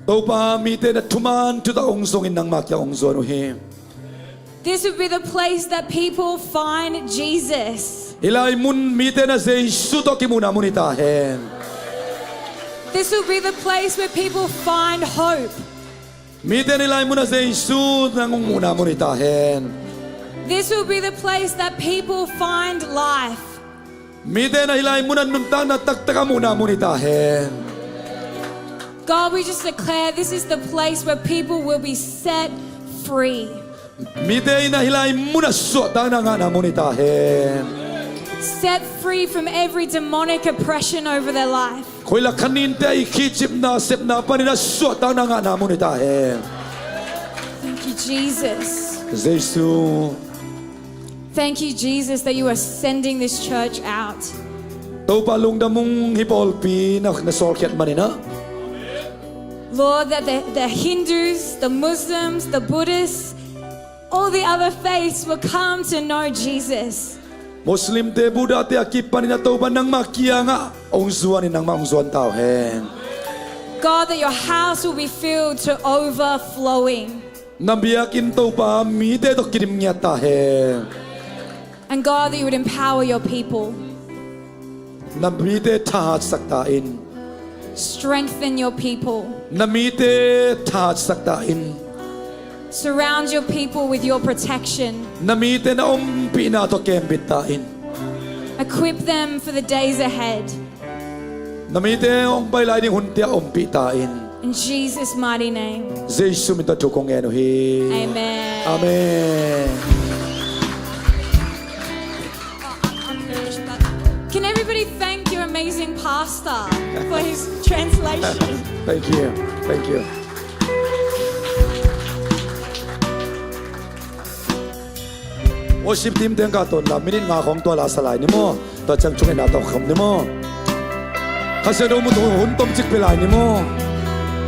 Topa mite na thuman thutak hong zongin nangmah kiang hong zuan uh hi. This would be the place that people find Jesus. Hih lai mun mite na Jesu tawh kimuhna mun hi ta hen. This will be the place where people find hope. Mite na hih lai mun na Jesu nang hong muhna mun hi ta hen. This will be the place that people find life. Mite na hih lai mun a nuntakna taktak a muhna mun hi ta hen. God, we just declare this is the place where people will be set free. Mite in a hih lai mun a suahtakna ngahna mun hi ta hen. Set free from every demonic oppression over their life. Khuila khaninte a i khihcipna sepna panin a suahtakna ngahna mun hi ta hen. Thank you, Jesus. Jesu. Thank you, Jesus, that you are sending this church out. Topa lungdam ung, hih pawlpi na, na sawlkhiat manin ah. Lord, that the, the Hindus, the Muslims, the Buddhists, all the other faiths will come to know Jesus. Muslimte, Buddhate a kipanin ah Topa nangmah kiangah hong zuanin nangmah hong zuan ta uh hen. God, that your house will be filled to overflowing. Na biakinn Topa mite tawh kidim ngiat ta hen. And God, that you would empower your people. Na mite thahatsak ta in. Strengthen your people. Na mite thahatsak ta in. Surround your people with your protection. Na mite na ompihna tawh kembit ta in. Equip them for the days ahead. Na mite hong pai lai ding hunte ah ompih ta in. In Jesus' mighty name. Jesu min tawh thu kong ngen uh hi. Amen. Amen. Can everybody thank your amazing pastor for his translation? Thank you. Thank you. Worship team teng ka ton la, minute nga khong tua la sa lai ni maw. Tua ciang thungetna tawh khawm ni maw. Kha Siangtho mu tung hun tom cik pia lai ni maw.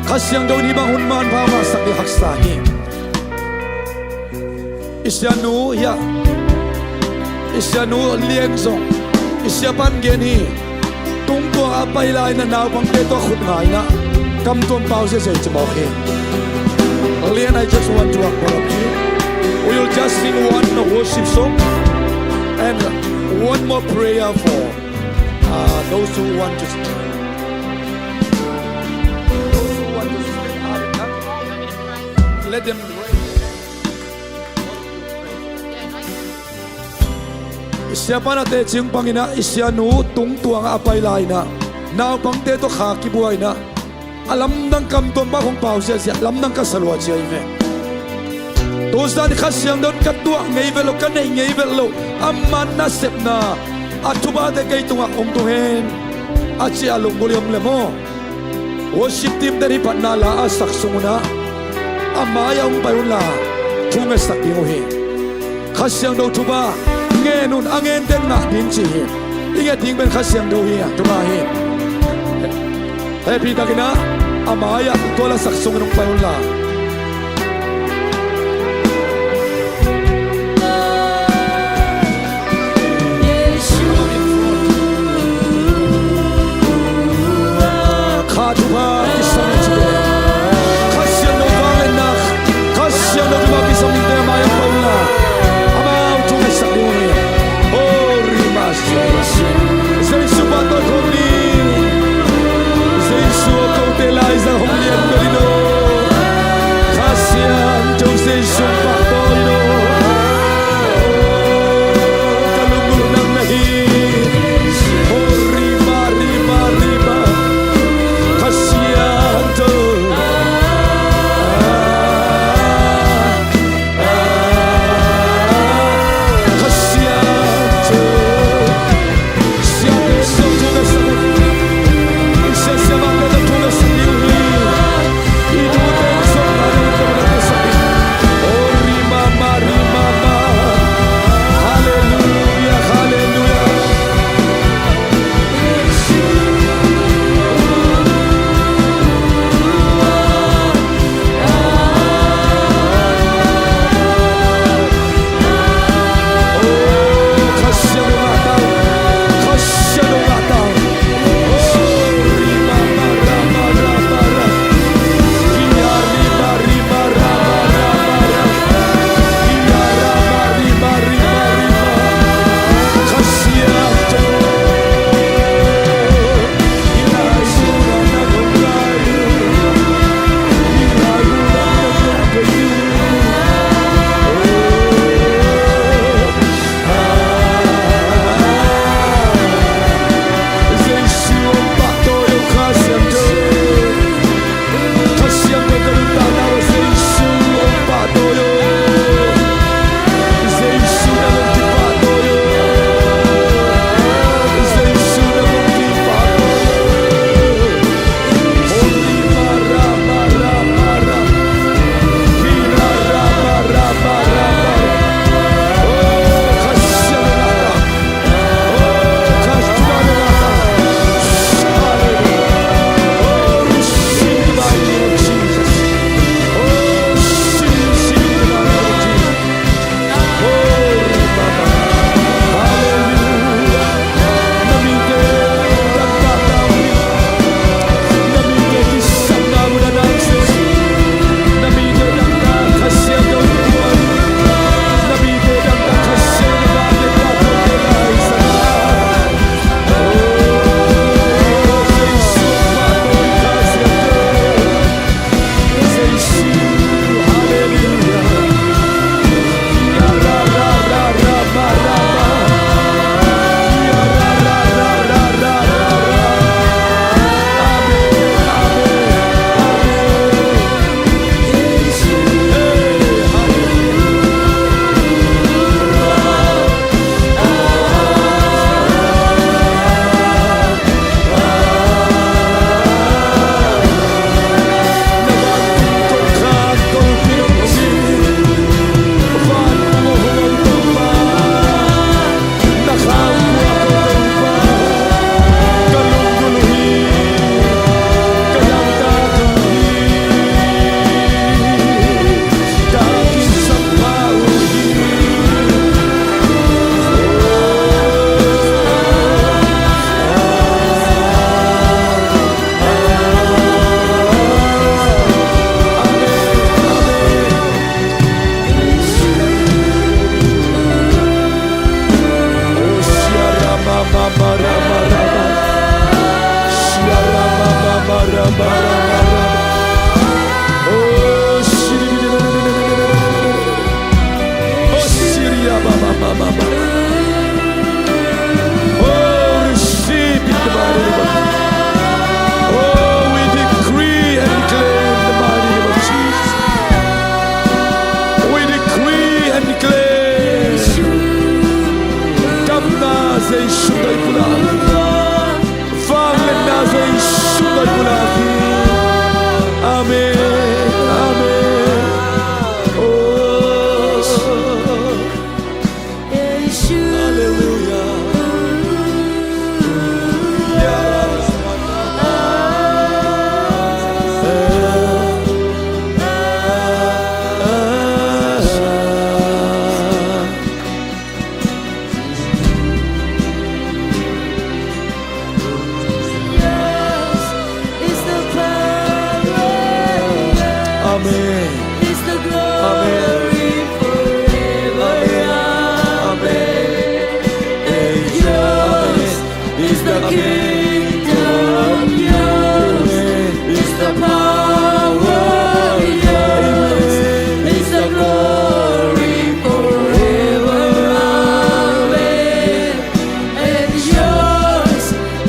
Kha Siangtho in hih bang hun manpha ngahsak ding haksa hi. I sianu hiah, i sianu Lian zong i siapan gen hi. Tungtuang a pai lai-in a naupangte tawh khut nga-in a kamtuam pau ziahziah ci mawk hi. Lian, I just want to acknowledge you. We will just sing one worship song and one more prayer for, uh, those who want to, those who want to stay out. Let them pray. I siapa na teci hong pang in a, i sianu tungtuang ah a pai lai-in a, naupangte tawh kha kibuai-in a, a lamdang kamtuam bang hong pau ziahziah, lamdang ka sa lua ci hi ve. Tu zan Kha Siangtho in ka tuah ngei vet lo, ka neih ngei vet lo, amah nasepna, a thuphate kei tungah hong tung hen, a ci a lunggulh i om le maw. Worship team ten hih phatna la a sak sung un a, a mai-ah hong pai un la, thu ngetsak ding uh hi. Kha Siangtho thupha ngen un, a ngente in ngah ding ci hi. I nget ding pen Kha Siangtho hi a, thupha hi. Hehpih takin a, a mai-ah tua la sak sung un hong pai un la. Kha thupha kisam in cite, Kha Siangtho vangliatna, Kha Siangtho thupha kisam in cite mai-ah hong pai un la, amau thu ngetsak ding uh hi. Holy Master, Jesu pahtawi khawm ni. Jesu a kote laizang hong lian bel in aw. Oh, Syria, ba, ba, ba, ba, ba. Oh, receive in the mighty name of Jesus. Oh, we decree and declare in the mighty name of Jesus. We decree and declare. Damna Zeisu tawh i pulak hi. Vangliatna Zeisu tawh i pulak hi. Amen. Amen. Oh. Hallelujah. Yours is the power, Amen. Is the glory, Amen. Forever. Amen. Amen. And yours, Amen. Is the kingdom, yours is the power, yours is the glory forever. Amen. And yours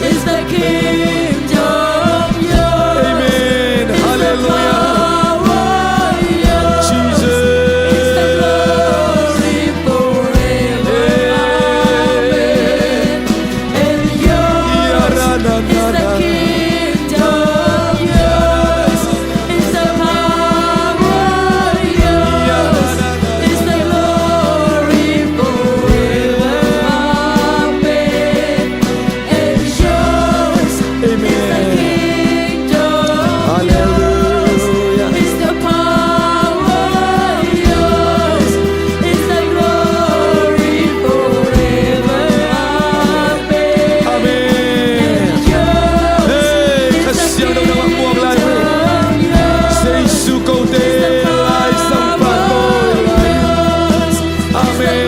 is the kingdom, yours, Amen. Is the Hallelujah. Power, yours, Jesus, is the glory forever. Amen. And yours is the kingdom, yours is the power, yours is the glory forever. Amen. And yours is the kingdom, yours is the power, yours is the glory forever. Amen. Amen. Hey, Kha Siangtho nang a muak lai ve. Jesu kote Lai Siangtho. Amen.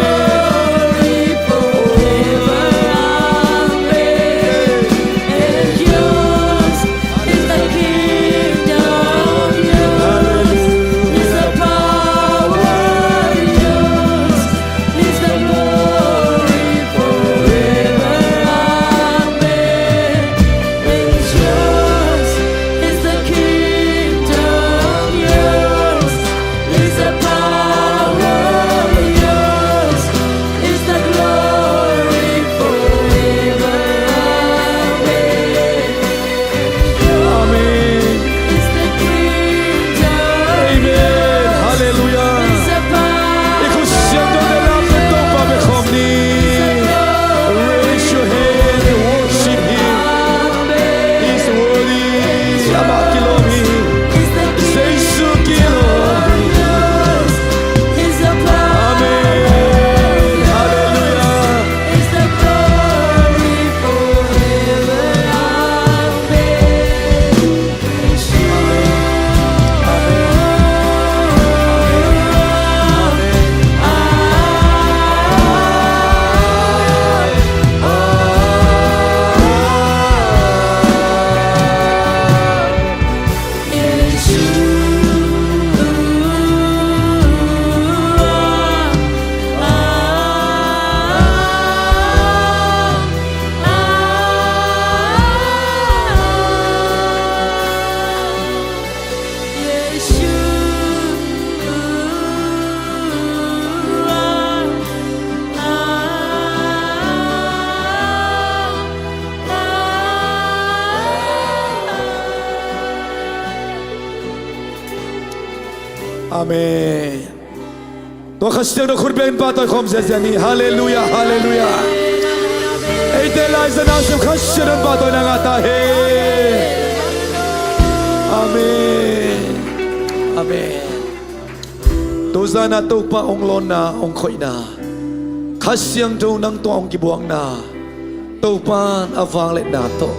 Is the kingdom yours, is the power yours, is the glory forever. Amen. And yours is the kingdom, yours is the power, yours is the glory forever. Amen. Amen. Amen. Hallelujah. I khut siangtho te la, Topa bia khawm ni. Raise your hand and worship Him. He's worthy. Amah kilawm hi. Jesu kilawm hi. Amen. Hallelujah. Amen. Tua Kha Siangtho khut bengin pahtawi khawm ziazia ni. Halleluiah, halleluiah. Eite Lai Siangtho nasem Kha Siangtho in pahtawi na ngah ta hen. Amen. Amen. Tuzan a Topa hong lawnna, hong khoihna, Kha Siangtho nang tungah hong kibuakna, Topa in a vangliatna tawh,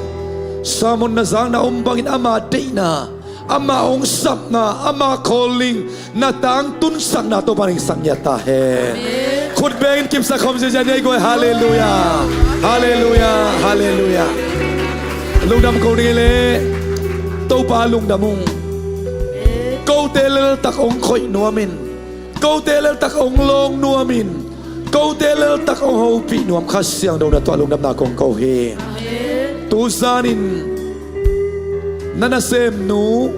Solomon na zakna om bangin ama deihna, ama hong sapna, ama calling na tangtun sakna Topa in hong sak ngiat ta hen. Amen. Khut bengin kipsak khawm ziazia ni ei guai. Halleluiah. Halleluiah. Halleluiah. Lungdam ko ning ei leh. Topa lungdam ung. Kote leltak hong khoih nuamin, kote leltak hong lawng nuamin, kote leltak hong hopih nuam Kha Siangtho na tungah lungdamna kong ko hi. Tu zanin na nasemnu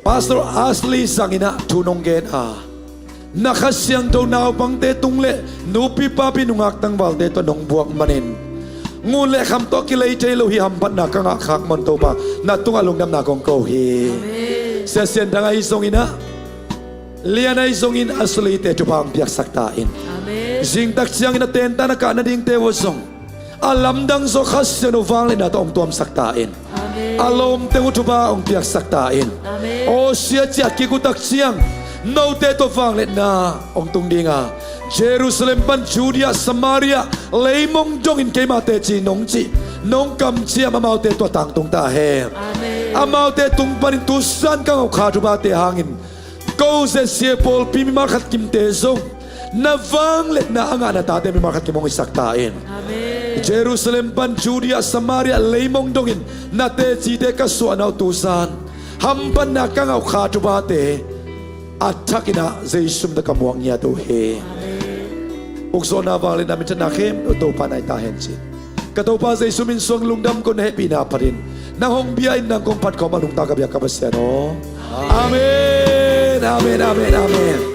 Pastor Ashley zangin ah thu nong gen a, na Kha Siangtho naupangte tung le nupi papi nungak tangvalte tawh nong buak manin ngun le kham tawh kilei thei lo hi hamphatna ka ngah khak man Topa na tungah lungdamna kong ko hi. Sia Sian Thang ahi zongin ah, Lian ahi zongin Ashley te thupha hong piaksak ta in. Zingtak ciangin a tentan a kah nadingte uh zong a lamdang zaw Kha Siangtho vangliatna tawh hong tuamsak ta in. A lawmte uh thupha hong piaksak ta in. Aw sia, ciat kik uh tak ciang note tawh vangliatna hong tung ding a, Jerusalem pan Judea, Samaria, leimong dongin keima teci nong cih, nong kamciam amaute tawh tangtung ta hen. Amaute tung panin tu zan ka ngah uh Kha thuphate hangin ko Z C A pawlpi mimal khat kimte zong na vangliatna a ngah na tate mimal khat kim hong hisak ta in. Jerusalem pan Judea, Samaria, leimong dongin na tecite ka suahna uh tu zan hamphatna ka ngah uh Kha thuphate a thakin ah Jesu min tawh ka muak ngiat uh hi. Ukzawhna vangliatna minthanna khempeuh Topa na hi ta hen ci. Ka Topa Jesu min suang lungdam ko, na hehpihna phatin nang hong bia in, nang kong phat khawm a lungta ka biak ka Pasian aw. Amen, amen, amen, amen.